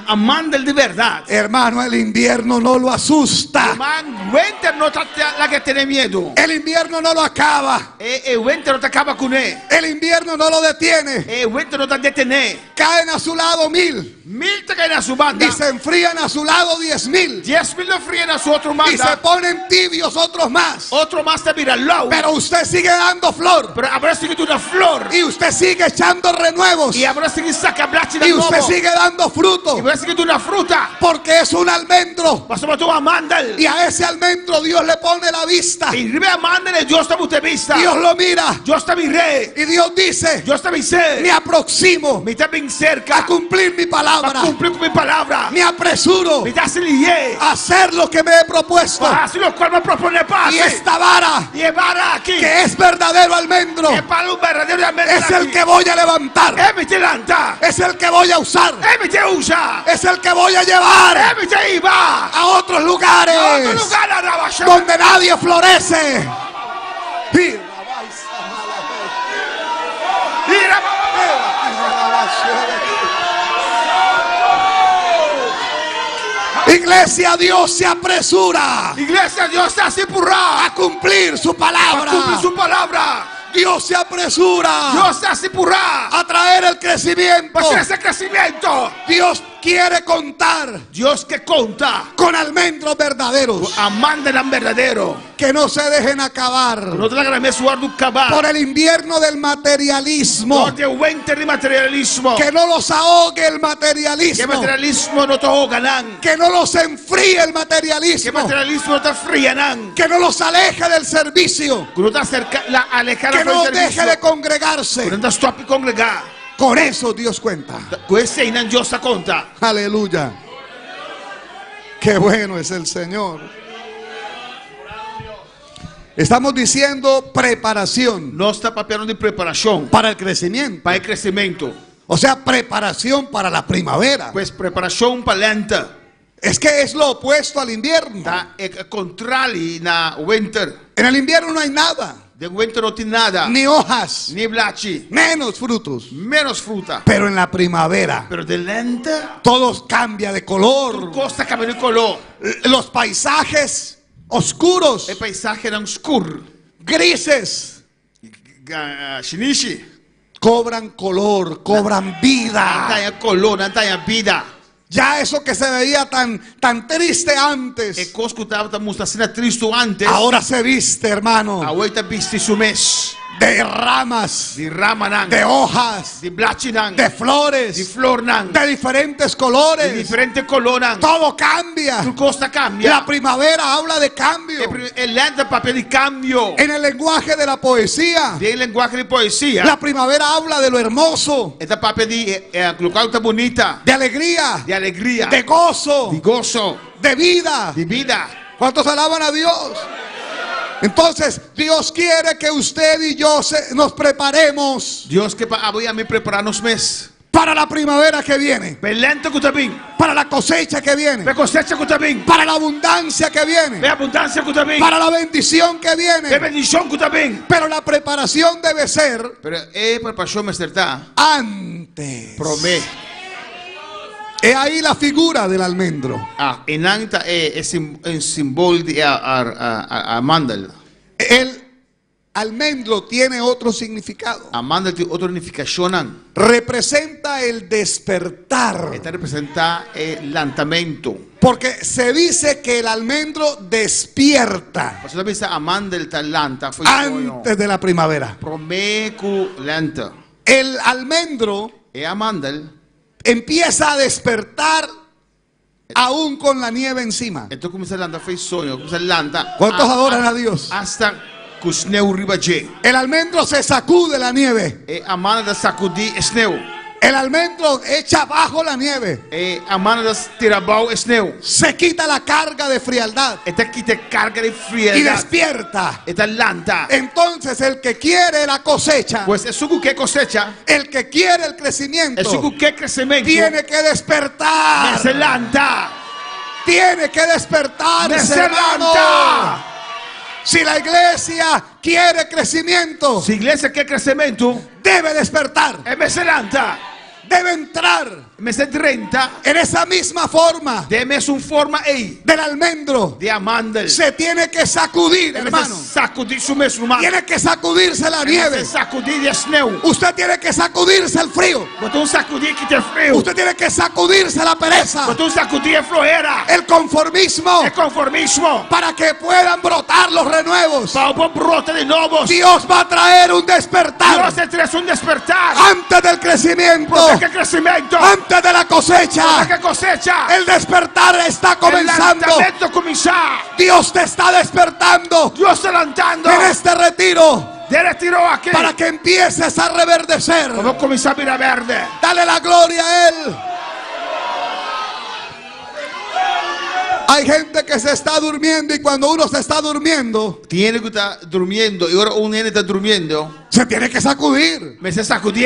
amandel di bèrdat. hermano, el invierno no lo asusta. Ruman, wenter no ta lag'é tene miedu. El invierno no lo acaba. E e wenter no ta kaba kuné. El invierno no lo detiene. E wenter no ta detené. Caen a su lado 1000. 1000 ta kai na su banda. Y se enfrían a su lado 10.000. 10.000 ta fria na su otro banda. Y se ponen tibios otros más. Otro mas ta bira lou. Pero usted sigue dando flor. Pero abo ta sigui duna flor. Y usted sigue echando renuevos. I abo ta sigui saka blachi Y usted nobo. sigue dando fruto. I bo ta sigui duna fruta. Porque es un almendro. Pasobra ta un amandel. Y a ese almendro Dios le pone la vista. I riba e amandel Dios ta buta bista. Dios lo mira. Dios ta mir'é. Y Dios dice: Dios ta bisa. Me aproximo. Mi ta bin serka. A cumplir mi palabra. Pa kumpli ku mi palabra. Me apresuro. Mi ta hasi lihé. A hacer lo que me he propuesto. Pa hasi lokual m'a proponé pa hasi. Y esta vara. I e vara aki. Que es verdadero almendro. E palu berdadero almendro. Es el que voy a levantar. E mi ta lanta. Es el que voy a usar. E mi ta usa. Es el que voy a llevar. E mi ta hiba. A otros lugares. A otro lugá. Donde nadie florece. Y Iglesia, Dios se apresura. Iglesia, Dios ta hasi purá a cumplir su palabra. A kumpli su palabra. Dios se apresura. Dios ta hasi purá a traer el crecimiento. Pa trese kresementu. Dios quiere contar. Dios ke konta. Con almendros verdaderos. Amandelnan berdadero. Que no se dejen acabar. No ta laga nan mes wòrdu kabá. Por el invierno del materialismo. Dor di e wenter di materialismo. Que no los ahogue el materialismo. Ku e materialismo no ta hoga nan. Que no los enfríe el materialismo. Ku e materialismo no ta fria nan. Que no los aleje del servicio. Ku no ta aserká, la alehá Que no deje de congregarse. Ku no ta stòp di kongregá. Con eso Dios cuenta. Ku eseinan Dios ta konta. Aleluya. Qué bueno es el Señor. Estamos diciendo preparación. Nos ta papiando di preparashon. Para el crecimiento. Pa e kresementu. O sea, preparación para la primavera. Pues preparashon pa lènte. Es que es lo opuesto al invierno. Ta e kontrali na wenter. En el invierno no hay nada. Den wenter no tin nada. Ni hojas. Ni blachi. Menos frutos. Ménos fruta. Pero en la primavera. Pero den lènte. Todo cambia de color. Kos ta kambia di koló. Los paisajes oscuros. E paisahenan skur. Grises. Shinishi. Cobran color, cobran vida. Nan ta haña koló, nan ta haña bida. Ya eso que se veía tan, tan triste antes. E kos ku tabata mustra asina tristu antes. Ahora se viste, hermano. Awor e ta bisti su mes. De ramas. Di ramanan. De hojas. Di blachinan. De flores. Di flornan. De diferentes colores. Di diferente kolónan. Todo cambia. Tur kos ta kambia. La primavera habla de cambio. E lènte ta papia di kambio. En el lenguaje de la poesía. Den lenguahe di poesia. La primavera habla de lo hermoso. E ta papia di loke ta bunita. De alegría. Di alegria. De gozo. Di goso. De vida. Di bida. ¿Cuántos alaban a Dios? Entonces, Dios quiere que usted y yo nos preparemos Dios ke pa abo i ami prepará nos mes. para la primavera que viene, Pa e lènte ku ta bin. para la cosecha que viene, Pa e kosecha ku ta bin. para la abundancia que viene, Pa e abundansia ku ta bin. para la bendición que Pa e viene. bendishon ku ta bin. Pero la preparación debe ser Pero e preparashon mester ta antes. promé. He ahí la figura del almendro. Ah, einan ta e e sim, e simbol di e a, a, a, amandel. El almendro tiene otro significado. Amandel tin otro nifikashonnan. Representa el despertar. E ta representá e lantamentu. Porque se dice que el almendro despierta Pasobra ta bisa amandel ta lanta fo'i soño. antes de la primavera. Promé ku lènte. El almendro E amandel empieza a despertar aún con la nieve encima. E ta kuminsá lanta fo'i soño, kuminsá lanta. ¿Cuántos adoran a Dios? Asta ku sneu riba dje. El almendro se sacude la nieve. E amandel ta sakudí e sneu. El almendro echa abajo la nieve. E amandel ta tira abou e sneu. Se quita la carga de frialdad. E ta kita e karga di Y frialdad. despierta. E ta lanta. Entonces el que quiere la cosecha, Pues esun ku ke kosecha, el que quiere el crecimiento, esun ku ke kresementu, tiene que despertar. mester lanta. Tiene que despertarse, Mester hermano. lanta. Si la iglesia quiere crecimiento, Si iglesia ke kresementu, debe despertar. e mester lanta. Debe entrar Mester drenta en esa misma forma den mesun forma ei del almendro. di amandel. Se tiene que sacudir, E mester hermano. sakudí su mes, ruman. Tiene que sacudirse la E nieve. mester sakudí di e sneu. Usted tiene que sacudirse el frío. Bo tin ku sakudí kita e friu. Usted tiene que sacudirse la pereza, Bo tin ku sakudí e flohera. el conformismo, E konformismo. para que puedan brotar los renuevos. Pa por brota di nobo. Dios va a traer un despertar Dios ta trese un despertar. antes del crecimiento, Promé ku kresementu. antes de la cosecha. Promé ku kosecha. El despertar está comenzando. E lantamentu a kuminsá. Dios te está despertando Dios ta lantando. en este retiro Den e retiro aki. para que empieces a reverdecer. Pa bo kuminsá bira bèrdè. Dale la gloria a Él. Hay gente que se está durmiendo y cuando uno se está durmiendo, Tin hende ku ta durmiendo i ora un hende ta durmiendo, se tiene que sacudir, mester sakudí,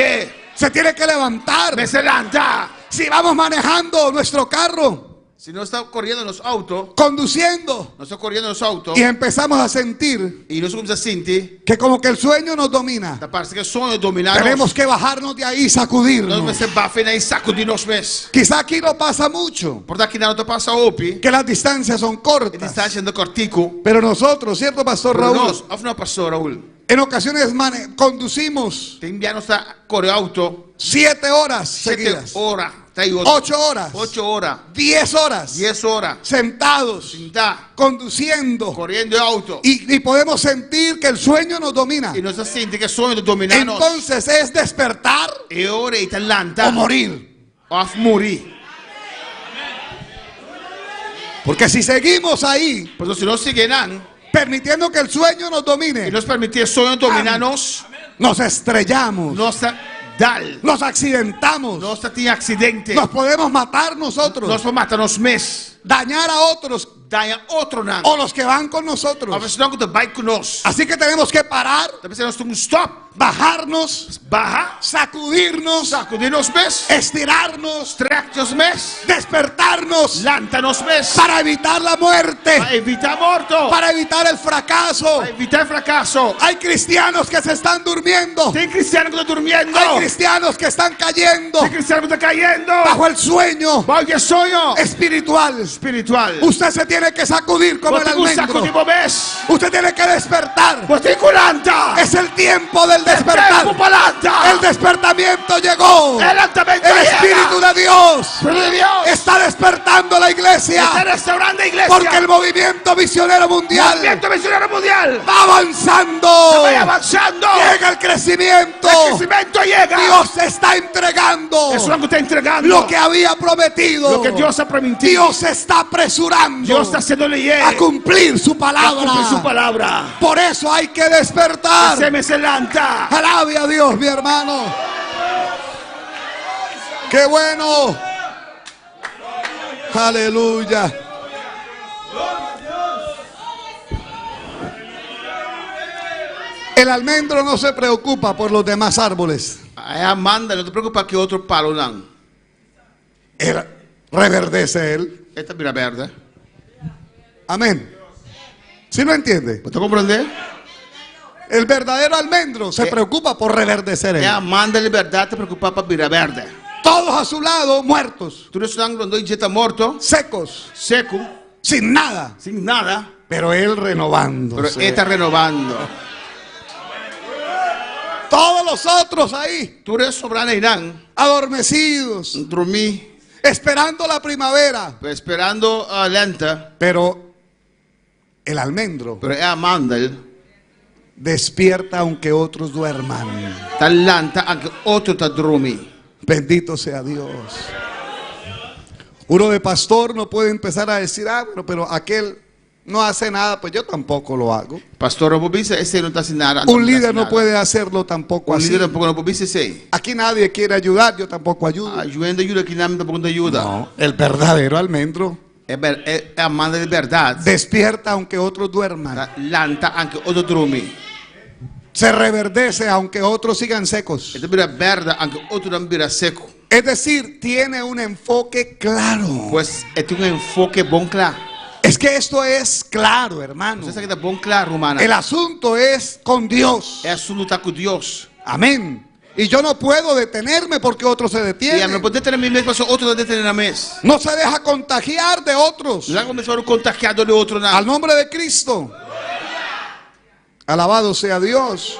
se tiene que levantar. mester lanta. Si vamos manejando nuestro carro, Si nos ta koriendo nos outo, conduciendo nos ta koriendo nos outo y empezamos a sentir i nos kuminsá sinti, que como que el sueño nos domina, ta parse ku soño dominá nos. tenemos que bajarnos de ahí y Nos sacudirnos. mester baha fo'i ei sakudí nos mes. Quizá aquí no pasa mucho, Por ta aki no ta pasa hopi, que las distancias son e cortas, distansia ta kòrtiku. pero nosotros, ¿cierto, Pastor Pero Raúl? nos, òf no, Pastor Raúl? En ocasiones conducimos Tin bia nos ta kore outo 7 horas 7 seguidas, ora, ta i otro. 8 horas, 8 ora, 10 horas, 10 ora, sentados, sintá, conduciendo, koriendo e outo. y podemos sentir que el sueño nos domina. I nos ta sinti ku e soño ta dominá nos. Entonces es despertar E ora ei ta lanta o morir. Òf muri. Porque si seguimos ahí, Pasobra si nos sigui einan, permitiendo que el sueño nos domine, i nos permití e soño dominá nos, nos estrellamos, nos ta dal, nos accidentamos, nos ta tin aksidente, nos podemos matar nosotros, nos por mata nos mes, dañar a otros daña otronan, o los que van con nosotros. Òf esnan ku ta bai ku nos. Así que tenemos que parar, Ta p'esei nos tin ku stòp, bajarnos, baha, sacudirnos, sakudí nos mes, estirarnos, strèk nos mes, despertarnos lanta nos mes, para evitar la muerte, pa evitá morto, para evitar el fracaso. Pa evitá frakaso. Hay cristianos que se están durmiendo. Tin kristian ku ta durmiendo. Hay cristianos que están cayendo Tin kristian ku ta kayendo bajo el sueño bou di e soño espiritual. Espiritual. Usted se tiene que sacudir como el Bo tin ku almendro. sakudí bo mes. Usted tiene que despertar. Bo tin ku lanta. Es el tiempo del despertar. E tempu pa lanta. El despertamiento llegó. E lantamentu El a yega. Espíritu de Dios Spiritu di Dios está despertando la iglesia. Ta restourando e iglesia. Porque el movimiento misionero mundial Movimiento Misionero Mundial va avanzando. Ta bai avansando. Llega el crecimiento. E kresementu a yega. Dios está entregando Esun ku ta entregando lo que había prometido. Loke Dios a primintí. Dios se está apresurando Dios ta hasiendo lihé a cumplir su palabra. A kumpli su palabra. Por eso hay que despertar. P'esei mester lanta. Alabe a Dios, mi hermano. Qué bueno. Aleluya. El almendro no se preocupa por los demás árboles. E amandel no ta preokupá ku otro palunan. Él reverdece él. E ta bira bèrdè. Amén. ¿Sí lo entiende? Bo ta komprondé? El verdadero almendro se preocupa por reverdecer E él. amandel di bèrdat ta preokupá pa bira bèrdè. Todos a su lado muertos, Tur esnan rondó dje ta morto, secos, seku, sin nada. sin nada, Pero él pero renovándose. e ta renovando. Todos los otros ahí, Tur e sobrá einan, adormecidos, drumí, esperando la primavera. esperando lènte, Pero el almendro pero e amandel despierta aunque otros duerman. ta lanta aunke otro ta drumi. Bendito sea Dios. Uno de pastor no puede empezar a decir, ah, bueno, pero aquel no hace nada, pues yo tampoco lo hago. Pastor no por bisa esei no ta hasi nada. Un líder no puede hacerlo tampoco Un así. lider tampoko no por bisa esei. Aquí nadie quiere ayudar, yo tampoco ayudo. Niun hende yuda aki nan tampoko no ta yuda. No, el verdadero almendro E ber, e, e amandel di bèrdat. despierta aunque otros duerman. Ta lanta aunke otro drumi. Se reverdece aunque otros sigan secos. E ta bira bèrdè aunke otronan bira seku. Es decir, tiene un enfoque claro. Pues e tin un enfoke bon kla. Es que esto es claro, hermano. Esaki ta bon kla, ruman. El asunto es con Dios. E asuntu ta ku Dios. Amén. Y yo no puedo detenerme porque otro se I ami detiene. no por detené mi mes, paso otro ta detené nan mes. No se deja contagiar de otros. No laga bo mes kontagiá di otronan. Al nombre de Cristo. Alabado sea Dios.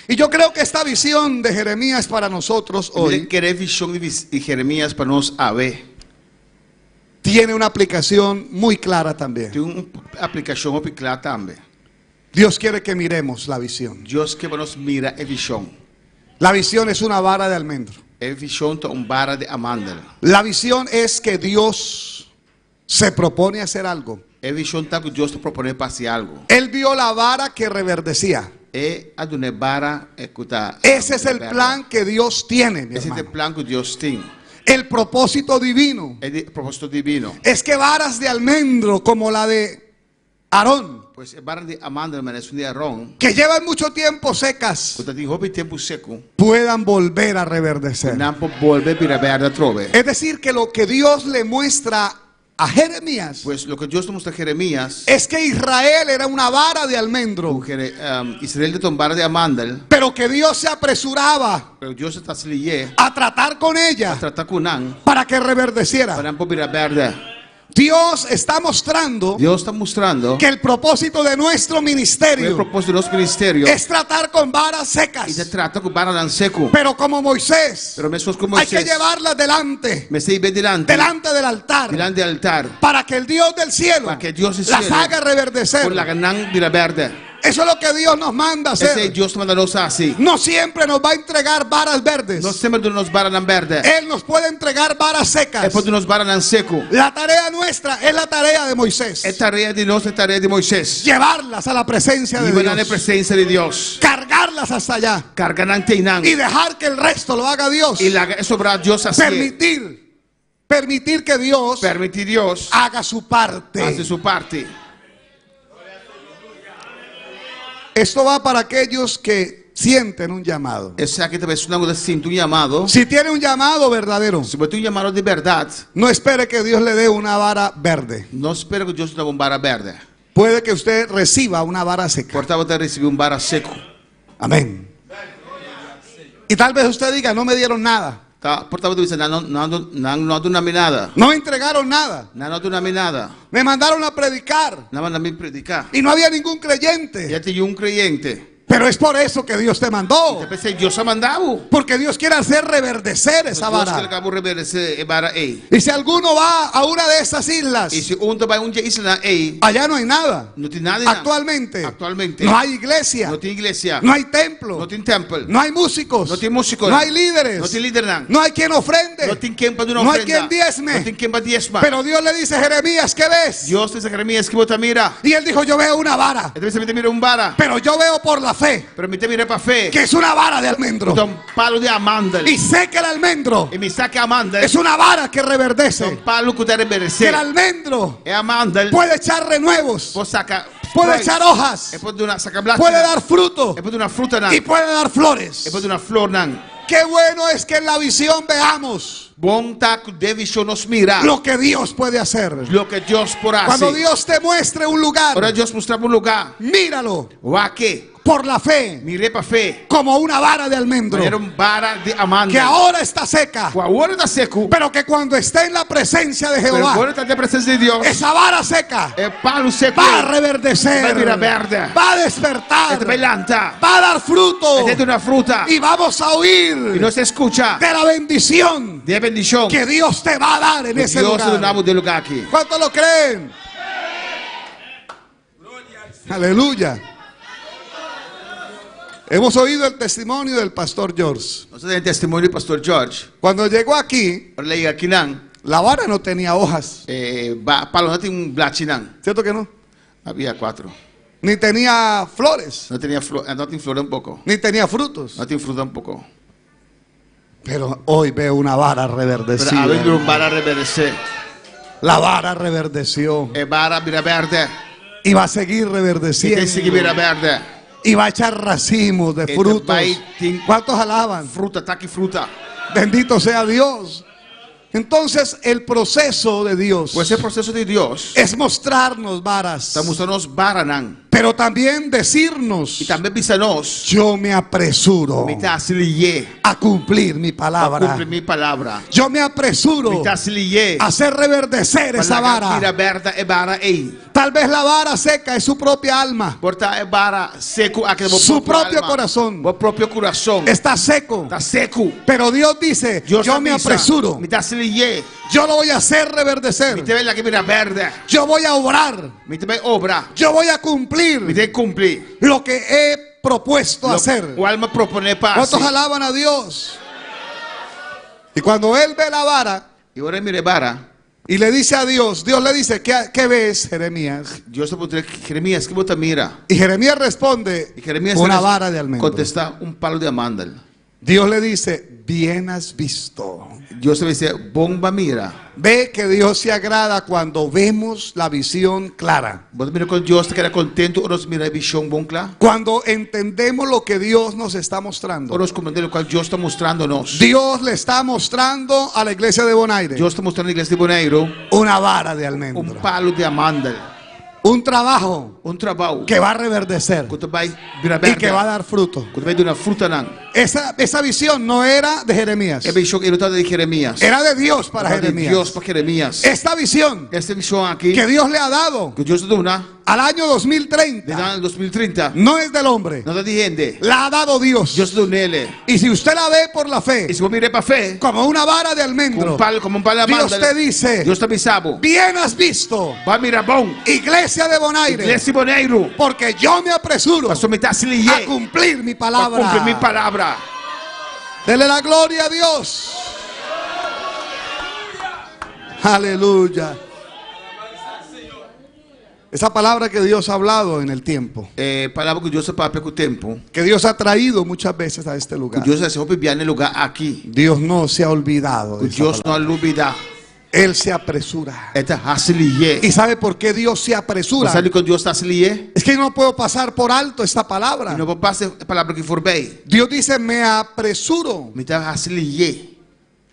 Y yo creo que esta visión de Jeremías para nosotros Hoy hoy kere e vishon di Jeremias pa nos awe. tiene una aplicación muy clara también. Tin un aplikashon hopi kla tambe. Dios quiere que miremos la visión. Dios ke pa nos mira e vishon. La visión es una vara de almendro. E vishon ta un bara di amandel. La visión es que Dios se propone hacer algo. E vishon ta ku Dios ta proponé pa hasi algu. Él vio la vara que reverdecía. El a mira e bara ku ta. Ese es el plan que Dios tiene, mi Esei ta e hermano. plan ku Dios tin. El propósito divino E propósito divino. es que varas de almendro como la de Aarón, Pues e bara di amandel manera esun di Aaron, que llevan mucho tiempo secas, ku tin hopi tempu seku, puedan volver a reverdecer. nan por bolbe bira bèrdè atrobe. Es decir, que lo que Dios le muestra a Jeremías Pues loke Dios ta mustra Jeremias, es que Israel era una vara de almendro, ku Israel tabata un bara di amandel, pero que Dios se apresuraba pero Dios tabata lihé a tratar con ella trata ku nan, para que reverdeciera. pa nan por bira bèrdè. Dios está mostrando Dios ta mustrando que el propósito de nuestro e ministerio propósito di nos ministerio es tratar con varas i ta secas. trata ku baranan seku. Pero como Moisés, Pero meskos ku hay que Moisés, llevarlas delante, mester hib'é dilanti, delante del altar, dilanti di altar, para que el Dios del cielo Pa ku Dios del las cielo haga reverdecer. por laga nan bira bèrdè. Eso es lo que Dios nos manda Esei hacer. Dios ta manda nos hasi. No siempre nos va a entregar varas verdes. No semper ta duna nos baranan bèrdè. Él nos puede entregar varas secas. E por duna nos baranan seku. La tarea nuestra es la tarea de Moisés. E tarea di nos ta e tarea di Moisés. Llevarlas a la presencia de Hiba nan Dios. presensia di Dios. Cargarlas hasta allá. Karga nan te einan. Y dejar que el resto lo haga Dios. I laga e sobrá Dios hasi. Permitir. Permitir que Dios Permití Dios haga su parte. hasi su parti. Esto va para aquellos que sienten un llamado. Esaki ta pa esnan ku ta sinti un yamado. Si tiene un llamado verdadero, Si bo tin un yamado di bèrdat, no espere que Dios le dé una vara verde. no spera ku Dios duna bo un bara bèrdè. Puede que usted reciba una vara seca. Por ta bo ta risibí un bara seku. Amén. Y tal vez usted diga, no me dieron nada. Ta, por ta bo ta bisa, nan no, nan no a duna mi nada. No me entregaron nada. Nan no a duna mi nada. Me mandaron a predicar Nan a manda mi prediká. y no había ningún creyente. I no tin un kreyente. Pero es por eso que Dios te mandó. Ta p'esei Dios a manda bo. Porque Dios quiere hacer reverdecer esa Dios ke vara. laga bo reverdesé e bara ei. Y si alguno va a una de esas islas, I si un ta bai un di e islanan ei, allá no hay nada. no tin nada. Actualmente, Aktualmente. no hay iglesia, No tin iglesia. no hay templo, No tin tèmpel. no hay músicos, No tin músiko. no hay líderes, No tin lidernan. no hay quien ofrende, No tin ken pa duna no hay ofrenda. quien diezme. No tin ken pa diesma. Pero Dios le dice a Jeremías, ¿qué ves? Dios ta bisa Jeremias kiko bo ta mira. Y él dijo, yo veo una vara, E ta bisa mi ta mira un bara. pero yo veo por la fe Pero mi ta mira pa fe. que es una vara de almendro. Ta un palu di amandel. Y sé que el almendro I mi sa ku amandel. es una vara que reverdece, Un palu ku ta que reverdesé. el almendro E amandel. puede echar renuevos, Por saka Puede echar hojas. E por duna saka blachi. Puede dar fruto. E por duna frutanan. Y puede dar flores. E por duna flornan. Qué bueno es que en la visión veamos Bon ta ku den vishon nos mira. lo que Dios puede hacer. Loke Dios por hasi. Cuando Dios te muestre un lugar, Ora Dios mustra bo un lugá. míralo Wak e. por la fe, Mir'é pa fe. como una vara de almendro Manera un bara di amandel. que ahora está seca, Ku awor ta seku. pero que cuando esté en la presencia de Pero Jehová, ora e ta den presensia di Dios. esa vara seca E palu seku. va a reverdecer, Va a bira bèrdè. va a despertar, E ta bai lanta. va a dar fruto E ta duna fruta. y vamos a oír I nos ta skucha. de la bendición Di e bendishon. que Dios te va a dar en ese Dios ta lugar. duna bo den e lugá aki. ¿Cuántos lo creen? Aleluya. Hemos oído el testimonio del pastor George. Nos a tende testimonio di pastor George. Cuando llegó aquí, Ora el a yega akinan. la vara no tenía hojas. E palo no tin blachinan. ¿Cierto que no? Había cuatro. Ni tenía flores, No tenía flor, no tin flor tampoko. ni tenía frutos. No tin fruta tampoko. Pero hoy veo una vara Pero reverdecida. awe mi ta mira un bara reverdesé. La vara reverdeció. E bara a bira bèrdè. Y va a seguir I ta reverdeciendo. sigui bira bèrdè. Y va a echar racimos de E ta frutos. bai tin ¿Cuántos alaban? Fruta, taki fruta. Bendito sea Dios. Entonces el proceso de Dios Pues e proseso di Dios es mostrarnos varas, ta mustra nos baranan. pero también decirnos, I tambe bisa nos, yo me apresuro mi ta hasi lihé a cumplir mi pa palabra. kumpli mi palabra. Yo me apresuro Mi ta hasi lihé a hacer reverdecer pa esa laga bira vara. bèrdè e bara ei. Tal vez la vara seca es su propia alma. Por ta e bara seku aki ta bo Su propio propio alma. corazón. Bo propio kurason. Está seco. Ta seku. Pero Dios dice, Dios yo ta me bisa, apresuro. Mi ta hasi lihé. Yo lo voy a hacer Mi reverdecer. ta bai lag'é bira bèrdè. Yo voy a obrar. Mi ta bai obra. Yo voy a cumplir Mi ta bai kumpli. lo que he propuesto hacer. Lokual mi a proponé pa ¿Cuántos hasi. alaban a Dios? Y cuando él ve la vara I ora e mira e bara. y le dice a Dios, Dios le dice, ¿qué, qué ves, Jeremías? Dios ta puntra Jeremías, kiko bo ta mira? Y Jeremías responde, I Jeremías una vara de almendro. kontestá, un palu di amandel. Dios le dice, bien has visto. Dios ta bis'é, bon b'a mira. Ve que Dios se agrada cuando vemos la visión clara. Bo ta mira kon Dios ta keda kontentu ora nos mira e vishon bon kla. Cuando entendemos lo que Dios nos está mostrando. Ora nos komprendé lokual Dios ta mustrando nos. Dios le está mostrando a la iglesia de Bonaire Dios ta mustrando iglesia di Boneiru una vara de almendro. un palu di amandel. Un trabajo Un trabou que va a reverdecer ku ta bai bira y bèrdè. que va a dar fruto. Ku ta bai duna frutanan. Esa, esa visión no era de Jeremías, E vishon ei no tabata di Jeremías. era de Dios para Tabata di Jeremías. Dios pa Jeremías. Esta visión Esta vishon aki que Dios le ha dado ku Dios a duna al año 2030 den aña 2030 no es del hombre, no ta di hende. la ha dado Dios. Dios a dun'é. Y si usted la ve por la I fe, si bo mir'é pa fe, como una vara de almendro, un palu, komo un palu di Dios amandel, te dice, Dios ta bisa bo. bien has visto, B'a mira bon. iglesia de Bonaire, Iglesia di Boneiru. porque yo me apresuro Pasobra mi ta a lihé cumplir mi pa kumpli mi palabra. palabra. Dele la gloria a Dios. Aleluya. Esa palabra que Dios ha hablado en el tiempo, E palabra ku Dios a papia ku tempu. que Dios ha traído muchas veces a este lugar. Ku Dios a trese hopi bia na e lugá aki. Dios no se ha olvidado. de Ku esa Dios no palabra. a lubidá. Él se apresura. E ta hasi lihé. ¿Y sabe por qué Dios se apresura? Sabe dikon Dios ta hasi lihé? Es que yo no puedo pasar por alto esta palabra. Mi no por pasa e palabra aki forbij. Dios dice, me apresuro. Mi ta hasi lihé.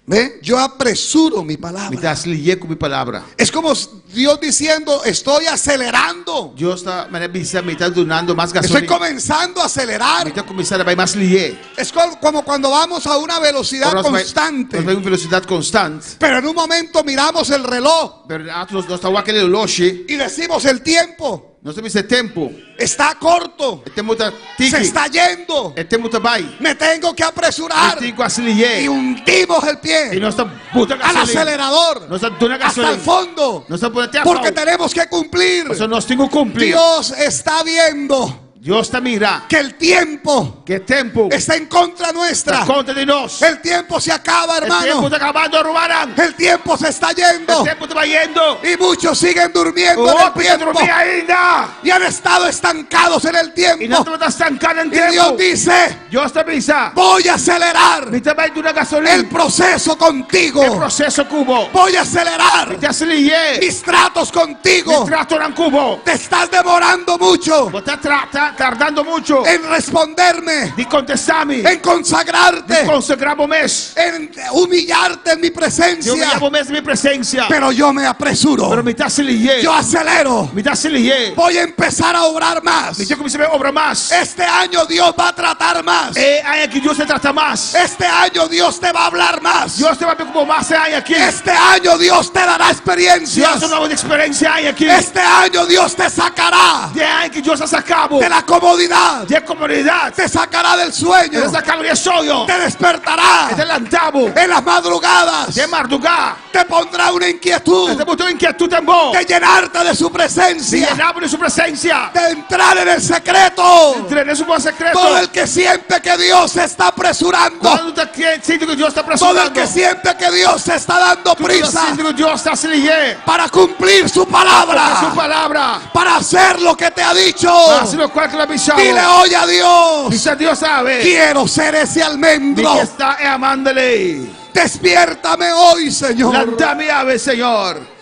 ¿Ve? Yo apresuro mi palabra. Mi ta hasi lihé ku mi palabra. Es como Dios diciendo, estoy acelerando. Dios ta manera bisa, mi ta dunando mas Estoy gasolina. comenzando a acelerar. Mi ta kuminsá bai mas lihé. Es como cuando vamos a una velocidad constante. Nos bai un velosidat konstante. Pero en un momento miramos el reloj. Pero nos nos ta wak e oloshi. Y decimos el tiempo. Nos ta bisa e tempu. Está corto. E tempu ta tiki. Se está yendo. E tempu ta bai. Me tengo que apresurar. Mi tin ku hasi lihé. Y hundimos el pie. I nos ta buta Al gasolina. acelerador. Nos ta duna Hasta gasolina. el fondo. Nos ta pone te Porque tenemos que cumplir. Pasobra nos tin ku kumpli. Dios está viendo. Dios ta mira. Que el tiempo Ku e tempu está en contra nuestra. ta kontra di nos. El tiempo se acaba, E tempu hermano. ta kabando, rumannan. El tiempo se está yendo. E tempu ta bayendo. Y muchos siguen durmiendo en el Hopi ta tiempo. drumi ainda. Y han estado estancados en el I tiempo. nan tabata stanká den Y Dios tempu. dice, Dios ta bisa. voy a acelerar Mi ta bai duna gasolin. el proceso E contigo. proseso ku bo. Voy a acelerar Mi ta aselerá. mis tratos contigo. Mi tratonan ku bo. Te estás demorando mucho Bo ta tra, ta tardando muchu. en responderme, Di kontestá mi. en consagrarte, Di konsagrá bo mes. en humillarte en mi Di presencia. humiliá bo mes den mi presensia. Pero yo me apresuro. Pero mi ta aselerá. Yo acelero. Mi ta aselerá. Voy a empezar a obrar más. Mi ta kuminsá obra mas. Este año Dios va a tratar más. E aña aki Dios ta trata mas. Este año Dios te va a hablar más. Dios ta bai papia ku bo mas e aña aki. Este año Dios te dará experiencias. Dios ta duna bo eksperensia e aña aki. Este año Dios te sacará E aña aki Dios ta saka bo. de la comodidad. Di komodidat. Te sacará del sueño. E ta saka bo di soño. Te despertará E ta lanta bo. en las madrugadas. Den mardugá. Te pondrá una inquietud E ta pone un inkietut den bo. de llenarte de su Di presencia. yena bo di su presensia. De entrar en el secreto. Entra den su sekreto. Todo el que siente que Dios se está apresurando. Kuantu ta sinti ku Dios ta Todo el apresurando. que siente que Dios se está dando prisa Sinti ku Dios ta aselerá. para cumplir su palabra. Su palabra. Para hacer lo que te ha dicho. Hasi loke el a bisa. Dile hoy a Dios. Bisa Dios awe. Quiero ser ese almendro. Mi ke ta e amandel ei. Despiértame hoy, Señor. Lanta mi awe, Señor.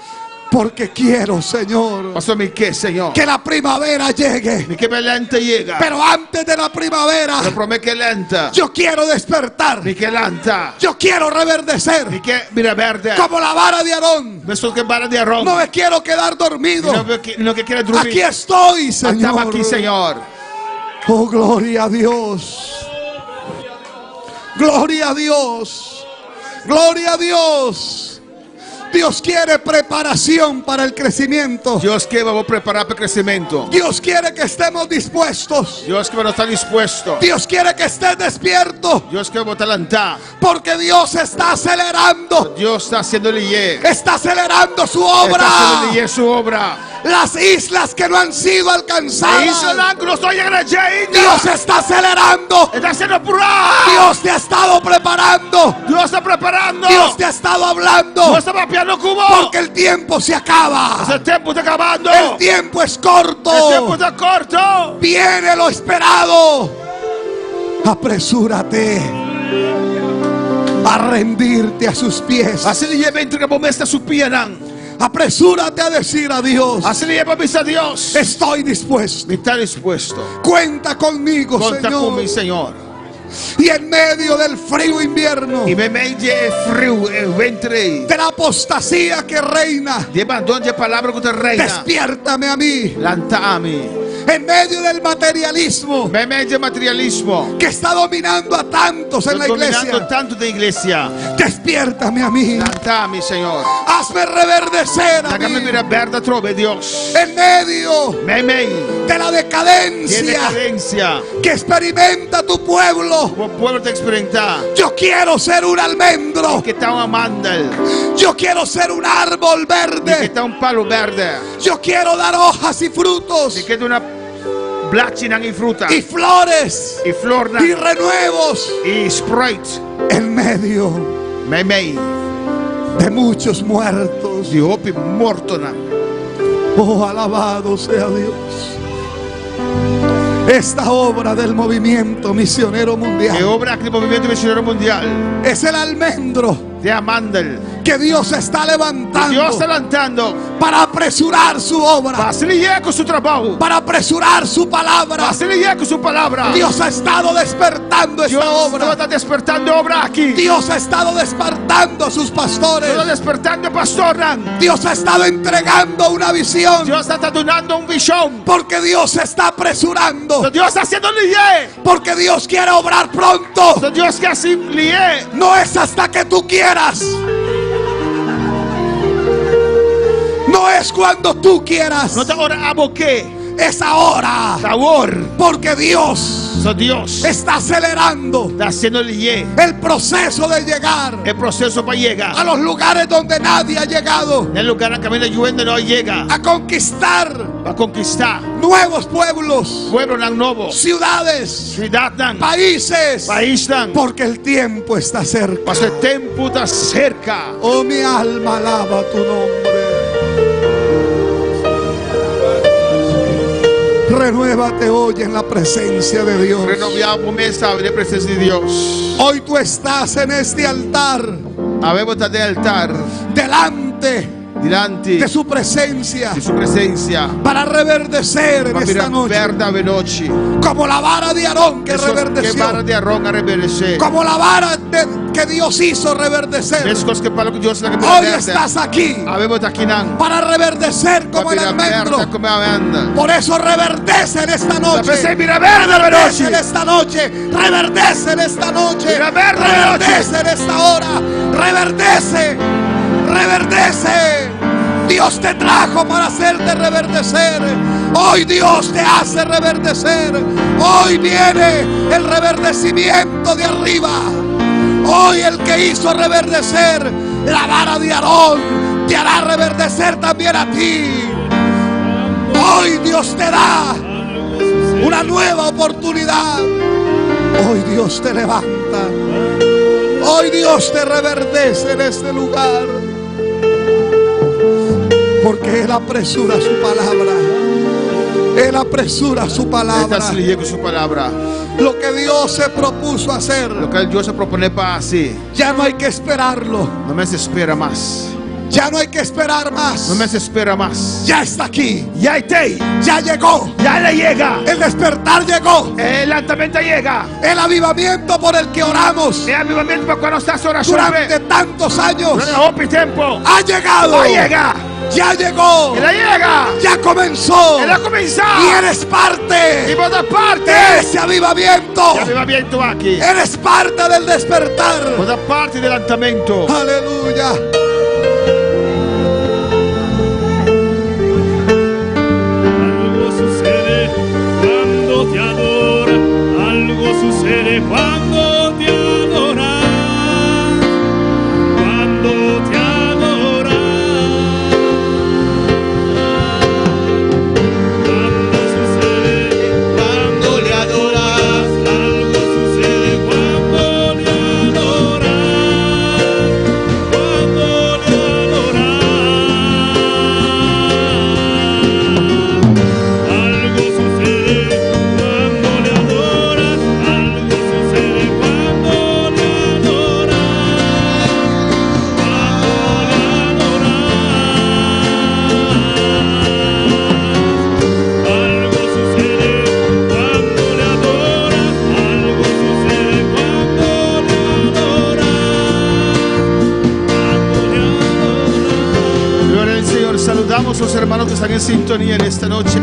Porque quiero, Señor, Paso mi ke, Señor. que la primavera llegue. Mi ke pa lènte yega. Pero antes de la primavera, Pero promé ku lènte. yo quiero despertar. Mi ke lanta. Yo quiero reverdecer Mi ke bira bèrdè. como la vara de Aarón. Meskos ku bara di Aaron. No me quiero quedar dormido. No, no ke keda drumi. Aquí estoy, Ata mi aki, Señor. Señor. Oh, gloria a Dios. Gloria a Dios. Gloria a Dios. Dios quiere preparación para el crecimiento. Dios ke pa bo prepará pa kresementu. Dios quiere que estemos dispuestos. Dios ke pa ta dispuesto. Dios quiere que estés despierto. Dios ke pa bo ta lantá. Porque Dios está acelerando. Dios ta hasiendo lihé. Está acelerando su Ta obra. hasiendo lihé su obra. Las islas que no han sido alcanzadas. Islanan ku no a yega ainda. Dios está acelerando. E ta hasiendo purá. Dios te ha estado preparando. Dios ta preparando. Dios te ha estado hablando. Dios ta papiando ku bo. Porque el tiempo se acaba. E tempu ta kabando. El tiempo es corto. E tempu ta korto. Viene lo esperado. Apresúrate a rendirte a sus pies. Hasi lihé pa entregá bo mes na su pianan. Apresúrate a decir a Dios: Hasi lihé pa bisa Dios. Estoy dispuesto. Mi ta dispuesto. Cuenta conmigo, Konta Señor. ku mi, Señor. Y en medio del frío invierno, I meimei di e friu, e wenter ei. de la apostasía que reina, Di abandono di palabra ku ta reina. despiértame a mí. Lanta mi. En medio del materialismo Meimei di materialismo. que está dominando a tantos en la Dominando iglesia, tantu den iglesia. despiértame a mí. Lanta mi, Señor. Hazme reverdecer a Laga mi mí. bira bèrdè atrobe, Dios. En medio Meimei. de la Di decadencia dekadensia. que experimenta tu pueblo. Bo pueblo ta eksperimentá. Yo quiero ser un almendro. Ke ta un amandel. Yo quiero ser un árbol Mi ke verde. ta un palu bèrdè. Yo quiero dar hojas y frutos Mi ke duna blachinan i fruta. y flores I flornan. y renuevos I sprùit. en medio Meimei. de muchos muertos. Di hopi mortonan. Oh, alabado sea Dios. Esta obra del movimiento misionero E mundial obra di Movementu Misionero Mundial. es el almendro Ta e amandel. que Dios está levantando Dios ta lantando. para apresurar su obra, Pa hasi lihé ku su trabou. para apresurar su palabra. Pa hasi lihé ku su palabra. Dios ha estado despertando esta Dios obra. ta despertando e obra aki. Dios ha estado despertando a sus pastores. Dios ta despertando pastornan. Dios ha estado entregando una visión. Dios ta dunando un vishon. Porque Dios se está apresurando. Dios ta hasiendo lihé. Porque Dios quiere obrar pronto. Dios ke hasi lihé. No es hasta que tú quieras. No es cuando tú quieras. No ta ora abo ke. Es ahora. Ta awor. Porque Dios So Dios está acelerando ta hasiendo lihé el proceso de llegar e proseso pa yega a los lugares donde nadie ha llegado. Na lugánan kaminda niun hende no a yega. A conquistar Pa konkistá nuevos pueblos, pueblonan nobo, ciudades, siudatnan, países. Paisnan. Porque el tiempo está cerca. Pasobra e tempu ta serka. Oh, mi alma alaba tu nombre. Renuévate hoy en la presencia de Dios. Renobá bo mes den presensia di Dios. Hoy tú estás en este altar. Awe bo ta den altar. Delante Dilanti de su presencia. Di su presensia. Para reverdecer en Pa esta bira noche. bèrdè awe nochi. Como la vara de Aarón que Meskos ku reverdeció. vara di Aarón a reverdesé. Como la vara que Dios hizo reverdecer. Meskos ku palu ku Dios a laga bira Hoy bèrdè. estás aquí. Awe bo ta akinan. Para reverdecer como el Pa bira almendro. bèrdè komo amèndel. Por eso reverdece en esta noche. P'esei bira bèrdè Reverdece nochi. en esta noche. Reverdece en esta noche. Bira bèrdè nochi. Reverdece en esta hora. Reverdece. Reverdece. Dios te trajo para hacerte reverdecer. Hoy Dios te hace reverdecer. Hoy viene el reverdecimiento de arriba. Hoy el que hizo reverdecer la vara de Aarón te hará reverdecer también a ti. Hoy Dios te da una nueva oportunidad. Hoy Dios te levanta. Hoy Dios te reverdece en este lugar. Porque Él apresura su palabra. Él apresura su palabra. E ta lihé ku su palabra. Lo que Dios se propuso hacer. Loke Dios a proponé pa hasi. Ya no hay que esperarlo. No mester spera mas. Ya no hay que esperar más. No mester spera mas. Ya está aquí. Ya t'ei. Ya llegó. Ya el a yega. El despertar llegó. E lantamentu a yega. El avivamiento por el que oramos. E avivamentu pa kua nos ta hasi orashon. Durante tantos años. Durante hopi tempu. Ha llegado. A yega. Ya llegó. El a yega. Ya comenzó. El a kuminsá. Y eres parte. I bo ta parti. De ese avivamiento. E avivamentu aki. Eres parte del despertar. Bo ta parti di lantamentu. Aleluya. Algo sucede cuando te adora, algo sucede cuando te adora, cuando te adora. Cuando sucede, cuando le adoras, algo sucede cuando le adoras, cuando le adoras. Algo sucede cuando le adoras, algo sucede cuando le adoras, cuando le adoras. Algo sucede cuando le adoras, algo sucede cuando le adoras, cuando le adoras. Gloria al Señor. Saludamos a los hermanos que están en sintonía en esta noche.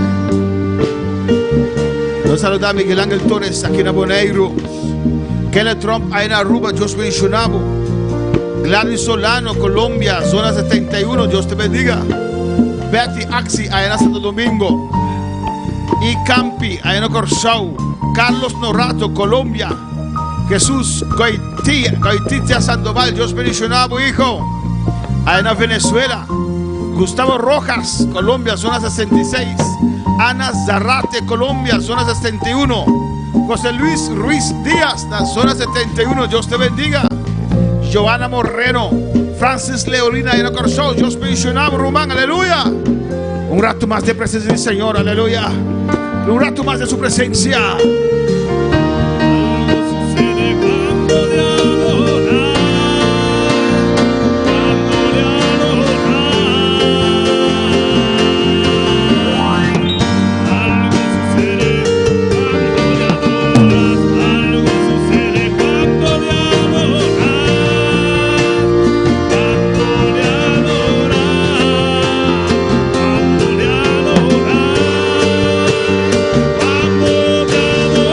Nos saluda Miguel Ángel Torres aki na Boneiru. Kenneth Trump ei na Aruba, Dios bendishoná bo. Gladys Solano, Colombia, zona 71, Dios te bendiga. Betty Axi, ei na Santo Domingo. Y Campi, ei na Kòrsou. Carlos Norato, Colombia. Jesús Goitia, Goititia Sandoval, Dios bendishoná bo, hijo. Ei na Venezuela. Gustavo Rojas, Colombia, zona 66. Ana Zarate, Colombia, zona 61. José Luis Ruiz Díaz, na zona 71. Dios te bendiga. Joana Moreno, Francis Leolina, ei na Kòrsou. Dios bendishoná bo, ruman, aleluya. Un ratu mas den presensia di Señor, aleluya. Un ratu mas den su presensia. Algo sucede cuando le adoras, cuando le adoras. Algo sucede cuando le adoras, algo sucede cuando le adoras, cuando le adoras, cuando le adoras, cuando te adoras.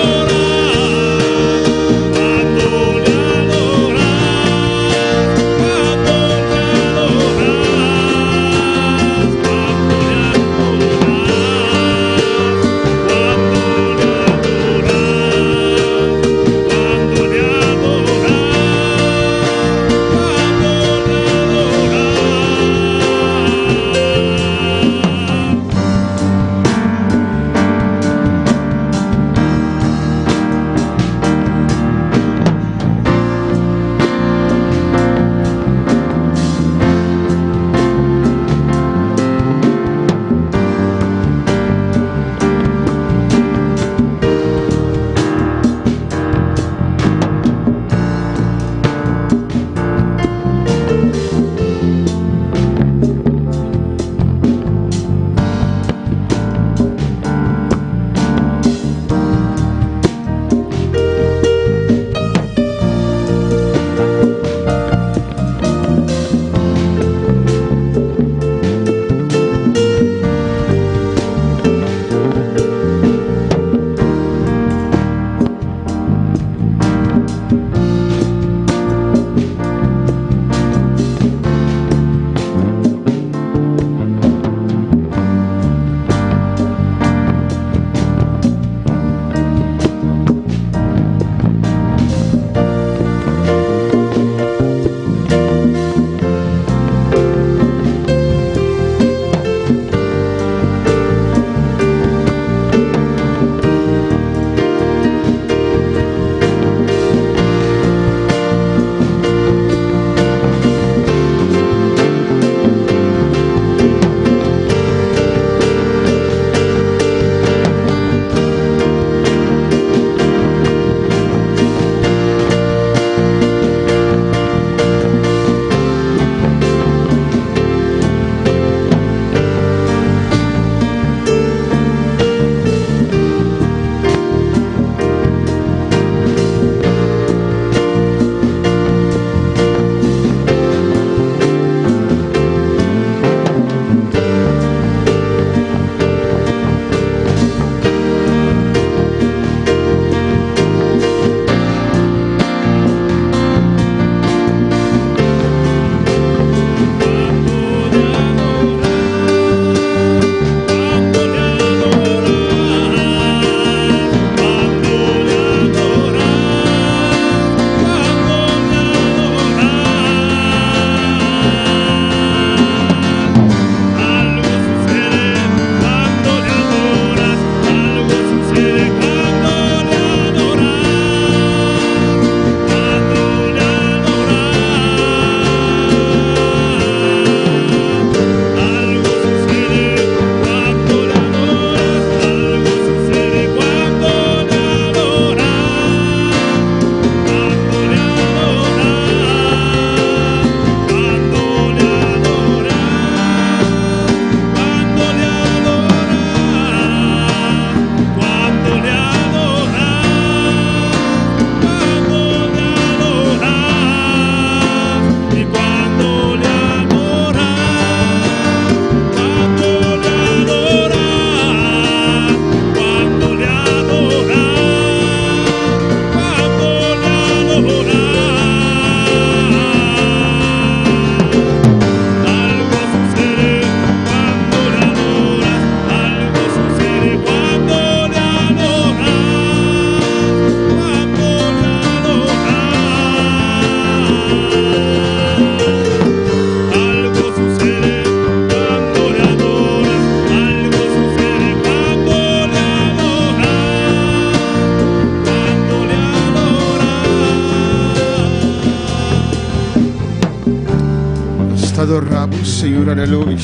Nos adoramos, Señor, aleluya.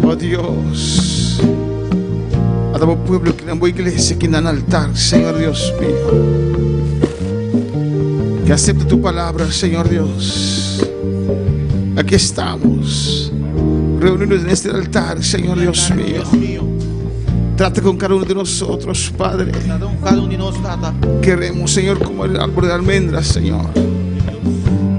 Oh Dios. Adamo pueblo que na iglesia que na altar, Señor Dios mío. Que acepte tu palabra, Señor Dios. Aquí estamos, reunidos en este altar, Señor Dios mío. Trata con cada uno de nosotros, Padre. Trata ku kada un di nos, Tata. Queremos, Señor, como el árbol de almendras, Señor.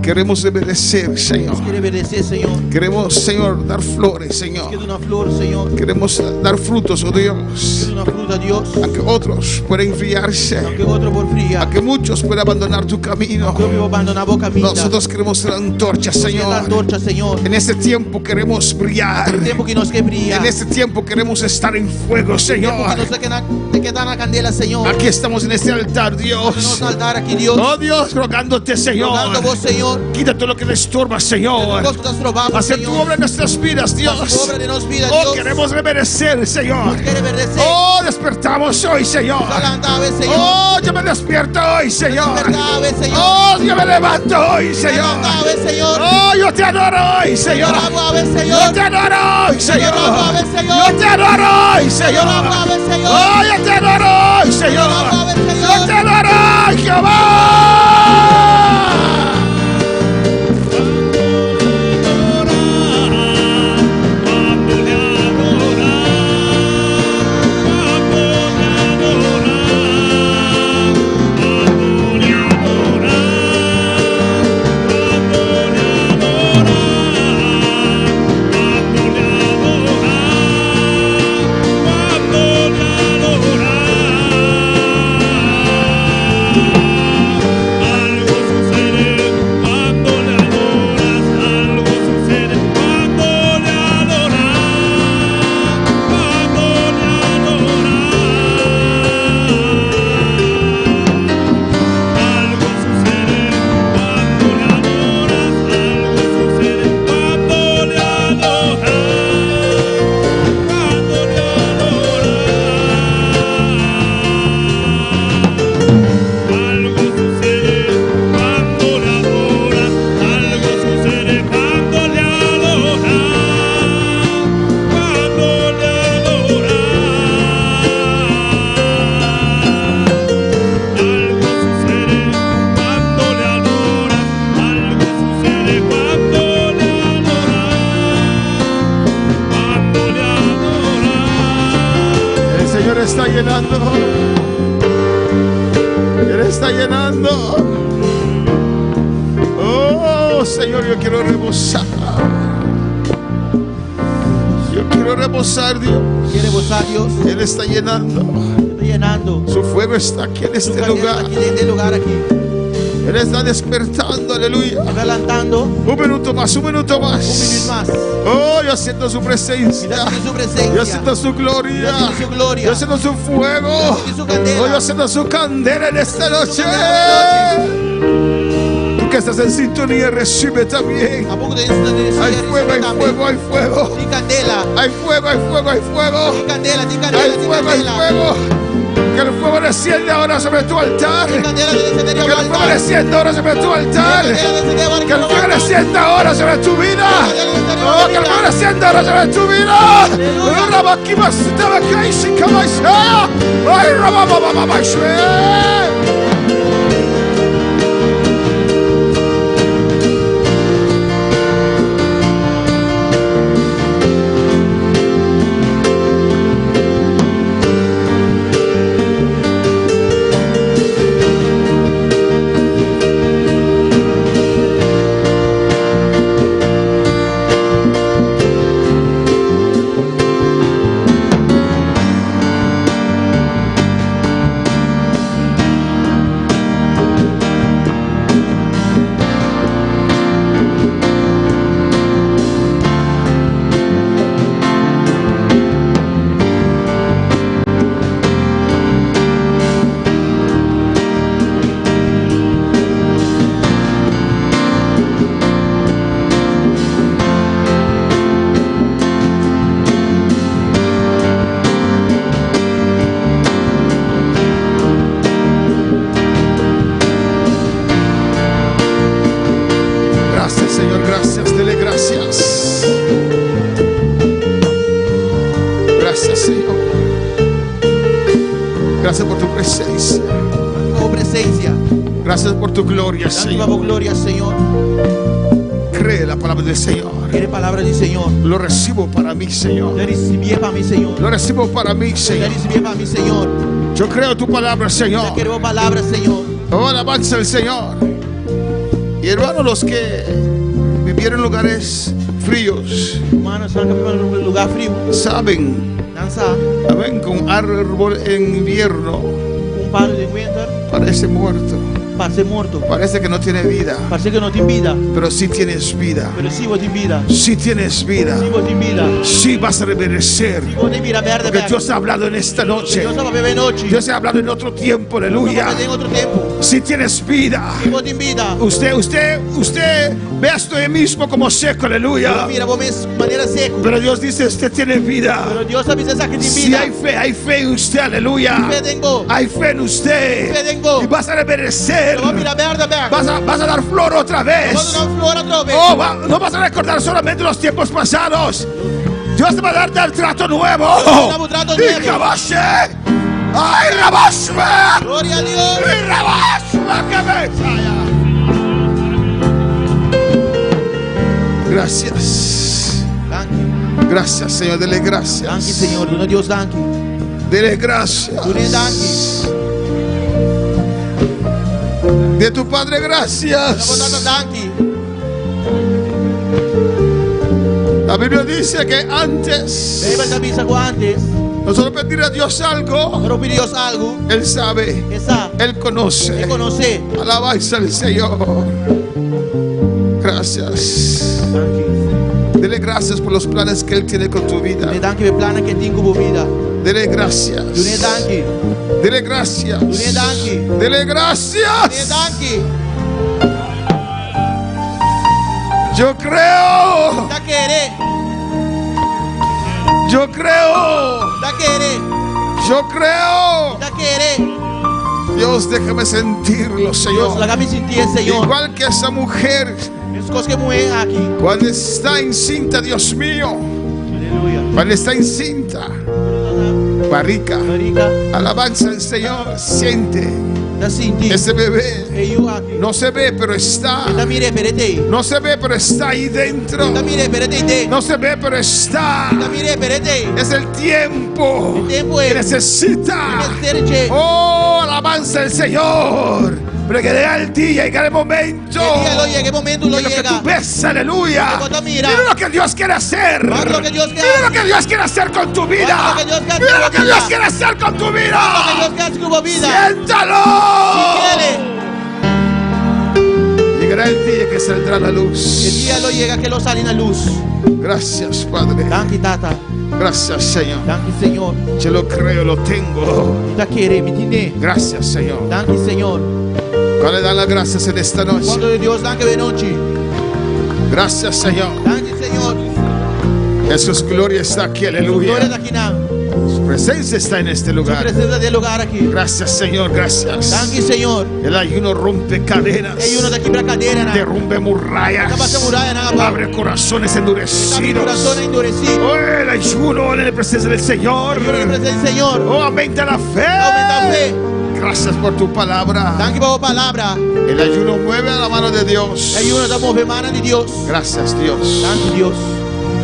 Queremos obedecer, Señor. Nos ke obedesé, Señor. Queremos, Señor, dar flores, Señor. Ke duna flor, Señor. Queremos dar frutos, oh Ke Dios. duna fruta, Dios. A que otros puedan enfriarse. Aunke otro por fria. A que muchos puedan abandonar tu camino. Ku por bandoná bo kaminda. Nosotros queremos ser antorcha, Nos ke ta Señor. antorcha, Señor. En este tiempo queremos brillar. Tempu aki nos ke bria. En este tiempo queremos estar en fuego, Tempu ku Señor. nos ke ta na kandela, Señor. Aquí estamos en este altar, Nos Dios. na altar aki, Dios. Oh Dios, rogándote, Señor. Rogando bo, Señor. Quita todo lo que le estorba, Señor. Kos ku ta stroba, Hacer tu Señor. obra en nuestras vidas, Dios. Obra den nos bida, Oh, Dios. queremos reverdecer, Señor. Nos ke reverdesé. Oh, despertamos hoy, Señor. Lanta, Señor. Oh, yo me despierto hoy, Señor. Despertá, Señor. Oh, yo me levanto hoy, Señor. Levanta, Señor. Oh, yo te adoro hoy, Señor. Adoro, Señor. Yo te adoro hoy, Señor. Adoro, Señor. Yo te adoro hoy, Señor. Adoro, Señor. Oh, yo te adoro hoy, Señor. Adoro, Señor. Yo te adoro hoy, Jehová. Cuando le adoras, cuando le adoras, cuando le adoras, cuando le adoras, cuando le adoras, cuando le adoras. Algo sucede cuando le adoras, algo sucede cuando le adoras, cuando le adoras. Algo sucede cuando le adoras, algo sucede cuando le adoras, cuando le adoras. Algo sucede cuando le adoras, algo sucede cuando le adoras, cuando le adoras. Algo sucede cuando le adoras, algo sucede cuando le adoras, cuando le adoras. El Señor está llenando. Él está llenando. Oh, Señor, yo quiero rebosar. Yo quiero rebosar, Dios. Ke rebosá, Dios. Él está llenando. Ta yenando. Su fuego está aquí en Su este kandela lugar. aki den e lugá aki. Él está despertando, aleluya. Ta lantando. Un minuto más, un minuto Un más. minüt mas. Oh, yo siento su presencia. Mi ta sinti su presensia. Yo siento su gloria. Yo siento su gloria. Yo siento su fuego. Yo siento su candela. Oh, yo siento su candela en esta noche. candela en Tú que estás en sintonía, recibe también. Abo ku ta den sintonia, Hay fuego, hay fuego, hay fuego. Tin kandela. Hay fuego, hay fuego, hay fuego. Tin kandela, tin kandela, Hay tin fuego, hay kandela. fuego. Que el fuego descienda ahora sobre tu altar. Tin Que kandela, desendé el fuego descienda ahora sobre tu altar. Que el fuego descienda ahora sobre tu vida. Oh, que el fuego descienda ahora sobre tu vida. Ay, rabababababashe. Cuando Señor, gracias. Dele gracias. Gracias, Señor. Gracias por tu presencia. Pa bo presensia. Gracias por tu gloria, Danki pa Señor. bo gloria, Señor. Cree la palabra del Señor. Kere palabra di Señor. Lo recibo para mí, Señor. Mi ta risibié pa mi, Señor. Lo recibo para mí, Mi ta Señor. risibié pa mi, Señor. Yo creo tu palabra, Mi Señor. ta kere bo palabra, Señor. Oh, alabanza al Señor. Y hermanos, los que vivieron en lugares fríos, Ruman, esnan ku a biba den lugá friu. saben, Nan sa, amén, que un árbol en invierno un palu den winter parece muerto, parse morto. parece que no tiene vida, Parse ku no tin bida, pero sí tienes vida, pero sí bo tin bida. sí tienes vida, Sí bo tin bida. sí vas a reverdecer. Sí bo ta bira bèrdè Porque bèk. Dios ha hablado en esta noche, Dios a papia awe nochi. Dios ha hablado en otro tiempo, aleluya. Den otro tempu. Si tienes vida, Sí bo tin bida. usted, usted, usted ve a usted mismo como seco, aleluya. Mira bo mes manera seku. Pero Dios dice, usted tiene vida. Pero Dios ta bisa esaki tin Si bida. hay fe, hay fe en usted, aleluya. Fe den bo. Hay fe en usted. Fe den bo. Y vas a reverdecer. Lo bo bira bèrdè bèk. Vas a dar flor otra vez. Lo bo duna flor atrobe. Oh, no vas a recordar solamente los tiempos pasados. Dios te va a dar el trato nuevo. Dios te va a dar un trato Y nuevo. Rabashe. Ay, Rabashe. Gloria a Dios. Y Rabashe, que me- Gracias. Danki. Gracias, Señor. Dele gracias. Danki, Señor. Duna Dios danki. Dele gracias. Dun'é danki. De tu Padre, gracias. Duna bo Tata danki. La Biblia dice que antes Beibel ta bisa ku antes, nosotros pedir a Dios algo, ora pidi Dios algu, Él sabe, E sa, Él conoce. E konosé. Alabanza al Señor. Gracias. Dele gracias por los planes que Él tiene con tu vida. Dun'é danki pa e plannan ku E tin ku bo bida. Dele gracias. Dun'é danki. Dele gracias. Dun'é danki. Dele gracias. Dun'é danki. Yo creo. Mi ta kere. Yo creo. Mi ta kere. Yo creo. Mi ta kere. Dios, déjame sentirlo, Señor. Dios, laga mi sintié, Señor. Igual que esa mujer. Meskos ku e muhé aki. Cuando está encinta, Dios mío. Aleluya. Cuando está encinta. Barrica. Barrica. Alabanza al Señor. Siente. Ta sinti. Ese bebé. E yu aki. No se ve, pero está. E ta mir'é, pero e t'ei. No se ve, pero está ahí dentro. E ta mir'é, pero e t'ei den. No se ve, pero está. E ta mir'é, pero e t'ei. Es el tiempo. E tempu ei. Que necesita. Mester dje. Oh, alabanza al Señor. Pero que llega el día, llega el momento. E dia lo yega, e momento lo Que lo que yega. tú ves, aleluya. Loke bo ta mira. Mira lo que Dios quiere hacer. Mira lo que Dios quiere Mira lo que Dios quiere hacer con tu vida. Mira lo que Dios quiere Mira lo hacer que con tu Dios vida. quiere hacer con tu vida. Mira lo que Dios quiere hacer con tu vida. Siéntalo. Sintié. Llegará el día que saldrá la luz. E dia lo yega ku lo sali na lus. Gracias, Padre. Danki, Tata. Gracias, Señor. Danki, Señor. Yo lo creo, lo tengo. Mi ta kere, mi tin'é. Gracias, Señor. Danki, Señor. ¿Cuál le dan las gracias en esta noche? Kuantu Dios danki awe nochi. Gracias, Señor. Danki, Señor. Jesús, gloria está aquí, aleluya. Gloria ta akinan. Su presencia está en este Su lugar. presensia ta den e lugá aki. Gracias, Señor, gracias. Danki, Señor. El ayuno rompe cadenas. E ayuno ta kibra kadena. Derrumbe murallas. Ta basha muraya abou. Abre corazones Abre endurecidos. kurason enduresí. Oh, el ayuno en la presencia del Señor. Ayuno den presensia di Señor. Oh, aumenta la fe. Oumentá fe. Gracias por tu palabra. Danki pa bo palabra. El ayuno mueve a la mano de Dios. Ayuno ta move man di Dios. Gracias, Dios. Danki, Dios.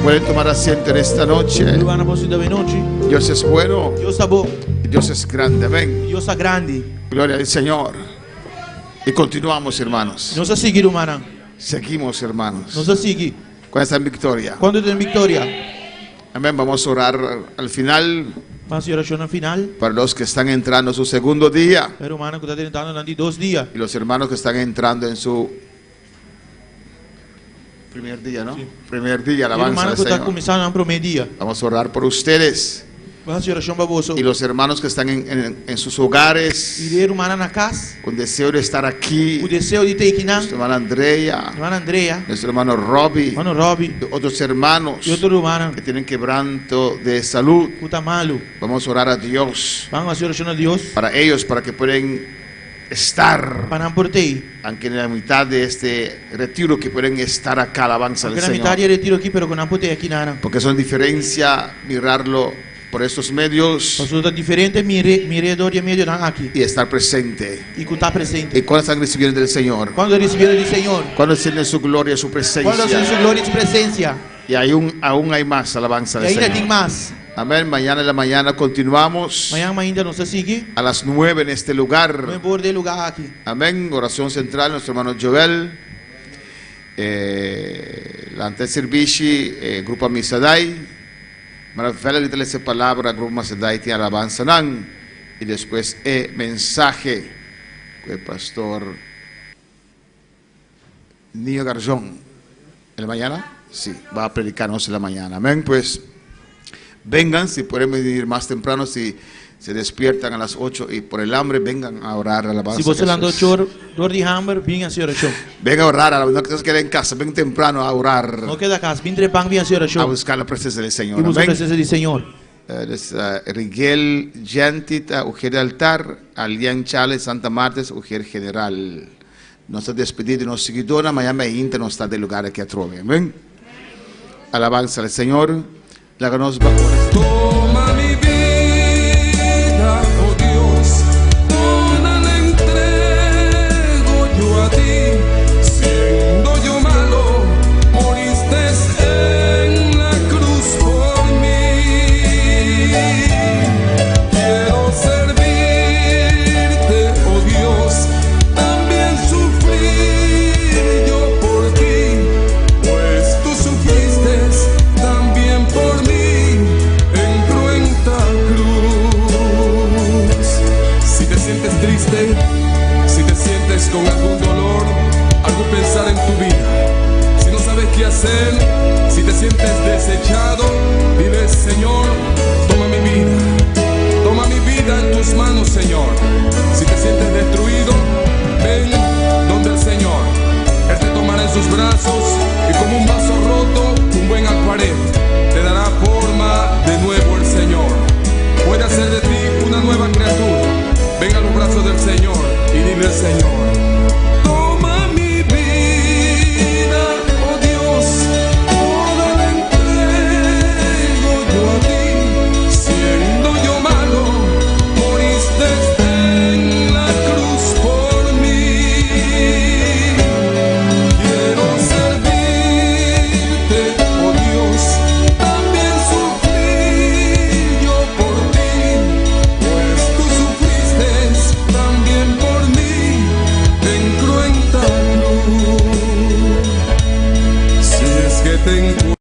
Pueden tomar asiento en esta noche. Ruman por sinta awe nochi. Dios es bueno. Dios ta bon. Y Dios es grande. Amén. Dios ta grandi. Gloria al Señor. Y continuamos, hermanos. Nos ta sigui, ruman. Seguimos, hermanos. Nos ta sigui. Con esta victoria. Kuantu tin viktoria? Amén. Vamos a orar al final Ban hasi orashon na final. para los que están entrando en su segundo día E ruman ku ta drentando nan di dos dia. y los hermanos que están entrando en su primer día, ¿no? Primer día, E alabanza ruman al ku ta Señor. kuminsando nan promé dia. Vamos a orar por ustedes Ban hasi orashon pa boso. y los hermanos que están en sus hogares I e ruman na kas. con deseo de estar aquí. Ku deseo di ta akinan. Nuestra hermana Andrea, Ruman Andrea. nuestro hermano Robbie, Ruman Robbie. y otros hermanos I otro ruman que tienen quebranto de salud. ku ta malu. Vamos a orar a Dios Ban hasi orashon na Dios. para ellos, para que puedan estar. Pa nan por t'ei. Aunque en la mitad de este retiro que pueden estar acá, alabanza Aunke del na Señor. mitar di e retiro aki, pero ku nan por t'ei aki na nan. Porque son diferencia mirarlo por estos medios. Pasobra ta diferente mir'é mir'é dor di e medionan aki. Y estar presente. Y ku ta presente. ¿Y cuándo están recibiendo del Señor? Cuándo recibiendo di Señor? ¿Cuándo sienten su gloria, su presencia? Cuándo sienten su gloria y su presencia? Y aún, aún hay más alabanza Y del ainda Señor. tin mas. Amén. Mañana en la mañana continuamos. Mañan mainta nos ta sigui. A las 9 en este lugar. Nuebe or den e lugá aki. Amén. Oración central, nuestro hermano Joel. Eh, lanta servishi, eh, Grupo Amisadai. Maravela di lesa palabra, Grupo Amisadai tin alabansanan. Y despues e mensahe ku e pastor Nio Garzón. En la mañana? Sí, va a predicarnos en la mañana. Amén. Pues vengan, si pueden venir más temprano, si se despiertan a las 8 y por el hambre, vengan a orar alabanza. Si bo a Jesús. lanta ocho or dor di hamber, bin hasi orashon. Venga a orar, no te queden en casa, ven temprano a orar. No keda kas, bin trempan bin hasi orashon. A buscar la presencia del Señor. I buska Amén. presensia di Señor. Eh, Rigel Gentit, ujier di altar, Alian Chales, Santa Marta, ujier general. Nos ta despedí di nos siguidónan, mañana mainta nos ta den lugar aki atrobe. Amén. Alabanza al Señor. Laga nos ba ora. Toma mi bida, oh Dios, toda la entrego yo a ti. Siendo yo malo, moriste en la cruz por mi. Quiero servirte, oh Dios, también sufrir yo por ti, pues tú sufriste también por mi en cruenta cruz. Si te sientes triste, si te sientes con algún dolor, algún pensar en tu vida, si no sabes qué hacer, si te sientes desechado, dile, Señor, toma mi vida. Toma mi vida en tus manos, Señor. Si te sientes destruido, ven donde el Señor. Él te tomará en sus brazos y como un vaso roto, un buen alfarero, te dará forma de nuevo el Señor. Puede hacer de ti una nueva criatura. Ven a los brazos del Señor y dile al Señor, toma mi vida, oh Dios, toda la entrego yo a ti. Siendo yo malo, moriste en la cruz por mí. Quiero servirte, oh Dios, también sufrir yo por ti, pues tú sufriste también por mí en cruenta cruz. Si es que te encuentro